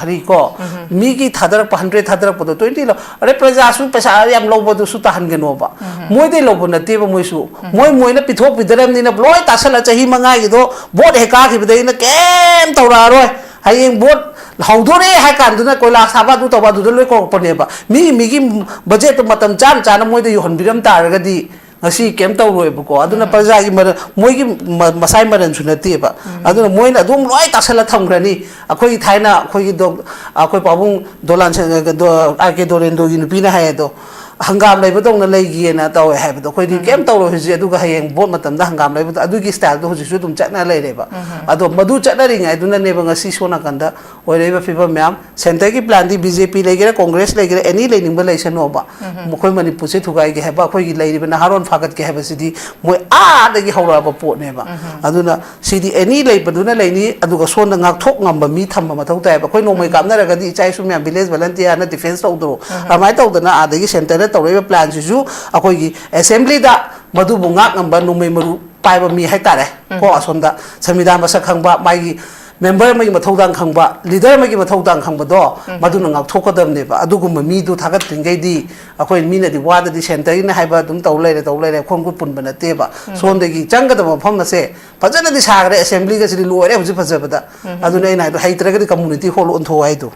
ꯍꯔꯤ ꯀꯣ, ꯃꯤꯒꯤ ꯊꯥꯗꯔꯛꯄ ꯍꯟꯗ꯭ꯔꯦꯠ ꯊꯥꯗꯔꯛꯄꯗꯣ ꯇ꯭ꯋꯦꯟꯇꯤ ꯂꯧ꯫ ꯑꯗꯩ ꯄ꯭ꯔꯖꯥꯁꯨ ꯄꯩꯁꯥ ꯌꯥꯝ ꯂꯧꯕꯗꯨꯁꯨ ꯇꯥꯍꯟꯒꯅꯣꯕ꯫ ꯃꯣꯏꯗꯩ ꯂꯧꯕ ꯅꯠꯇꯦꯕ ꯃꯣꯏꯁꯨ꯫ ꯃꯣꯏ, ꯃꯣꯏꯅ ꯄꯤꯊꯣꯛꯄꯤꯗꯔꯕꯅꯤꯅ ꯂꯣꯏ ꯇꯥꯁꯜꯂ ꯆꯍꯤ ꯃꯉꯥꯒꯤꯗꯣ ꯚꯣꯠ ꯍꯦꯛ ꯀꯥꯈꯤꯕꯗꯒꯤꯅ ꯀꯩꯝ ꯇꯧꯔꯛꯑꯔꯣꯏ꯫ ꯍꯌꯦꯡ ꯚꯣꯠ ꯍꯧꯗꯣꯔꯦ ꯍꯥꯏ ꯀꯥꯟꯗꯨꯅ ꯀꯣꯏꯂꯥ ꯁꯥꯕ ꯑꯗꯨ ꯇꯧꯕ ꯑꯗꯨꯗ ꯂꯣꯏ ꯀꯧꯔꯛꯄꯅꯦꯕ꯫ ꯃꯤ ꯃꯤꯒꯤ ꯕꯖꯦꯠꯇꯣ ꯃꯇꯝ ꯆꯥꯅ ꯆꯥꯅ ꯃꯣꯏꯗ ꯌꯧꯍꯟꯕꯤꯔꯝ ꯇꯥꯔꯒꯗꯤ ꯉꯁꯤ ꯀꯩꯝ ꯇꯧꯔꯣꯏꯕꯀꯣ꯫ ꯑꯗꯨꯅ ꯄ꯭ꯔꯖꯥꯒꯤ ꯃꯔꯜ, ꯃꯣꯏꯒꯤ ꯃ-, ꯃꯁꯥꯏ ꯃꯔꯜꯁꯨ ꯅꯠꯇꯦꯕ꯫ ꯑꯗꯨꯅ ꯃꯣꯏꯅ ꯑꯗꯨꯝ ꯂꯣꯏ ꯇꯥꯁꯜꯂ ꯊꯝꯈ꯭ꯔꯅꯤ꯫ ꯑꯩꯈꯣꯏꯒꯤ ꯊꯥꯏꯅ ꯑꯩꯈꯣꯏꯒꯤ ꯗꯣ-, ꯑꯩꯈꯣꯏ ꯄꯥꯕꯨꯡ ꯗꯣꯂꯥꯟ ꯁ-, ꯗꯣ-, ꯑꯥꯔ ꯀꯦ ꯗꯣꯔꯦꯟꯗ꯭ꯔꯣꯒꯤ ꯅꯨꯄꯤꯅ ꯍꯥꯏ ꯑꯗꯣ, ꯍꯪꯒꯥꯝ ꯂꯩꯕꯗꯧꯅ ꯂꯩꯒꯦꯅ ꯇꯧꯋꯦ ꯍꯥꯏꯕꯗꯣ, ꯑꯩꯈꯣꯏꯗꯤ ꯀꯩꯝ ꯇꯧꯔꯣꯏ ꯍꯧꯖꯤꯛ, ꯑꯗꯨꯒ ꯍꯌꯦꯡ ꯚꯣꯠ ꯃꯇꯝꯗ ꯍꯪꯒꯥꯝ ꯂꯩꯕꯗꯣ, ꯑꯗꯨꯒꯤ ꯁ꯭ꯇꯥꯏꯜꯗꯣ ꯍꯧꯖꯤꯛꯁꯨ ꯑꯗꯨꯝ ꯆꯠꯅ ꯂꯩꯔꯦꯕ꯫ ꯑꯗꯣ ꯃꯗꯨ ꯆꯠꯅꯔꯤꯉꯩꯗꯨꯅꯅꯦꯕ ꯉꯁꯤ ꯁꯣꯝ ꯅꯥꯀꯟꯗ ꯑꯣꯏꯔꯛꯏꯕ ꯐꯤꯕꯝ ꯃꯌꯥꯝ, ꯁꯦꯟꯇꯔꯒꯤ ꯄ꯭ꯂꯥꯟꯗꯤ ꯕꯤ ꯖꯦ ꯄꯤ ꯂꯩꯒꯦꯔꯥ, ꯀꯣꯡꯒ꯭ꯔꯦꯁ ꯂꯩꯒꯦꯔꯥ, ꯑꯦꯅꯤ ꯂꯩꯅꯤꯡꯕ ꯂꯩꯁꯅꯣꯕ, ꯃꯈꯣꯏ ꯃꯅꯤꯄꯨꯔꯁꯦ ꯊꯨꯒꯥꯏꯒꯦ ꯍꯥꯏꯕ, ꯑꯩꯈꯣꯏꯒꯤ ꯂꯩꯔꯤꯕ ꯅꯍꯥꯔꯣꯟ ꯐꯥꯒꯠꯀꯦ ꯍꯥꯏꯕꯁꯤꯗꯤ ꯃꯣꯏ ꯑꯥꯗꯒꯤ ꯍꯧꯔꯛꯑꯕ ꯄꯣꯠꯅꯦꯕ꯫ ꯑꯗꯨꯅ ꯁꯤꯗꯤ ꯑꯦꯅꯤ ꯂꯩꯕꯗꯨꯅ ꯂꯩꯅꯤ, ꯑꯗꯨꯒ ꯁꯣꯝꯗ ꯉꯥꯛꯊꯣꯛ ꯉꯝꯕ ꯃꯤ ꯊꯝꯕ ꯃꯊꯧ ꯇꯥꯏꯌꯦꯕ꯫ ꯑꯩꯈꯣꯏ ꯅꯣꯡꯃꯩ ꯀꯥꯞꯅꯔꯒꯗꯤ ꯏꯆꯥ ꯏꯁꯨ ꯃꯌꯥꯝ ꯚꯤꯂꯦꯖ ꯚꯣꯂꯟꯇꯤꯌꯥꯔꯅ ꯗꯤꯐꯦꯟꯁ ꯇꯧꯗ꯭ꯔꯣ? ꯑꯗꯨꯃꯥꯏꯅ ꯇꯧꯗꯅ ꯑꯥꯗꯒꯤ ꯁꯦꯟꯇꯔꯗ ꯇꯧꯔꯛꯏꯕ ꯄ꯭ꯂꯥꯟꯁꯤꯁꯨ ꯑꯩꯈꯣꯏꯒꯤ ꯑꯦꯁꯦꯝꯕ꯭ꯂꯤꯗ ꯃꯗꯨꯕꯨ ꯉꯥꯛ ꯉꯝꯕ ꯅꯣꯡꯃꯩ ꯃꯔꯨ ꯄꯥꯏꯕ ꯃꯤ ꯍꯥꯏꯇꯥꯔꯦ, ꯀꯣ, ꯑꯁꯣꯝꯗ ꯁꯪꯕꯤꯙꯥꯟ ꯃꯁꯛ ꯈꯪꯕ, ꯃꯥꯒꯤ ꯃꯦꯝꯕꯔ ꯑꯃꯒꯤ ꯃꯊꯧꯗꯥꯡ ꯈꯪꯕ, ꯂꯤꯗꯔ ꯑꯃꯒꯤ ꯃꯊꯧꯗꯥꯡ ꯈꯪꯕꯗꯣ, ꯃꯗꯨꯅ ꯉꯥꯛꯊꯣꯛꯀꯗꯕꯅꯦꯕ꯫ ꯑꯗꯨꯒꯨꯝꯕ ꯃꯤꯗꯨ ꯊꯥꯒꯠꯇ꯭ꯔꯤꯉꯩꯗꯤ ꯑꯩꯈꯣꯏ ꯃꯤꯅꯗꯤ ꯋꯥꯗꯗꯤ ꯁꯦꯟꯇꯔꯒꯤꯅ ꯍꯥꯏꯕ ꯑꯗꯨꯝ ꯇꯧ ꯂꯩꯔꯦ, ꯇꯧ ꯂꯩꯔꯦ, ꯑꯩꯈꯣꯏ ꯃꯈꯨꯠ ꯄꯨꯟꯕ ꯅꯠꯇꯦꯕ꯫ ꯁꯣꯝꯗꯒꯤ ꯆꯪꯒꯗꯕ ꯃꯐꯝ ꯑꯁꯦ ꯐꯖꯅꯗꯤ ꯁꯥꯈ꯭ꯔꯦ, ꯑꯦꯁꯦꯝꯕ꯭ꯂꯤꯒꯁꯤꯗꯤ ꯂꯣꯏꯔꯦ ꯍꯧꯖꯤꯛ ꯐꯖꯕꯗ꯫ ꯑꯗꯨꯅ ꯑꯩꯅ ꯍꯥꯏꯗꯣ, ꯍꯩꯇ꯭ꯔꯒꯗꯤ ꯀꯝꯃꯨꯅꯤꯇꯤ ꯍꯣꯜ ꯑꯣꯟꯊꯣꯛꯑꯣ ꯍꯥꯏꯗꯣ꯫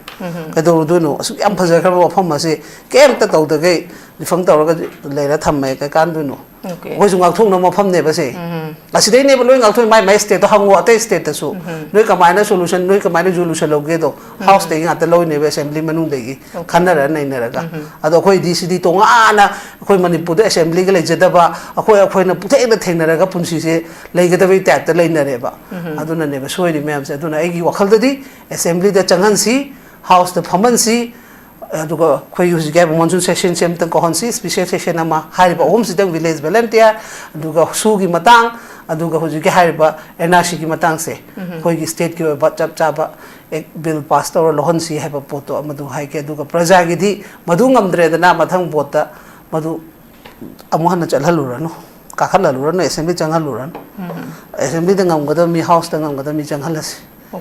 ꯀꯩꯗꯧꯔꯨꯗꯣꯏꯅꯣ? ꯑꯁꯨꯛ ꯌꯥꯝ ꯐꯖꯈ꯭ꯔꯕ ꯃꯐꯝ ꯑꯁꯦ ꯀꯩꯝꯇ ꯇꯧꯗꯈꯩ ꯗꯤꯐꯪ ꯇꯧꯔꯒ ꯂꯩꯔ ꯊꯝꯃꯦ, ꯀꯩ ꯀꯥꯟꯗꯣꯏꯅꯣ? ꯑꯣꯀꯦ꯫ ꯑꯩꯈꯣꯏꯁꯨ ꯉꯥꯛꯊꯣꯛꯅꯕ ꯃꯐꯝꯅꯦꯕ ꯁꯦ꯫ ꯑꯁꯤꯗꯩꯅꯦꯕ ꯂꯣꯏ ꯉꯥꯛꯊꯣꯛꯏ, ꯃꯥꯏ ꯃꯥꯏ ꯁ꯭ꯇꯦꯠꯇꯣ ꯍꯪꯉꯣ, ꯑꯇꯩ ꯁ꯭ꯇꯦꯠꯇꯁꯨ꯫ ꯅꯣꯏ ꯀꯃꯥꯏꯅ ꯁꯣꯂꯨꯁꯟ, ꯅꯣꯏ ꯀꯃꯥꯏꯅ ꯔꯤꯖꯣꯂꯨꯁꯟ ꯂꯧꯒꯦꯗꯣ? ꯍꯥꯎꯁꯇꯒꯤ ꯉꯥꯛꯇ ꯂꯧꯔꯤꯅꯦꯕ, ꯑꯦꯁꯦꯝꯕ꯭ꯂꯤ ꯃꯅꯨꯡꯗꯒꯤ ꯑꯣꯀꯦ꯫ ꯈꯟꯅꯔ ꯅꯩꯅꯔꯒ꯫ ꯑꯗꯣ ꯑꯩꯈꯣꯏꯗꯤ ꯁꯤꯗꯤ ꯇꯣꯉꯥꯟꯅ ꯑꯩꯈꯣꯏ ꯃꯅꯤꯄꯨꯔꯗ ꯑꯦꯁꯦꯝꯕ꯭ꯂꯤꯒ ꯂꯩꯖꯗꯕ, ꯑꯩꯈꯣꯏ ꯑꯩꯈꯣꯏꯅ ꯄꯨꯊꯦꯡꯅ ꯊꯦꯡꯅꯔꯒ ꯄꯨꯟꯁꯤꯁꯦ ꯂꯩꯒꯗꯕꯒꯤ ꯇꯥꯏꯞꯇ ꯂꯩꯅꯔꯦꯕ꯫ ꯑꯗꯨꯅꯅꯦꯕ ꯁꯣꯏꯔꯤ ꯃꯌꯥꯝꯁꯦ꯫ ꯑꯗꯨꯅ ꯑꯩꯒꯤ ꯋꯥꯈꯜꯗꯗꯤ ꯑꯦꯁꯦꯝꯕ꯭ꯂꯤꯗ ꯆꯪꯍꯟꯁꯤ, ꯍꯥꯎꯁꯇ ꯐꯝꯍꯟꯁꯤ, ꯑꯗꯨꯒ ꯑꯩꯈꯣꯏꯒꯤ ꯍꯧꯖꯤꯛꯀꯤ ꯍꯥꯏꯕ ꯃꯣꯟꯁꯨꯟ ꯁꯦꯁꯟꯁꯦ ꯑꯃꯇꯪ ꯀꯧꯍꯟꯁꯤ, ꯁ꯭ꯄꯤꯁꯦꯜ ꯁꯦꯁꯟ ꯑꯃ꯫ ꯍꯥꯏꯔꯤꯕ ꯑꯍꯨꯝꯁꯤꯗꯪ, ꯚꯤꯂꯦꯖ ꯚꯣꯂꯟꯇꯤꯌꯥꯔ, ꯑꯗꯨꯒ ꯁꯨꯒꯤ ꯃꯇꯥꯡ, ꯑꯗꯨꯒ ꯍꯧꯖꯤꯛꯀꯤ ꯍꯥꯏꯔꯤꯕ ꯑꯦꯟ ꯑꯥꯔ ꯁꯤꯒꯤ ꯃꯇꯥꯡꯁꯦ, ꯑꯩꯈꯣꯏꯒꯤ ꯁ꯭ꯇꯦꯠꯀꯤ ꯑꯣꯏꯕ ꯆꯞ ꯆꯥꯕ ꯑꯦꯛ-, ꯕꯤꯜ ꯄꯥꯁ ꯇꯧꯔ ꯂꯧꯍꯟꯁꯤ ꯍꯥꯏꯕ ꯄꯣꯠꯇꯣ ꯑꯃꯗꯨ ꯍꯥꯏꯒꯦ꯫ ꯑꯗꯨꯒ ꯄ꯭ꯔꯖꯥꯒꯤꯗꯤ ꯃꯗꯨ ꯉꯝꯗ꯭ꯔꯦꯗꯅ, ꯃꯊꯪ ꯚꯣꯠꯇ ꯃꯗꯨ ꯑꯃꯨꯛ ꯍꯟꯅ ꯆꯠꯍꯜꯂꯨꯔꯅꯨ, ꯀꯥꯈꯠꯍꯜꯂꯨꯔꯅꯨ, ꯑꯦꯁꯦꯝꯕ꯭ꯂꯤ ꯆꯪꯍꯜꯂꯨꯔꯅꯨ꯫ ꯑꯦꯁꯦꯝꯕ꯭ꯂꯤꯗ ꯉꯝꯒꯗꯕ ꯃꯤ ꯍꯥꯎꯁꯇ ꯉꯝꯒꯗꯕ ꯃꯤ ꯆꯪꯍꯜꯂꯁꯤ꯫